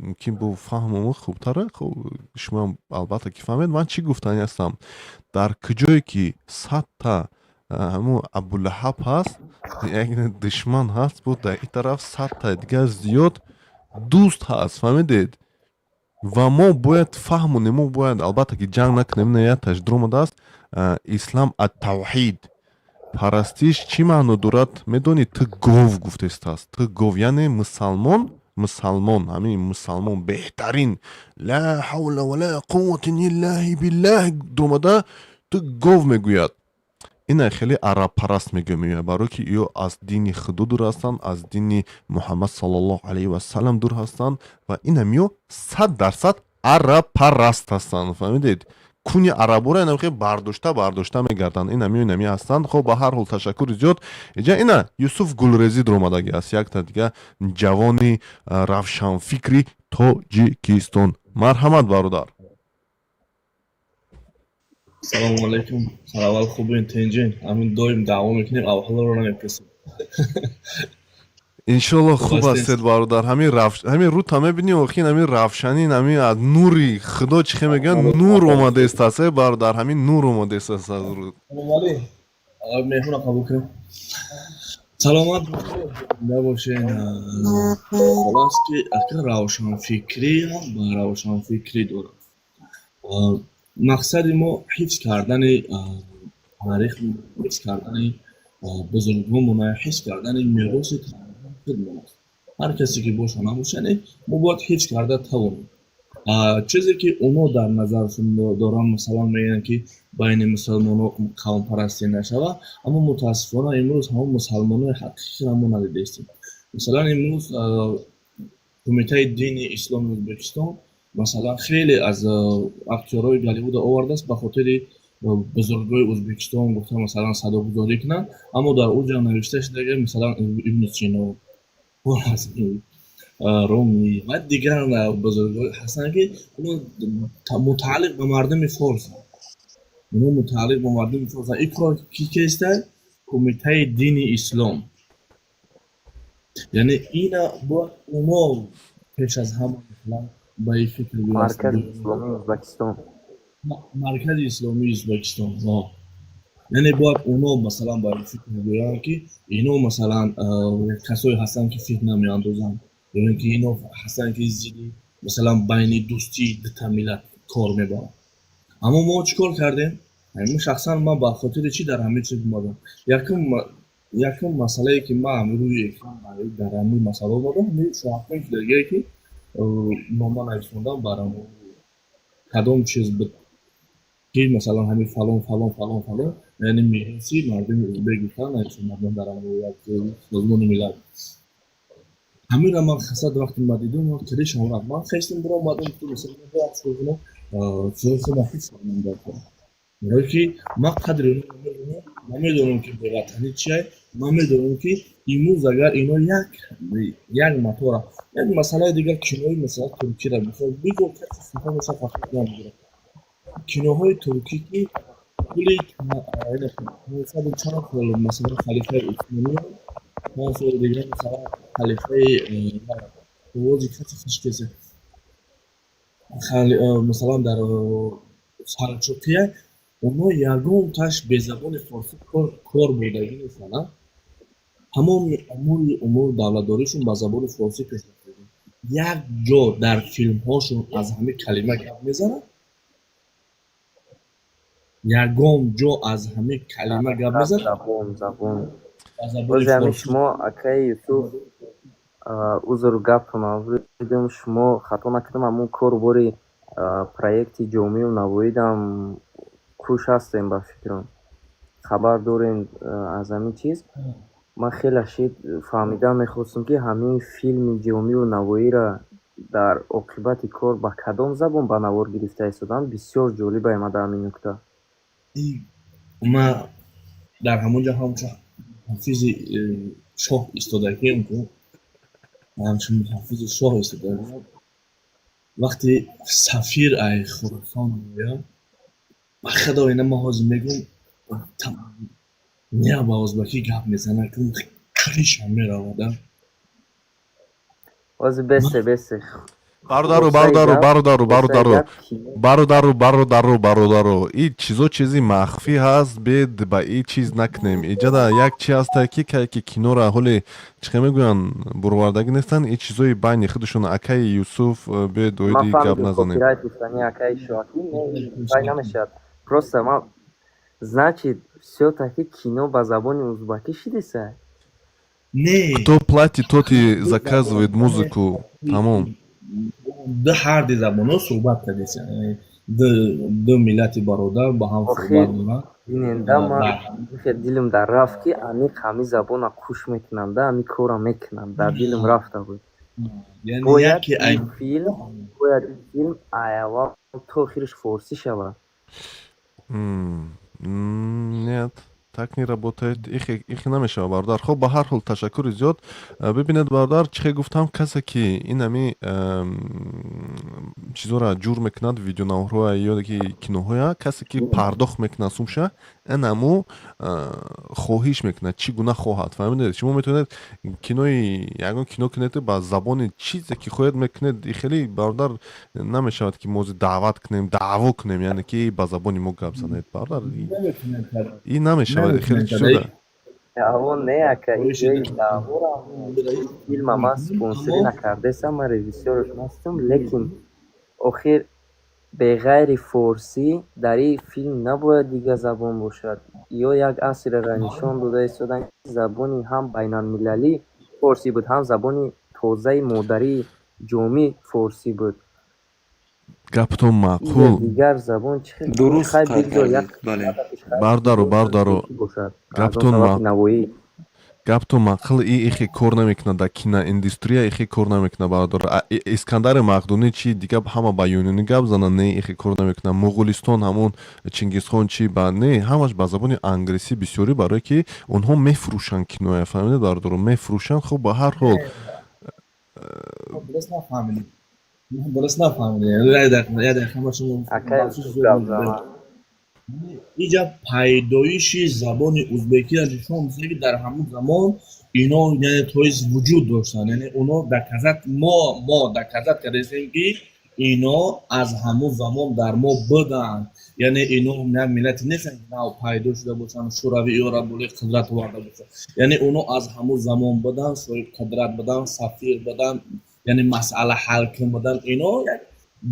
мумкин бу фаҳмам хубтара. Хуб, шумоам албатта ки фаҳмед, ман чӣ гуфтанӣ ҳастам. Дар куҷое ки 100-та ҳамун Абулаҳаб ҳаст, як душман ҳаст, бо дар ин тараф 100-та дигар зиёд дӯст ҳаст, фаҳмидед? Ва мо бояд фаҳмонем, мо бояд албатта ки ҷанг накунем. Ина якташ дуромадааст: ислам ат-тавҳид, парастиш чӣ маъно дорад, медонӣ? Ту гов гуфтестааст, ту гов, яъне мусалмон, мусалмон, ҳамин мусалмон беҳтарин, ла ҳавла ва ла қуввата иллаҳи биллаҳ дуромада, ту гов мегӯяд. Ина хеле арабпараст мегӯям, барое ки ё аз дини худо дур ҳастанд, аз дини Муҳаммад саллаллоҳу алайҳи васалам дур ҳастанд ва инам ё 100% арабпараст ҳастанд, фаҳмидед? Куни араборо инам хеле бардошта бардошта мегарданд, инам ё инами ҳастанд. Хоб, ба ҳар ҳол, ташаккури зиёд. Иҷа ина Юсуф Гулрезӣ дуромадаги аст, якта дига ҷавони равшанфикри Тоҷикистон. Марҳамат, бародар. Салому алайкум. Сараввал, хубен, тинҷен? Ҳамин доим даъво мекунем, авҳолро намепурсем. Иншолло, хуб ҳастед, бародар. Ҳамин рӯта мебинӣ, охин ҳамин равшанин, ҳамин аз нури худо, чӣ хе мегӯянд, нур омадааст, э бародар, ҳамин нур омадааст аз рӯ. Меҳмона қабул кунем. Саломат набошен. Холас ки ака, равшанфикрӣ ба равшанфикрӣ дорад. Мақсади мо ҳифз кардани таърих, ҳифз кардани бузургонмона, ҳифз кардани мероси худмон аст. Ҳар касе ки боша, набоша, яъне мо бояд ҳифз карда тавонем. Чизе ки онҳо дар назаршон доранд, масалан, мегӯянд, ки байни мусалмонҳо қавмпарастӣ нашавад, аммо мутаассифона имрӯз ҳамон мусалмонои ҳақиқиро мо надидаистем. Масалан, имрӯз Кумитаи дини исломи Ӯзбекистон Масалан, хеле аз актёрҳои Голливуда овардааст, ба хотири бузургои Ӯзбекистон гуфта, масалан, садогузорӣ кунанд, аммо дар он ҷо навишта шуда, масалан, Ибни Сино, Хоразмӣ, Румӣ ва дигар бузургҳо ҳастанд, ки мутааллиқ ба мардуми форсанд. Онҳо мутааллиқ ба мардуми форсанд. Ин кор ки кеста? Кумитаи дини ислом. Яъне ина бояд оно пеш аз ҳама, масалан, ба ин фикр Маркази исломии Ӯзбекистон. Маркази исломии Ӯзбекистон, яъне бояд оно, масалан, ба ин фикр биёянд, ки ино, масалан, касое ҳастанд, ки фитна меандозанд, ё ин ки ино ҳастанд, ки зидди, масалан, байни дӯстии дута миллат кор мебаранд. Аммо мо чӣ кор кардем? Шахсан ман ба хотири чӣ дар ҳамин чиз омадам? Якум масъалае, ки ман ҳамин рӯи экран дар ҳамин масъала омадам, ҳамин шоҳакон шудагие, ки нома нависондам бар кадом чиз буд, ки, масалан, ҳамин фалон, фалон, фалон, фалон, яъне мероси мардуми ӯзбек гуфтан нависондам дар як Созмони Милал. Ҳаминро ман хасад вақте ма дидам, ман киришам рафт, ман хестам, биромадам, масалан, бояд чикор кунам, чизои худам ҳифз кунам дар кор, барое ки ман қадри онро намедонам. Ман медонам, ки беватанӣ чия. Ман медонам, ки имрӯз агар ино як матора, як масъалаи дигар, кинои, масалан, туркиро мисол бигӯ, каси сухан фақат намегирад. Киноҳои туркӣ, ки пули саду чанд сол, масалан, халифаи Усмониё, чанд соли дигар, масалан, халифаи овози каси хишкесе, масалан, дар Салҷуқия, онҳо ягонташ безабони форсӣ кор бурдагӣ нестанд. Тамоми умури давлатдоришон ба забони форсӣ пеш рафта. Як ҷо дар филмҳошон аз ҳамин калима гап мезанад? Ягон ҷо аз ҳамин калима гап мезанад? Забон, забон. Ба забони Бози ҳамин форсӣ. Шумо, акаи Юсуф, узр, гапам аввалидим, шумо хато накардам, ҳамун кору бори проекти Ҷомию Навоидам кӯш ҳастем, ба фикрам, хабар дорем аз ҳамин чиз. Ман хеле шид фаҳмида мехостам, ки ҳамин филми Ҷомию Навоиро дар оқибати кор ба кадом забон ба навор гирифта истоданд. Бисёр ҷолиб омада ҳамин нукта. Ман дар ҳамон ҷо ҳамчун ҳофизи шоҳ истодагием, ҳамчун муҳофизи шоҳ истодагием. Вақте сафир ай Хуросон меояд, ба худо, ина ман ҳозир мегӯм, не, ба ӯзбакӣ гап мезанад, кришам меравада. Ҳозир бесе, бесе. Бародару, бародару, бародару, бародару, бародару, бародару, бародару, ин чизо чизи махфӣ ҳаст, бед ба ин чиз накунем. Иҷада як чи ҳаста, ки кае ки киноро ҳоле чихе мегӯянд, буровардагӣ нестанд, ин чизои байни худашон. Акаи Юсуф, бед оиди гап назанем. Акаи Шоакӣ, вай намешавад. Просто ман, значит, всё-таки кино ба забони узбакӣ шидеса? Не. Кто платит, тот и заказывает музыку, тамом. Ду ҳарди забонҳо суҳбат кардеса, ду миллати бародар ба ҳам суҳбат доранд. Биненда, ман дилам дар рафт, ки аниқ ҳамин забона қуш мекунам да, ҳамин корро мекунам, дар дилам рафта буд. Бояд ин филм, бояд ин филм аввал то охираш форсӣ шавад. Нет, так не работает. Ихе намешавад, бародар. Хоб, ба ҳар ҳол, ташаккури зиёд. Бибинед, бародар, чӣ хел гуфтам, касе ки ин ҳами чизоро ҷур мекунад, видеонаворҳоя ё ки киноҳоя, касе ки пардохт мекунад сумша, ин ҳаму хоҳиш мекунад, чӣ гуна хоҳад. Фаҳмидед? Шумо метавонед кинои, ягон кино кунед, ба забони чизе ки хоҳед мекунед. Хеле, бародар, намешавад, ки мо даъват кунем, даъво кунем, яъне ки ба забони мо гап занед. Бародар, ин намешавад хеле чизода. Даъво не, ака, ҷои даъворам. Филма ман спонсорӣ накардесам, ман режиссёрш ҳастам, лекин охир беғайри форсӣ дар ин филм набояд дигар забон бошад. Ё як асреро нишон дода истоданд, ки забони ҳам байналмилалӣ форсӣ буд, ҳам забони тозаи модарии Ҷомӣ форсӣ буд. Гаптон маъқул. Дигар забон чӣ хел? Дуруст. Хай, қайд бигзор як кардед, бале. Бародару, бародару, бошад. гаптон Навоӣ. Гапту маъқул, и ихе кор намекунад, дар киноиндустрия ихе кор намекунад, бародар. Искандари Мақдунӣ чи, дига ҳама ба юнонӣ гап зананд? Не, ихе кор намекунад. Муғулистон, ҳамон Чингизхон чи, ба не, ҳамаш ба забони англисӣ бисёрӣ, барое ки онҳо мефурӯшанд киноя, фаҳмидед, бародаро, мефурӯшанд. Хуб, ба ҳар ҳол. Дуруст нафаҳмидем, дуруст нафаҳмидем. Як дақиқа, як дақиқа, ма шумо Акай бахшиш. Гап зана. Иҷа пайдоиши забони узбекиро нишон медиҳад, ки дар ҳамон замон ино, яъне, то есть, вуҷуд доштанд. Яъне оно доказать, мо доказать кардастем, ки ино аз ҳамон замон дар мо буданд. Яъне ино як миллате нестанд, ки нав пайдо шуда бошанд, шӯравӣ иёра болои қудрат оварда бошад. Яъне оно аз ҳамон замон буданд, соҳиби қудрат буданд, сафир буданд, яъне масъала ҳалкун буданд. Ино як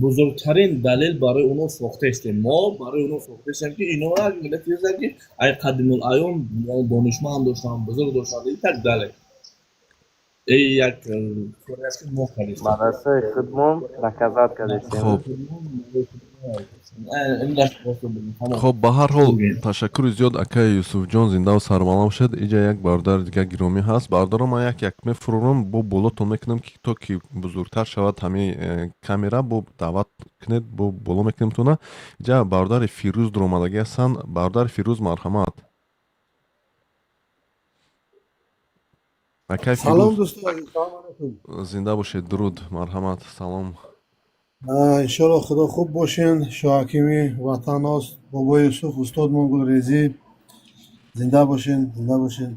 бузургтарин далел барои онҳо сохтаистем, мо барои онҳо сохтаистем, ки ино як миллате ҳастанд, ки ай қадимулайём донишманд доштанд, бузург доштанд и так далее. Эй як коре аст, ки мо кардистем. Ба дастҳои худмон доказать кардестем. Хуб. Хоб, ба ҳар ҳол, ташаккури зиёд, акаи Юсуфҷон, зиндаву сарбаланд бошед. Иҷа як бародари дигар гиромӣ ҳаст. Бародаро, ман як як мефурорам, бо болотон мекунам, ки то ки бузургтар шавад ҳамин камера, бо даъват кунед, бо боло мекунем туна. Иҷа бародари Фирӯз дуромадагӣ ҳастанд. Бародари Фирӯз, марҳамат, акаи Салом. Фирӯз. Дӯстони азиз, салом алайкум. Зинда бошед, дуруд, марҳамат, салом. Иншоалло, худо хуб бошен. Шоҳакими ватан ост, бобои Юсуф, устод Монгулрезӣ, зинда бошен, зинда бошен.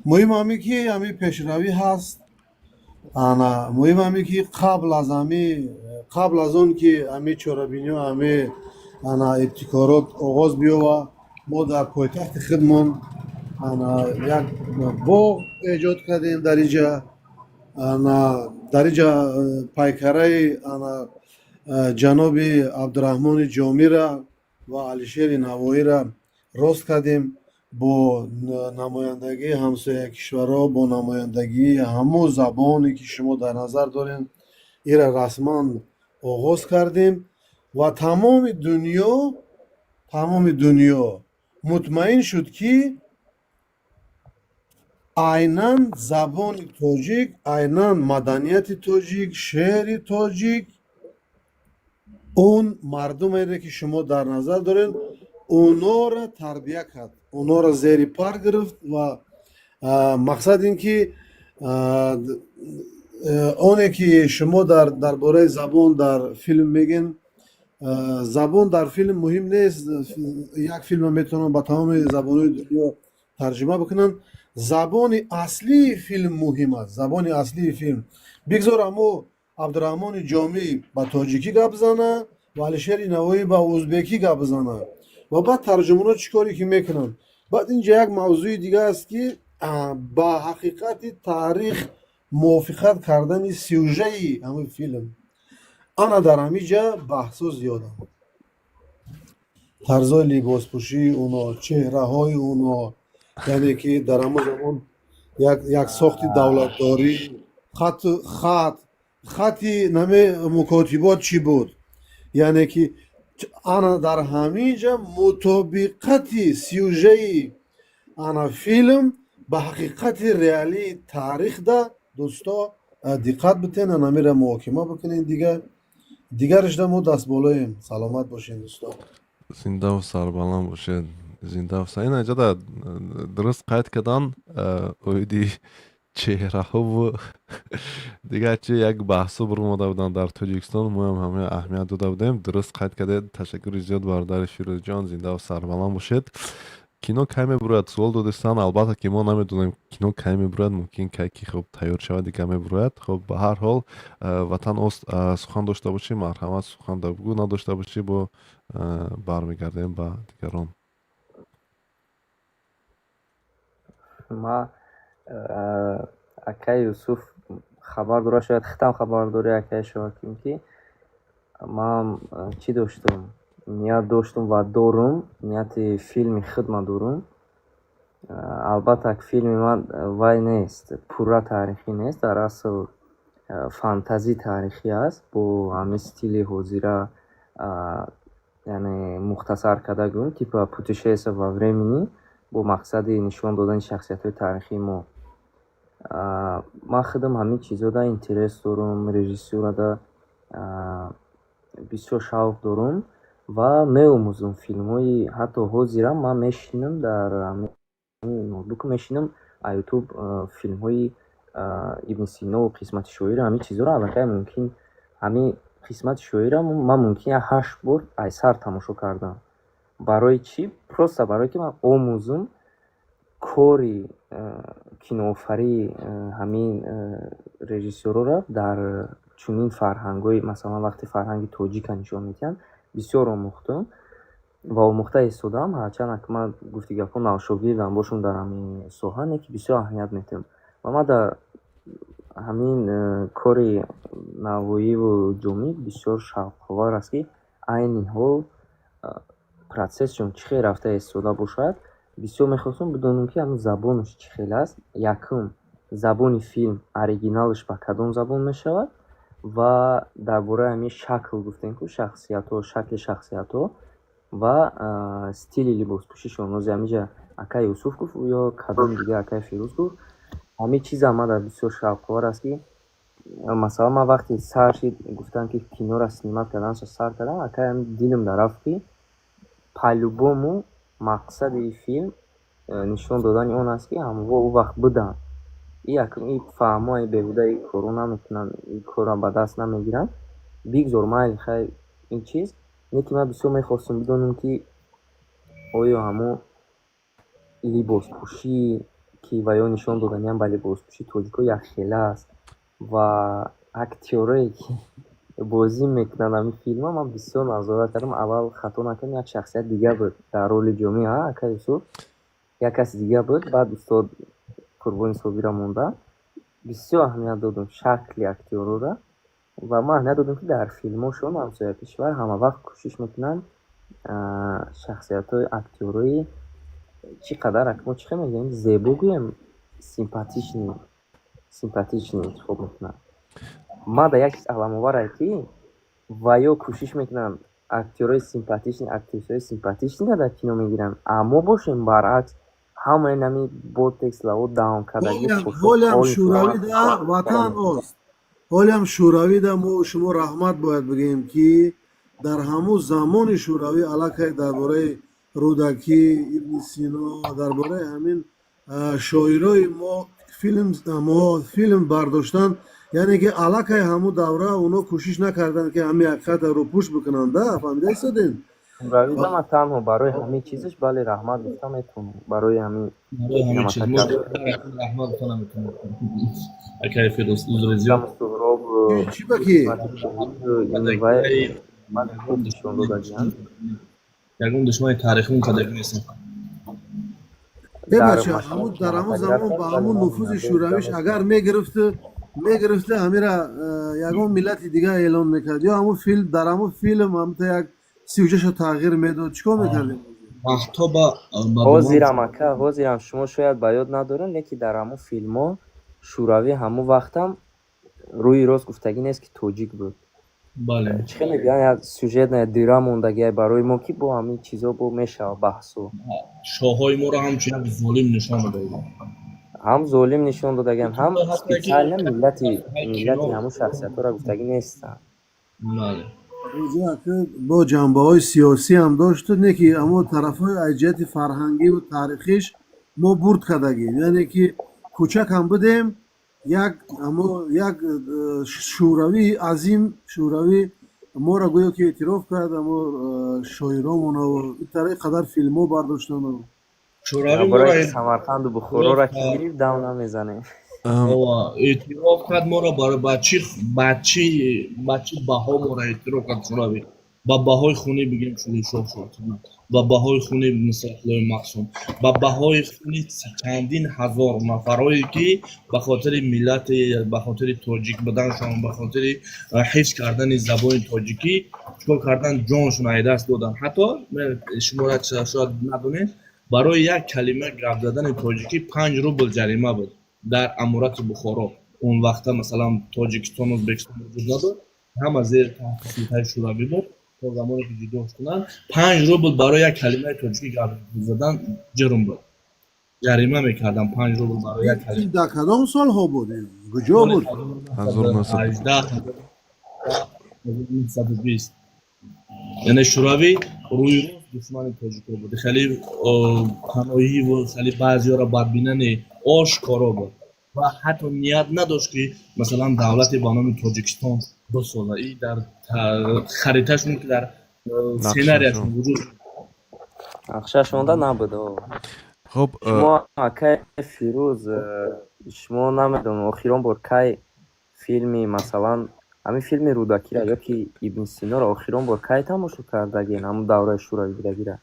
Муҳим ҳаме, ки ҳами пешравӣ ҳаст. Ана муҳим ҳаме, ки қабл аз ҳами, қабл аз он ки ҳами чорабиниҳо, ҳами ана ибтикорот оғоз биёва, мо дар пойтахти худмон ана як боғ эҷод кардем дар иҷа. Ана дар иҷа пайкараи ана ҷаноби Абдураҳмони Ҷомира ва Алишери Навоира рост кардем бо намояндагии ҳамсоя кишварҳо, бо намояндагии ҳамун забоне, ки шумо дар назар дорем. Ира расман оғоз кардем ва тамоми дунё, тамоми дунё мутмаин шуд, ки айнан забони тоҷик, айнан маданияти тоҷик, шеъри тоҷик, он мардумере, ки шумо дар назар доред, онора тарбия кард, онора зери пар гирифт. Ва мақсад ин ки оне ки шумо дар бораи забон дар филм мегӯен, забон дар филм муҳим нест. Як филмро метавонанд ба тамоми забонҳои дунё тарҷума бикунанд. Забони аслии филм муҳим аст. Забони аслии филм, бигзор амо Абдураҳмони Ҷомӣ ба тоҷикӣ гап зана ва Алишери Навоӣ ба узбекӣ гап зана ва баъд тарҷумонҳо чӣ коре ки мекунанд. Баъд инҷа як мавзӯи дига аст, ки ба ҳақиқати таърих мувофиқат кардани сюжаи ҳамин филм. Ана дар ҳамин ҷа баҳсҳо зиёданд: тарзҳои либоспӯшии оно, чеҳраҳои оно, яъне ки дар ҳамон замон як сохти давлатдорӣ, хату хати наме мукотибот чӣ буд, яъне ки ана дар ҳамин ҷа мутобиқати сюжаи ана филм ба ҳақиқати реалии таърихда, дӯсто, диққат битен, анамира муҳокима бикунен. Дигар дигарашда мо дастболоем. Саломат бошен, дӯсто. Зиндаву сарбаланд бошед, зиндаву. Ин аҷада дуруст қайд кардан оиди чеҳраҳову дигар чи, як баҳсо бурмода буданд дар Тоҷикистон, моам ҳама аҳамият дода будем. Дуруст қайд кардед, ташаккури зиёд, бародари Фирӯзҷон, зиндаву сарбаланд бошед. Кино кай мебурояд, суол додистанд. Албатта ки мо намедонем, кино кай мебурояд, мумкин кай ки хуб тайёр шавад, дигар мебурояд. Хуб, ба ҳар ҳол, ватан ост, сухан дошта бошӣ, марҳамат, сухан бигӯ, надошта бошӣ, бо бармегардем ба дигарон. Ма, акаи Юсуф хабар дорад, шояд худам хабар дорӣ, акаи Шоҳаким, ки ман чӣ доштум, ният доштум ва дорум, нияти филми худма дорум. Албатта, филми ман вай нест, пурра таърихӣ нест, дар асл фантазӣ таърихӣ аст, бо ҳамин стили ҳозира, яъне мухтасар карда гӯем, типа путешествие во времени, бо мақсади нишон додани шахсиятҳои таърихии мо. Ман худам ҳамин чизода интерес дорум, режиссурада бисёр шавқ дорум ва меомӯзам филмҳои. Ҳатто ҳозирам ман мешинам дар ноутбук, мешинам, Ютуб филмҳои Ибни Сино, Қисмати шоира, ҳамин чизҳоро аллакай мумкин, ҳамин Қисмати шоира ман мумкин як ҳашт бор айсар тамошо кардам. Барои чӣ? Просто барое ки ман омӯзум кори киноофарии ҳамин режиссёрҳоро дар чунин фарҳангҳои, масалан, вақте фарҳанги тоҷика нишон медиҳанд. Бисёр омӯхтум ва омӯхта истодаам. Ҳарчанд ак ман, гуфти гапҳо, навшогирдам бошум дар ҳамин соҳа, не ки бисёр аҳамият медиҳам. Ва ман дар ҳамин кори Навоиву Ҷомӣ бисёр шавқовар аст, ки айни ҳол процессшон чӣ хел рафта истода бошад. Бисёр мехостам бидонам, ки ҳамин забонаш чӣ хел аст. Якум, забони филм оригиналаш ба кадом забон мешавад? Ва дар бораи ҳамин шакл гуфтем ку, шахсиятҳо, шакли шахсиятҳо ва стили либоспӯшишон. Ҳозир ҳаминҷа акай Юсуф гуфт ё кадоми дига, акай Фирӯз гуфт, ҳамин чизам ман дар бисёр шавқовар аст, ки масалан, ман вақте сар шид, гуфтам, ки киноро снимать карданашро сар кардам, акай, ҳамин дилам дарафт, ки по-любому мақсади филм нишон додани он аст, ки ҳамво ӯ вақт буданд. И якум и фаҳмҳои беҳуда ин корро намекунанд, ин корро ба даст намегиранд. Бигзор, майли, хай, ин чиз не, ки ман бисёр мехостам бидонам, ки оё ҳамон либоспӯшӣ, ки ва ё нишон доданиам ба либоспӯшии тоҷикҳо якхела аст ва актёрое, ки бозӣ мекунанд ҳамин филмро, ман бисёр назорат кардам. Аввал, хато накардам, як шахсияти дига буд дар роли Ҷомӣ, а, ака Юсуф, як каси дига буд, баъд устод Қурбони Собира монда. Бисёр аҳамият додам шакли актёрора ва ман аҳамият додам, ки дар филмҳошон ҳамсоя кишвар ҳамавақт кӯшиш мекунанд шахсиятҳои актёрои чӣ қадар, мо чӣ хел мегӯем, зебо гӯем, симпатичный интихоб мекунанд. Ман дар як чиз аламоварае, ки ва ё кӯшиш мекунанд актёрои симпатичный, актрисаҳои симпатичныйро дар кино мегиранд, а мо бошем, баръакс, ҳамаи нами ботекс лаво даҳонкардагӣ. Ҳолиам шӯравида ватан ост, ҳолиам шӯравида мо шумо раҳмат бояд бигӯем, ки дар ҳамун замони шӯравӣ аллакай дар бораи Рӯдакӣ, Ибни Сино, дар бораи ҳамин шоирои мо филм, мо филм бардоштан. Яъне ки аллакай ҳамун давра оно кӯшиш накарданд, ки ҳамин ҳақиқатро рӯпӯш бикунанд, да, фаҳмида истодем. Шӯравида ман танҳо барои ҳамин чизаш, бале, раҳмат гуфта метавонам барои ҳамин. Барои ҳамин чиз мо раҳмат гуфта наметавонем, акай Фирӯз, узри зиёд. Суҳроб. Чӣ ба ки? Ман хуб нишон додагиам. Ягон душмани таърихӣ кардагӣ нестам. Е бача, дар ҳамун замон ба ҳамун нуфузи шӯравиш агар мегирифту ҳамира ягон миллати дига эълон мекард ё ҳамун филм, дар ҳамун филм ҳамта як сюжетшо тағйир медод, чӣ кор мекардем? Маҳтоба. Ҳозирам, ака, ҳозирам шумо шояд ба ёд надорем, лекин дар ҳамун филмҳо шӯравӣ ҳамун вақтам рӯи рост гуфтагӣ нест, ки тоҷик буд. Бале. Чӣ хеле мегӯянд, як сюжетная дыра мондагиай барои мо, ки бо ҳамин чизо бо мешавад баҳсу. Шоҳҳои моро ҳамчун як золим нишон медоданд. Ҳам золим нишон додагиам, ҳам специально миллати ҳамун шахсиятҳоро гуфтагӣ нестанд. Бале. Бо ҷанбаҳои сиёсӣ ҳам дошту, не ки ҳамон тарафҳои аз ҷиҳати фарҳангиву таърихиш мо бурд кардагем, яъне ки кӯчакам будем, як ҳамо як шӯравии азим, шӯравӣ моро гӯё ки эътироф кард, ҳамо шоиромоно ин қадар филмҳо бардоштану. Шӯравӣ Барои Самарқанду Бухороро ки гирифт, дам намезанем. Эътироф кард моро. Ба чӣ баҳо моро эътироф кард шӯравӣ? Ба баҳои хуни, бигем, Шулишоҳ Шоҳтемур, ба баҳои хуни Нусратуллои Мақсум, ба баҳои хуни чандин ҳазор нафарое, ки ба хотири миллати, ба хотири тоҷик буданшон, ба хотири ҳифз кардани забони тоҷикӣ чикор кардан, ҷоншон аз даст доданд. Ҳатто шумо шояд надонед, барои як калима гап задани тоҷикӣ 5 рубл ҷарима буд дар Аморати Бухоро. Он вақта, масалан, Тоҷикистон, Ӯзбекистон вуҷуд надошт, ҳама зери таҳти султаи шӯравӣ буд то замоне ки ҷудо кунанд. 5 рубл барои як калимаи тоҷикӣ гап задан ҷурм буд. Ҷарима мекардам 5 рубл барои як Ин дар кадом солҳо буд? Куҷо буд? 1918, 1920. Яъне Шӯравӣ рӯи рост душмани тоҷико буд. Хеле паноҳиву хеле баъзеҳоро бадбинани ошкоро буд ва ҳатто ният надошт, ки масалан давлате ба номи Тоҷикистон бисозад. И дар хариташон, ки дар сценарияшон вуҷуд Нақшашонда набуд. Хуб. Шумо, акай Фирӯз, шумо намедонам, охирон бор кай филми, масалан, ҳамин филми Рӯдакира ё ки Ибни Синоро охирон бор кай тамошо кардагин, ҳамун давраи шӯравӣ будагира?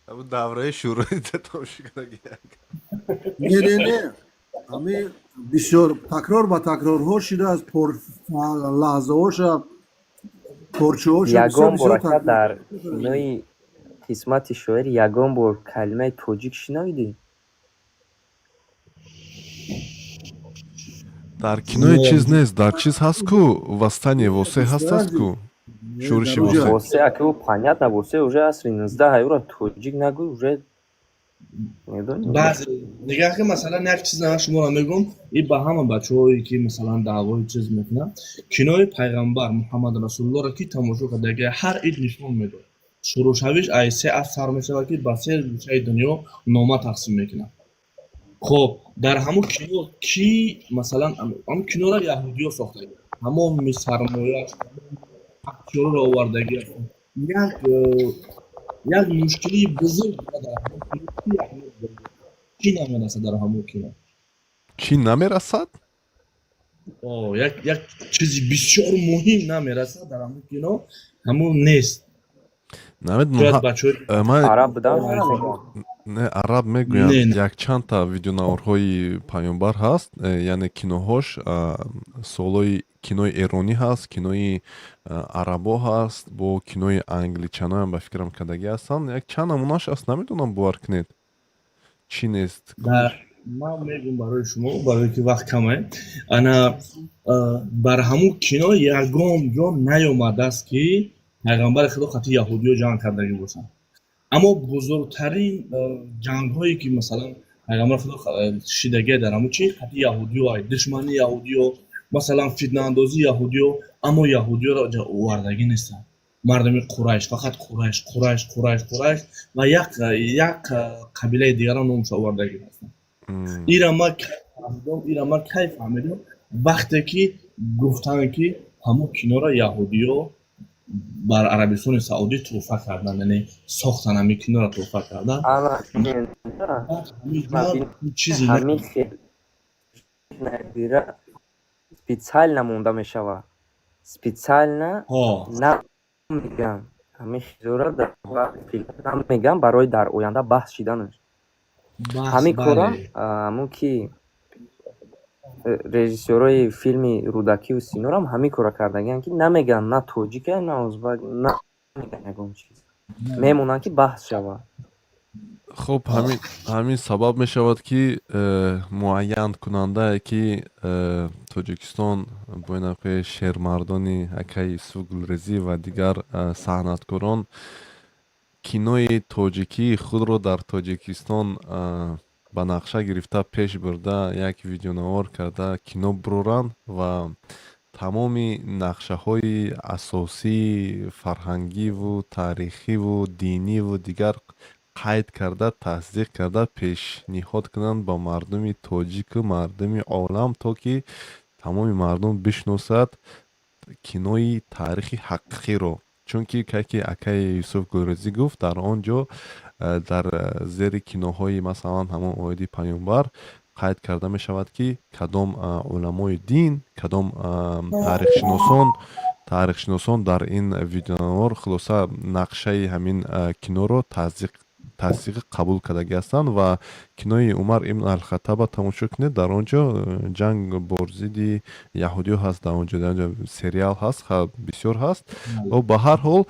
Ҳамун давраи шӯравӣ тамошо кардаги. Не, не, не, ҳамин бисёр такрор ба такрорҳо шудааст, лаҳзаҳоша, порчаҳоша. Ягон бор, ака, дар кинои «Қисмати шоир» ягон бор калимаи тоҷик шинавидӣ? Дар кинои чиз нест, дар чиз ҳаст ку, «Восстание Восе» ҳаст, аст ку, «Шӯриши Восе». Восе, ака, ӯ понятно, Восе уже асри 19, ӯро тоҷик нагӯй, уже медонӣ. Баъзе дигаҳ ки, масалан, як чиз ман шуморо мегӯм, и ба ҳама бачаҳое, ки масалан даъвои чиз мекунанд, кинои «Пайғамбар Муҳаммад Расулуллоҳро» ки тамошо кардаги, ҳар ид нишон медод. Шурӯъшавиш ай се аср сар мешавад, ки ба се гӯшаи дунё нома тақсим мекунад. Хоб, дар ҳамун кино ки, масалан, ҳамун киноро яҳудиё сохтагӣ, ҳамоми сармояш, актёрро овардагӣ, як мушкилии бузург дар ҳамун кино чӣ намерасад дар ҳамун кино? Чӣ намерасад? Як чизи бисёр муҳим намерасад дар ҳамун кино, ҳамун нест. Намедонам. Араб будан. Не, араб мегӯянд, якчандта видеонаворҳои паёмбар ҳаст, яъне киноҳош, солои кинои эронӣ ҳаст, кинои арабо ҳаст, бо кинои англичаноям ба фикрам кардагӣ ҳастанд, як чанд намунааш аст. Намедонам, бовар кунед, чӣ нест. Ман мегӯм барои шумо, барое ки вақт каме. Ана бар ҳамун кино ягон ҷо наёмадааст, ки пайғамбари Худо хати яҳудиё ҷанг кардагӣ бошанд. Аммо бузургтарин ҷангҳое, ки масалан пайғамбари Худо шидагия дар ҳамун чи хати яҳудиё, душмани яҳудиё, масалан, фитнаандозии яҳудиё, аммо яҳудиёро овардагӣ нестанд. Мардуми Қурайш, фақат Қурайш, Қурайш, Қурайш, Қурайш ва як қабилаи дигарро номша овардагӣ ҳастанд. Ира ман кай фаҳмидам? Вақте ки гуфтанд, ки ҳамун киноро яҳудиё бар Арабистони Саудӣ тӯҳфа кардан, яъне сохтан, ҳамин киноро тӯҳфа кардан. Чизи специально монда мешавад, специально намеган, ҳамин чизоро намеган барои дар оянда баҳс шиданаш. Ҳамин кора ҳамун ки режиссёрои филми Рӯдакиву Синорам ҳамин кора кардагианд, ки намеган на тоҷика, на узбак, намеган ягон чиз, мемонанд, ки баҳс шавад. Хуб, ҳамин сабаб мешавад, ки муайянкунандае, ки Тоҷикистон бо ин шермардони акаи Юсуф Гулрезӣ ва дигар санъаткорон кинои тоҷикии худро дар Тоҷикистон ба нақша гирифта, пеш бурда, як видеонавор карда, кино буроранд ва тамоми нақшаҳои асосии фарҳангиву таърихиву диниву дигар қайд карда, тасдиқ карда, пешниҳод кунанд ба мардуми тоҷику мардуми олам, то ки тамоми мардум бишносад кинои таърихи ҳақиқиро. Чунки кай ки акаи Юсуф Гулрезӣ гуфт, дар он ҷо дар зери киноҳои, масалан, ҳамон оиди паёмбар қайд карда мешавад, ки кадом уламои дин, кадом таърихшиносон дар ин видеонавор, хулоса, нақшаи ҳамин киноро тасдиқи қабул кардагӣ ҳастанд. Ва кинои Умар ибн Алхаттаба тамошо кунед, дар он ҷо ҷанг бор зидди яҳудиё ҳаст, дар он ҷо сериал ҳаст, бисёр ҳаст. Ба ҳар ҳол.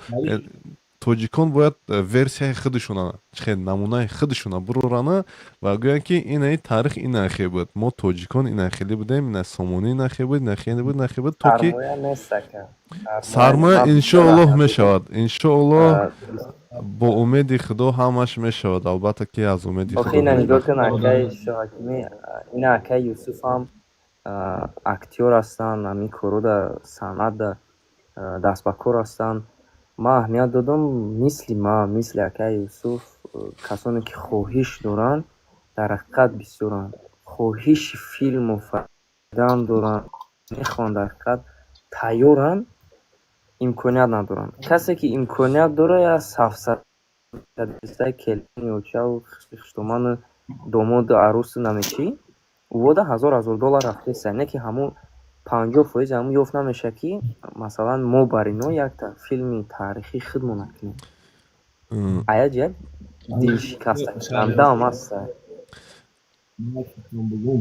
Тоҷикон бояд версияи худашона, чихел намунаи худашона бурорана ва гӯянд, ки инаи таърих ина хел буд, мо тоҷикон ина хеле будем, ина Сомонӣ ина хел буд, ина хеле буд, ина хел буд, то ки Сармоя нест, ака. Сармоя иншоаллоҳ мешавад, иншоаллоҳ. Бо умеди Худо ҳамаш мешавад, албатта, ки аз умеди Охи Худо. Ина нигоҳ кун, акаи Шоҳакимӣ, ина акаи Юсуф ҳам актёр ҳастанд, ҳамин корро дар санъат даст ба кор ҳастанд. Ман аҳамият додам, мисли ман, мисли акаи Юсуф, касоне ки хоҳиш доранд, дар ҳақиқат бисёранд. Хоҳиши филм офаридан доранд, мехоҳанд, дар ҳақиқат тайёранд, имконият надоранд. Касе ки имконият дорад, як сафсатаи келини очаву хуштоману домоду арӯсу намечӣ, ӯода ҳазор ҳазор доллар рафтеста, не ки ҳамун 50% ҳамун ёфт намешавад, ки масалан мо бар ино якта филми таърихии худмона кунем. А як ҷиҳат дилшикастакунандаам аста. Бугум,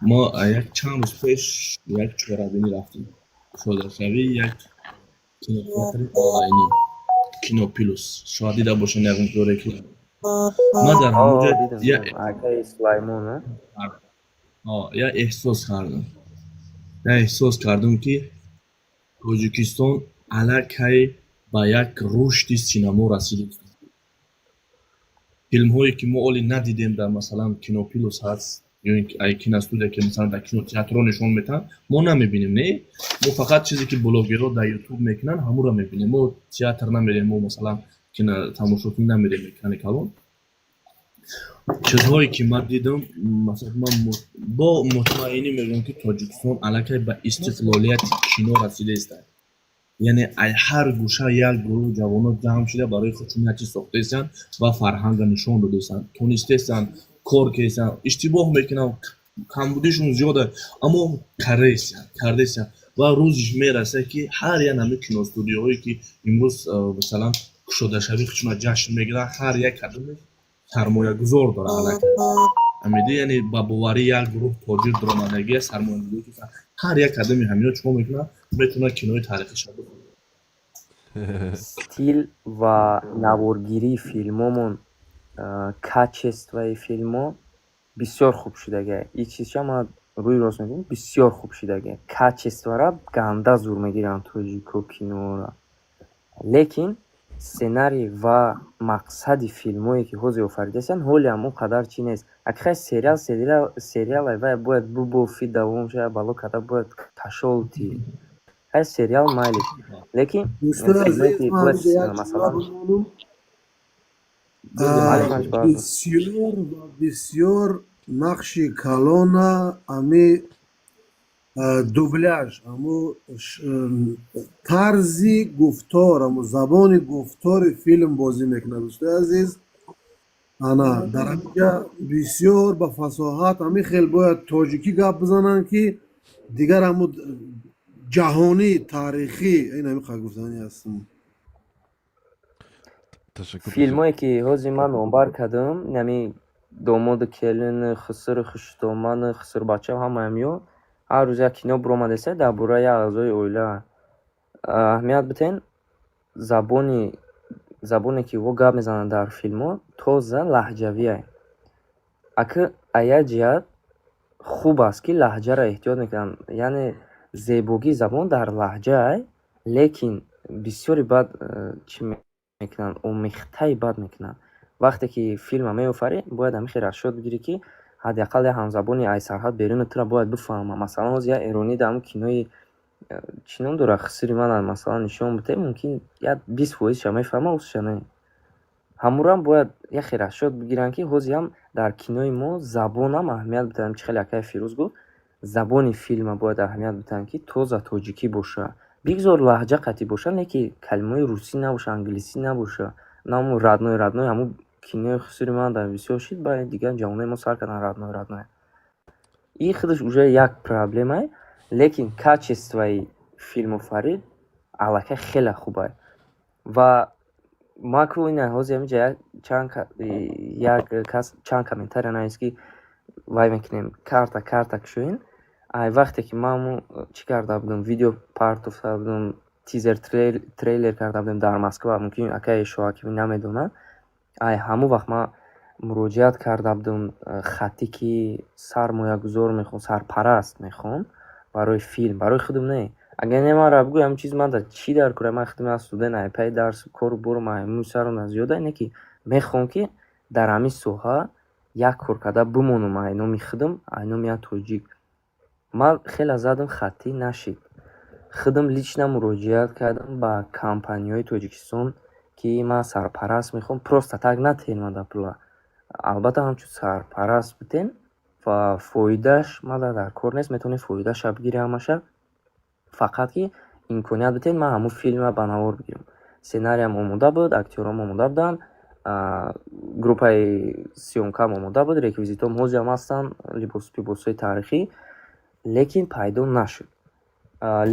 мо як чанд рӯз пеш як чорабинӣ рафтем, кушодашавии як кинотеатри онлайнӣ, Кино Плюс. Шояд дида бошед ягон ҷо реклама. Ман дар ҳамон ҷо акаи Сулаймон. Як эҳсос кардам, ки Тоҷикистон аллакай ба як рушди синамо расидааст. Филмҳое ки мо оли надидем, дар масалан Кино Плюс ҳаст ё ин ки киностудия, ки масалан дар кинотеатрҳо нишон метаҳанд, мо намебинем. Не, мо фақат чизе ки блогерҳо дар Ютуб мекунанд, ҳамонро мебинем. Мо театр намерем, мо масалан кинотамошокунӣ намерем, экрани калон. Чизҳое ки ман дидам, масалан, ман бо мутмаинӣ мегӯям, ки Тоҷикистон аллакай ба истиқлолияти кино расидаист. Яъне ай ҳар гӯша як гурӯҳ ҷавонон ҷамъ шуда, барои худшон як чиз сохтаистанд ва фарҳанга нишон додаистанд, тонистаистанд, кор кардастанд. Иштибоҳ мекунанд, камбудишон зиёда, аммо кардаистанд ва рӯзиш мерасад, ки ҳар як ҳамин киностудияҳое ки имрӯз масалан кушодашавии худшонро ҷашн мегиранд, ҳар як кадомеш сармоягузор дорад аллакай. Амиди, яъне ба боварӣ як гурӯҳ тоҷир дуромадагия, сармоягузор. Ҳар як кадоми ҳамино чикор мекунад? Метавонад кинои таърихиша. Стил ва наворгирии филмомон, качествои филмҳо бисёр хуб шудагиа. Ин чизча ман рӯи рост мегӯям, бисёр хуб шудагиа. Качествора ганда зур мегиранд тоҷико киноро, лекин сценарий ва мақсади филмҳое ки ҳозир офаридастанд, ҳолиам он қадар чӣ нест. Акхай сериал сериалай, вай бояд бубофӣ, давом шава, бало карда бояд кашолти. Хай, сериал майли, лекин филмое ки бояд масалан Бисёр ва бисёр нақши калона ами дубляж, аму тарзи гуфтор, аму забони гуфтори филм бозӣ мекунад, дӯстои азиз. Ана дар ҳаминҷа бисёр ба фасоҳат ҳамин хел бояд тоҷикӣ гап бизананд, ки дигар ҳаму ҷаҳонӣ, таърихӣ. Ин ҳамин қадр гуфтанӣ ҳастам. Филмое ки ҳозир ман номбар кардам, ҳами домоду келину хусуру хуштоману хусурбача, ҳамаам ё ҳар рӯз як кино биромадаиста дар бораи як аъзои оила. Аҳамият бидиҳен, забоне ки во гап мезананд дар филмҳо, тоза лаҳҷавие. Ака, аз як ҷиҳат хуб аст, ки лаҳҷаро эҳтиёт мекунанд, яъне зебогии забон дар лаҳҷаай, лекин бисёри бад чӣ мекунанд, омехтаи бад мекунанд. Вақте ки филма меофарӣ, бояд ҳамин хел расчёт бигирӣ, ки ҳадди ақал як ҳамзабони аз сарҳад беруни туро бояд бифаҳма. Масалан, ҳозир як эронӣ дар ҳамн кинои чӣ ном дорад, хусури мана, масалан, нишон бидиҳем, мумкин як 20 фоизша мефаҳма, усша не. Ҳамурам бояд як хел расчёт бигиранд, ки ҳозирам дар кинои мо забонам аҳамият бидиҳанд. Чӣ хеле акаи Фирӯз гуфт, забони филма бояд аҳамият бидиҳанд, ки тоза тоҷикӣ боша. Бигзор лаҳҷа қатъӣ боша, не ки калимаҳои русӣ набоша, англисӣ набоша. На ҳамун родной, родной, ҳамун кинои хусури ман дар бисёр шид, баъд дигар ҷавонои мо сар карданд родной, родной. Ин худаш уже як проблемае, лекин качествои филмофарӣ аллакай хеле хубае. Ва ман ку ина ҳозир ҳаминҷа чанд як кас чанд комментария навист, ки вай мекунем, карта кушоем. Ай вақте ки ман ҳамун чӣ карда будам, видео партофта будам. Тизер, трейлер карда будем дар Москва, мумкин, акаи Шоҳакимӣ намедонад. Ай ҳамон вақт ман муроҷиат карда будам хаттӣ, ки сармоягузор мехоҳам, сарпараст мехоҳам барои филм, барои худам не. Агар не, манро бигӯй, ҳамин чиз ман чӣ дар кора? Ман худам як студент, ай пайи дарсу кору борум, ай мӯи сарам зиёда, ине ки мехоҳам, ки дар ҳамин соҳа як кор карда бимонам, ай номи худам, ай номи як тоҷик. Ман хеле задам хаттӣ, нашид. Худам лично муроҷиат кардам ба компанияҳои Тоҷикистон, ки ман сарпараст мехоҳам, просто так натиҳед ман пула, албатта, ҳамчун сарпараст бутен ва фоидааш мада дар кор нест, метавонед фоидаша бигирӣ ҳамаша, фақат ки имконият бидиҳед ман ҳамун филмро ба навор бигирам. Сценариям омода буд, актёрам омода буданд, группаи съёмкам омода буд, реквизитҳом ҳозирам ҳастанд, либос, либосҳои таърихӣ, лекин пайдо нашуд.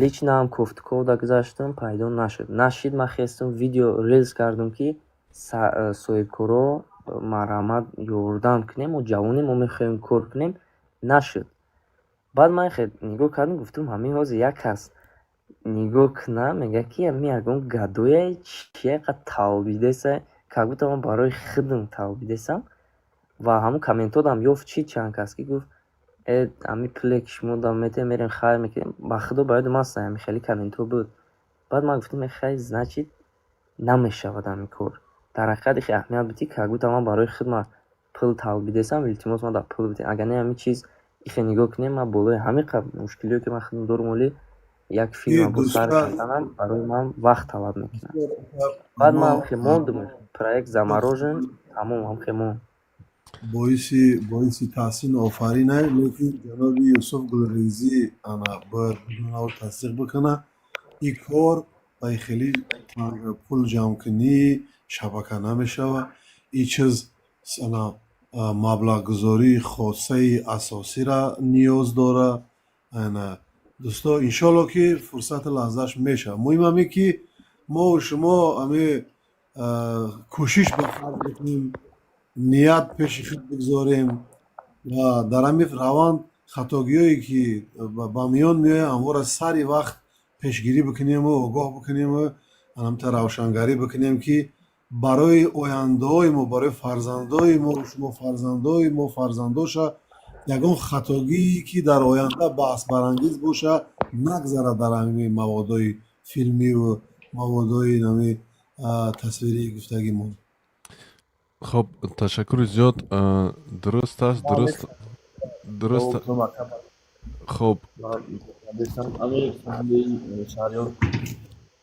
Лично ҳам кофтуковда гузаштам, пайдо нашуд. Нашид, ман хестам, видео рилс кардам, ки соҳибкоро, марҳамат, ёрдам кунем, мо ҷавонем, мо мехоҳем кор кунем. Нашуд. Баъд ман нигоҳ кардам, гуфтам, ҳамин ҳозир як кас нигоҳ куна, мегӯяд, ки ҳамин ягон гадоя, чия, инқадр талбидеса, как будто ман барои худам талбидесам. Ва ҳамун комментҳодам ёфт чӣ, чанд кас ки гуфт: «Э, ҳамин пуле ки шумо метиҳем, мерем, хайр мекунем». Ба худо, ба ёдам аст, ҳамин хеле комментҳо буд. Баъд ман гуфтам: «Хай, значит, намешавад ҳамин кор». Дар ҳақиқат, ихе аҳамият буд, ки как будто ман барои худам пул талбидесам, илтимос, ман пул бидиҳем. Агар не, ҳамин чиз ихе нигоҳ кунем, ман болои ҳамин мушкилиҳое, ки ман худам дорам, оли як филмам бо сар карданам барои ман вақт талаб мекунад. Баъд ман ҳамхе мондум, проект заморожен, тамом, ҳамхе монд. Боиси таҳсину офарин, лекин ҷаноби Юсуф Гулрезӣ ана бояд бидунаву тасдиқ бикунад: ин кор ба хеле пул ҷамъкунӣ шабака намешавад. Ин чиз ана маблағгузории хосаи асосиро ниёз дорад. Ана, дӯсто, иншоалло, ки фурсати лаҳзааш мешавад. Муҳим ҳаме, ки мо шумо ҳаме кӯшиш ба харҷ бикунем, ният пеши худ бигзорем ва дар ҳамин раванд хатогиҳое, ки ба миён меояд, ҳамвора сари вақт пешгирӣ бикунему огоҳ бикунему ҳамта равшангарӣ бикунем, ки барои ояндаҳои мо, барои фарзандои мо, шумо, фарзандои мо, фарзандоша ягон хатогие, ки дар оянда баҳсбарангез боша, нагзарад дар ҳамин маводҳои филмиву маводҳои ҳами тасвирии гуфтагимон. Хоб, ташаккури зиёд. Дуруст аст, дуруст. Хоб. Шаҳриёр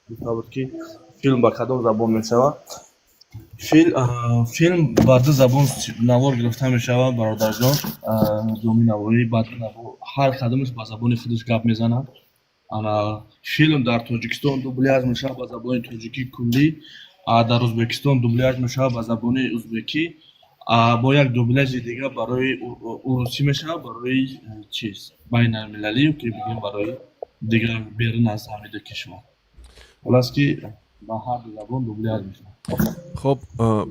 гуфта буд, ки филм ба кадом забон мешавад. Филм ба ду забон навор гирифта мешавад, бародарҷон. Ҷомӣ Навоӣ ба ду навор, ҳар кадомаш ба забони худаш гап мезанад. Ана, филм дар Тоҷикистон дубляж мешавад ба забони тоҷикӣ куллӣ, дар Ӯзбекистон дубляж мешавад ба забони ӯзбекӣ, бо як дубляжи дигар барои урусӣ мешавад, барои чиз байналмилалӣ, ки бигем, барои дигар берун аз ҳамин ду кишвар. Холас ки, ба ҳар ду забон дубляж мешавад. Хоб,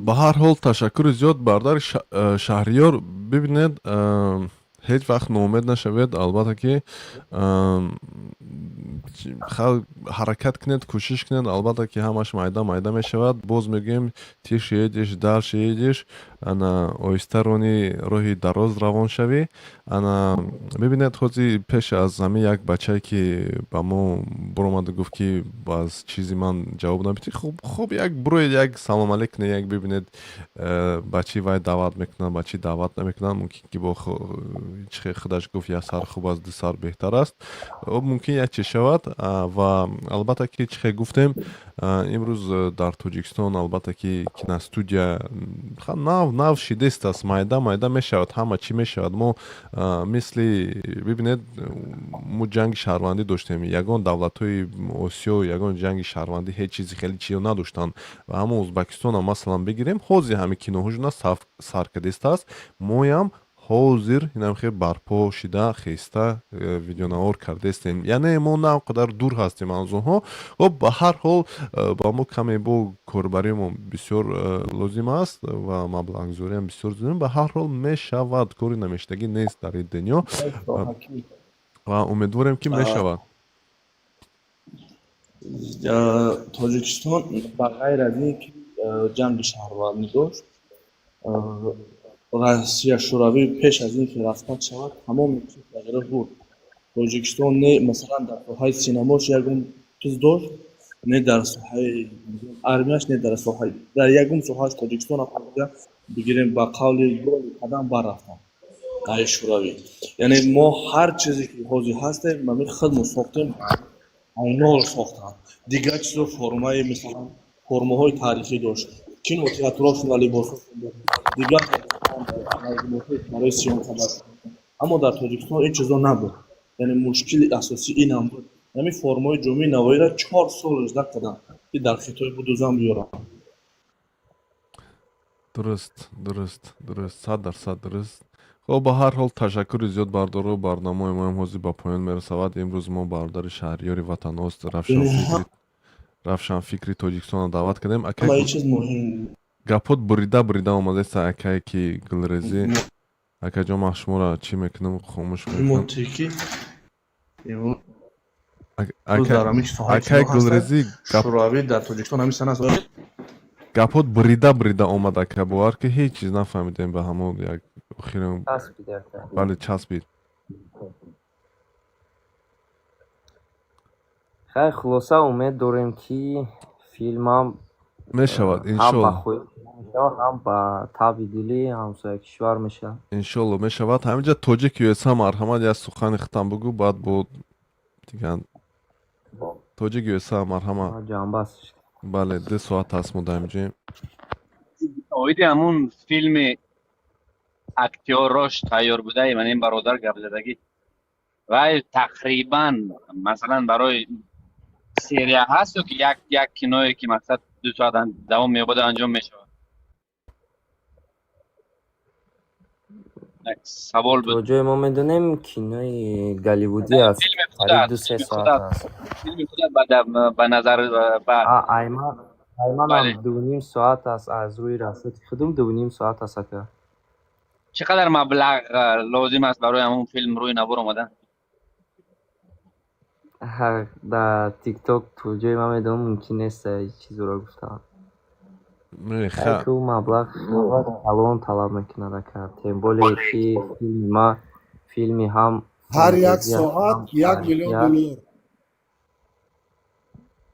ба ҳар ҳол, ташаккури зиёд, бародари Шаҳриёр. Бибинед, ҳеҷ вақт ноумед нашавед. Албатта ки ҳаракат кунед, кӯшиш кунед, албатта ки ҳамаш майда майда мешавад. Боз мегӯем: тише едешь, дальше едешь. Ана, оҳиста рони, роҳи дароз равон шавӣ. Ана, бибинед, ҳозир пеш аз ҳамин як бачае, ки ба мо буромаду гуфт, ки аз чизи ман ҷавоб набитӣ. Хуб, як буроед, як салом алейк кунед, як бибинед, ба чӣ вай даъват мекунанд, ба чӣ даъват намекунанд. Мумкин ки бо чӣ худаш гуфт: «Як сар хуб аст, ду сар беҳтар аст». Мумкин як чиз шавад. Ва албатта ки, чӣ хел гуфтем, имрӯз дар Тоҷикистон, албатта ки, киностудия нав нав шидест аст, майда майда мешавад, ҳама чӣ мешавад. Мо мисли, бибинед, мо ҷанги шаҳрвандӣ доштем, ягон давлатҳои Осиё ягон ҷанги шаҳрвандӣ, ҳеҷ чизи хеле чиё надоштанд. Ва ҳамон Ӯзбекистонам, масалан, бигирем, ҳозир ҳамин киноҳошона сар кардистааст. Моям ҳозир инам хел барпо шида хеста, видеонавор кардаистем, яъне мо на он қадар дур ҳастем аз онҳо. Хоб, ба ҳар ҳол, ба мо каме бо корбаримон бисёр лозим аст ва маблағгузориам бисёр зиёд. Ба ҳар ҳол, мешавад, кори намешудагӣ нест дар ин дунё ва умедворем, ки мешавад. Тоҷикистон ба ғайр аз ин ки ҷанги шаҳрвандӣ дошт, Россия, Шӯравӣ пеш аз ин ки распад шавад, тамоми чиз тағйирот буд. Тоҷикистон не, масалан, дар соҳаи синамош ягон чиз дошт, не дар соҳаи армияш, не дар соҳаи, дар ягон соҳааш Тоҷикистон бигирем, ба қавли голи қадам баррафтам ай Шӯравӣ. Яъне мо ҳар чизе ки ҳозир ҳастем, ҳамин худмон сохтем, айнол сохтанд. Дигар чизо формаи, масалан, формаҳои таърихӣ дошт, кино театрҳошона, либосҳошон, дигар барои съёмка. Аммо дар Тоҷикистон ин чизо набуд. Яъне мушкили асосӣ инам буд. Ҳамин формаҳои ҷомеи Навоиро 4 сол ждать кардам, ки дар Хитой будузам, биёрам. Дуруст, 100% дуруст. Хоб, ба ҳар ҳол, ташаккури зиёд, бародаро. Барномаи моам ҳозир ба поён мерасавад. Имрӯз мо бародари Шаҳриёри Ватаност, равшанфикри Тоҷикистонро даъват кардем. Гапот бурида бурида омадеста, акае ки Гулрезӣ. Акаҷон, ман шуморо чӣ мекунам, хомӯш мекунам. Акаи Гулрезӣ. Шӯравӣ дар Тоҷикистон ҳамин сана. Гапот бурида бурида омад, ака, бовар ки ҳеҷ чиз нафаҳмидем. Ба ҳамон як охирин, бале, часпид. Хай, хулоса, умед дорем, ки филмам мешавад, иншолло. Ҳам ба таби дили ҳамсоя кишвар мешавад. Иншолло, мешавад. Ҳаминҷа Тоҷик ЮСА, марҳамат, як сухани хитам бугӯ, баъд бо диган Тоҷик ЮСА, марҳамат. Ҷанбаст. Бале, 2 соат аст мо дар инҷоем. Оиди ҳамун филми актёрош тайёр будаи ман, ин бародар гап задагӣ, вай тақрибан, масалан, барои серия ҳаст ё ки як як киное, ки мақсад 2 соат давом меёбаду анҷом мешавад? Як савол буд. То ҷое мо медонем, кинои голливудӣ аст, қариб 2-3 соат аст. Филми худат ба назар ба Айманам 2,5 соат аст, аз рӯи расоти худум 2,5 соат аст, ака. Чӣ қадар маблағ лозим аст барои ҳамон филм рӯи навор омадан? Дар Тикток, то ҷое ман медонам, мумкин нест чизоро гуфтан. Маблағ калон талаб мекунад, ака, тем более ки филми ма филми ҳам Ҳар як соат 1 миллион доллар.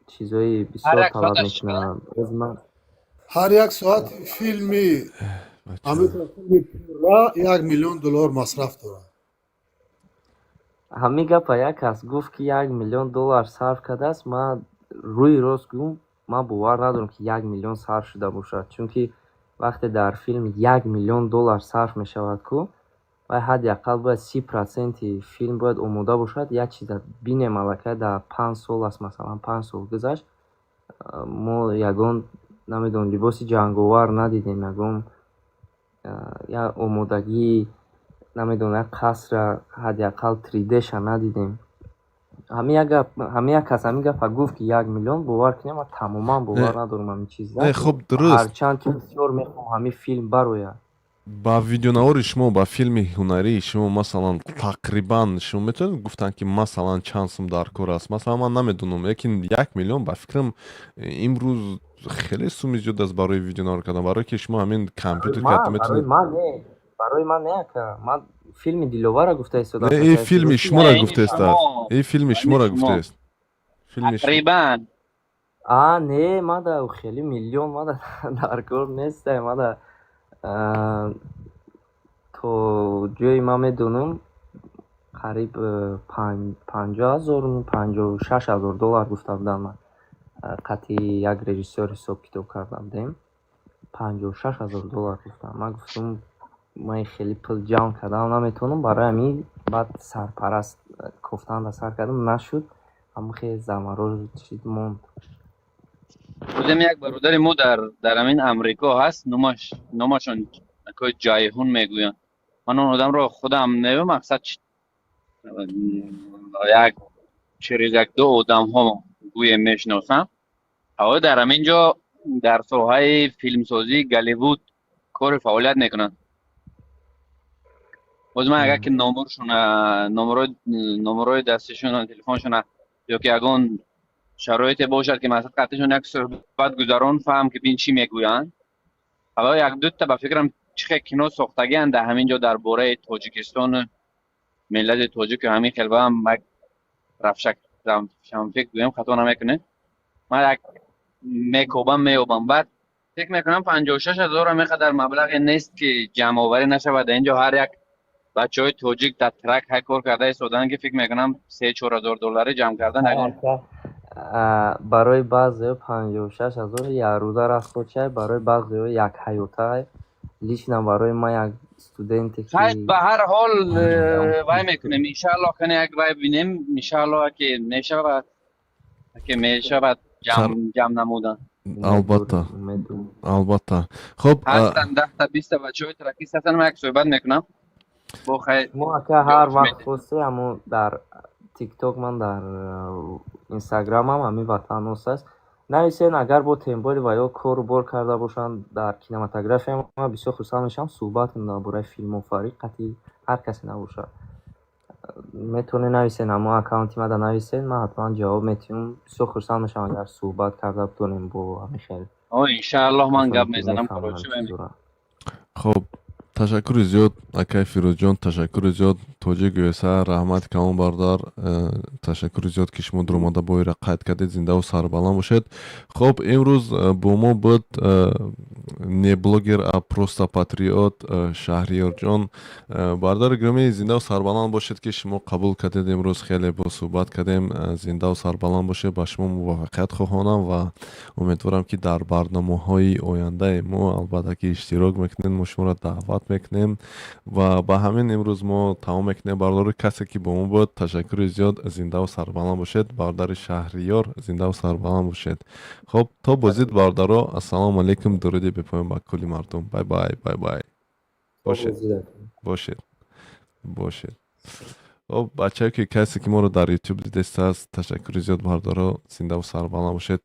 Чизои бисёр талаб мекунад. Ҳар як соати филми, филми пурра 1 миллион доллар масраф дорад. Ҳамин гапа як кас гуфт, ки 1 миллион доллар сарф кардааст. Ман рӯи рост гӯм, ман бовар надорам, ки 1 миллион сарф шуда бошад, чунки вақте дар филм 1 миллион доллар сарф мешавад ку, вай ҳадди ақал бояд 30 проценти филм бояд омода бошад. Як чиза бинем, аллакай дар 5 сол аст, масалан, 5 сол гузашт, мо ягон, намедонам, либоси ҷанговар надидем, ягон як омодагии, намедонам, як қасра ҳадди ақал 3D-ша надидем. Ҳамин як гап, ҳамин як кас ҳамин гапа гуфт, ки 1 миллион, бовар кунем, ман тамоман бовар надорам ҳамин чиза. Не, хуб, дуруст. Ҳарчанд ки бисёр мехоҳам ҳамин филм барояд. Ба видеонавори шумо, ба филми ҳунарии шумо, масалан, тақрибан шумо метавонед гуфтан, ки масалан чанд сум дар кор аст? Масалан, ман намедонам, лекин 1 миллион, ба фикрам, имрӯз хеле суми зиёд аст барои видеонавор кардан, барое ки шумо ҳамин компютер карда метавонед. Барои ман не, ака, ман филми Диловарро гуфта истодам. Не, ин филми шуморо гуфтаистааст, ин филми шуморо гуфтааст. Тақрибан. А, не, мада хеле миллион мада дар кор нестай. Мада, то ҷое ман медонам, қариб 50 000, 56 000 доллар гуфта будам. Ман қатъи як режиссёр ҳисоб китоб карда будем, 56 000 доллар гуфтам. Ман гуфтам, ман хеле пул ҷамъ кардам наметавонам, барои ҳамин баъд сарпараст кофтанда сар кардам, нашуд, ҳамон хеле замаро чиз монд. Бозем як бародари мо дар ҳамин Амрико ҳаст, номаш, номашон акои Ҷайҳун мегӯянд. Ман он одамро худам не, мақсад, як через як ду одамҳо гӯем мешиносам. Ҳаво дар ҳамин ҷо дар соҳаи филмсозии Голливуд кори фаъолият мекунанд. Боз ман агар ки номершона, номерои дастишона, телефоншона ё ки ягон Шароите бошад, ки масалан қатишон як суҳбат гузарон, фаҳм ки бин чӣ мегӯянд. Ҳало як дута ба фикрам чӣ хел кино сохтагианд дар ҳамин ҷо дар бораи Тоҷикистону миллати тоҷику ҳамин хел ва як рафшак равшанфикр гӯям, хато намекунем. Ман як мекобам, меёбам. Баъд фикр мекунам, 56 000 ҳам қадар маблағе нест, ки ҷамъоварӣ нашавад. Дар ин ҷо ҳар як бачаҳои тоҷик дар трак ҳай кор карда истоданд, ки фикр мекунам, 3-4 ҳазор долларӣ ҷамъ кардан ягон Барои баъзеҳо 56 000 якрӯза расход, барои баъзеҳо як ҳаёта. Лично барои ман, як студенте ки Хайр, ба ҳар ҳол вай мекунем, иншааллоҳ, кане як вай бинем, иншааллоҳ, ки мешавад, ки мешавад ҷамъ намудан. Албатта, албатта, хуб. Ҳастанд 10-та, 20-та бачаҳои тракист ҳастанд, ман як суҳбат мекунам бо хайр. Мо, ака, ҳар вақт хосте, ҳамо дар Тикток, ман дар Инстаграмам ҳамин Ватанос аст, нависен. Агар бо темболи ва ё кору бор карда бошанд дар кинематография, ман бисёр хурсанд мешавам суҳбат кунам дар бораи филмофарӣ қатъи ҳар касе набошад. Метавонед нависен, ҳамо аккаунти мада нависен, ман ҳатман ҷавоб метиҳам. Бисёр хурсанд мешавам, агар суҳбат карда битонем бо ҳамин хел Иншааллоҳ, ман гап касоне ки мезанам. мефаҳманд Короче. чизора. Хуб, ташаккури зиёд, акай Фирӯзҷон, ташаккури зиёд, Тоҷик ЮСА, раҳмати калон, бародар, ташаккури зиёд, ки шумо дуромада боира қайд кардед. Зиндаву сарбаланд бошед. Хуб, имрӯз бо мо буд не блогер, а просто патриот Шаҳриёрҷон. Бародари гиромӣ, зиндаву сарбаланд бошед, ки шумо қабул кардед, имрӯз хеле бо суҳбат кардем. Зиндаву сарбаланд бошед, ба шумо муваффақият хоҳонам ва умедворам, ки дар барномаҳои ояндаи мо албатта ки иштирок мекунед, мо шуморо даъват мекунем. Ва ба ҳамин имрӯз мо тамом мекунем. Бародари, касе ки бо мо буд, ташаккури зиёд, зиндаву сарбаланд бошед. Бародари Шаҳриёр, зиндаву сарбаланд бошед. Хуб, то боздид, бародаро, ассалому алайкум, дуруди бепоён ба кулли мардум. Bye bye, bye bye, бошед, бошед, бошед. Хуб, бачае ки касе ки моро дар Ютуб дидестааст, ташаккури зиёд, бародаро, зиндаву сарбаланд бошед.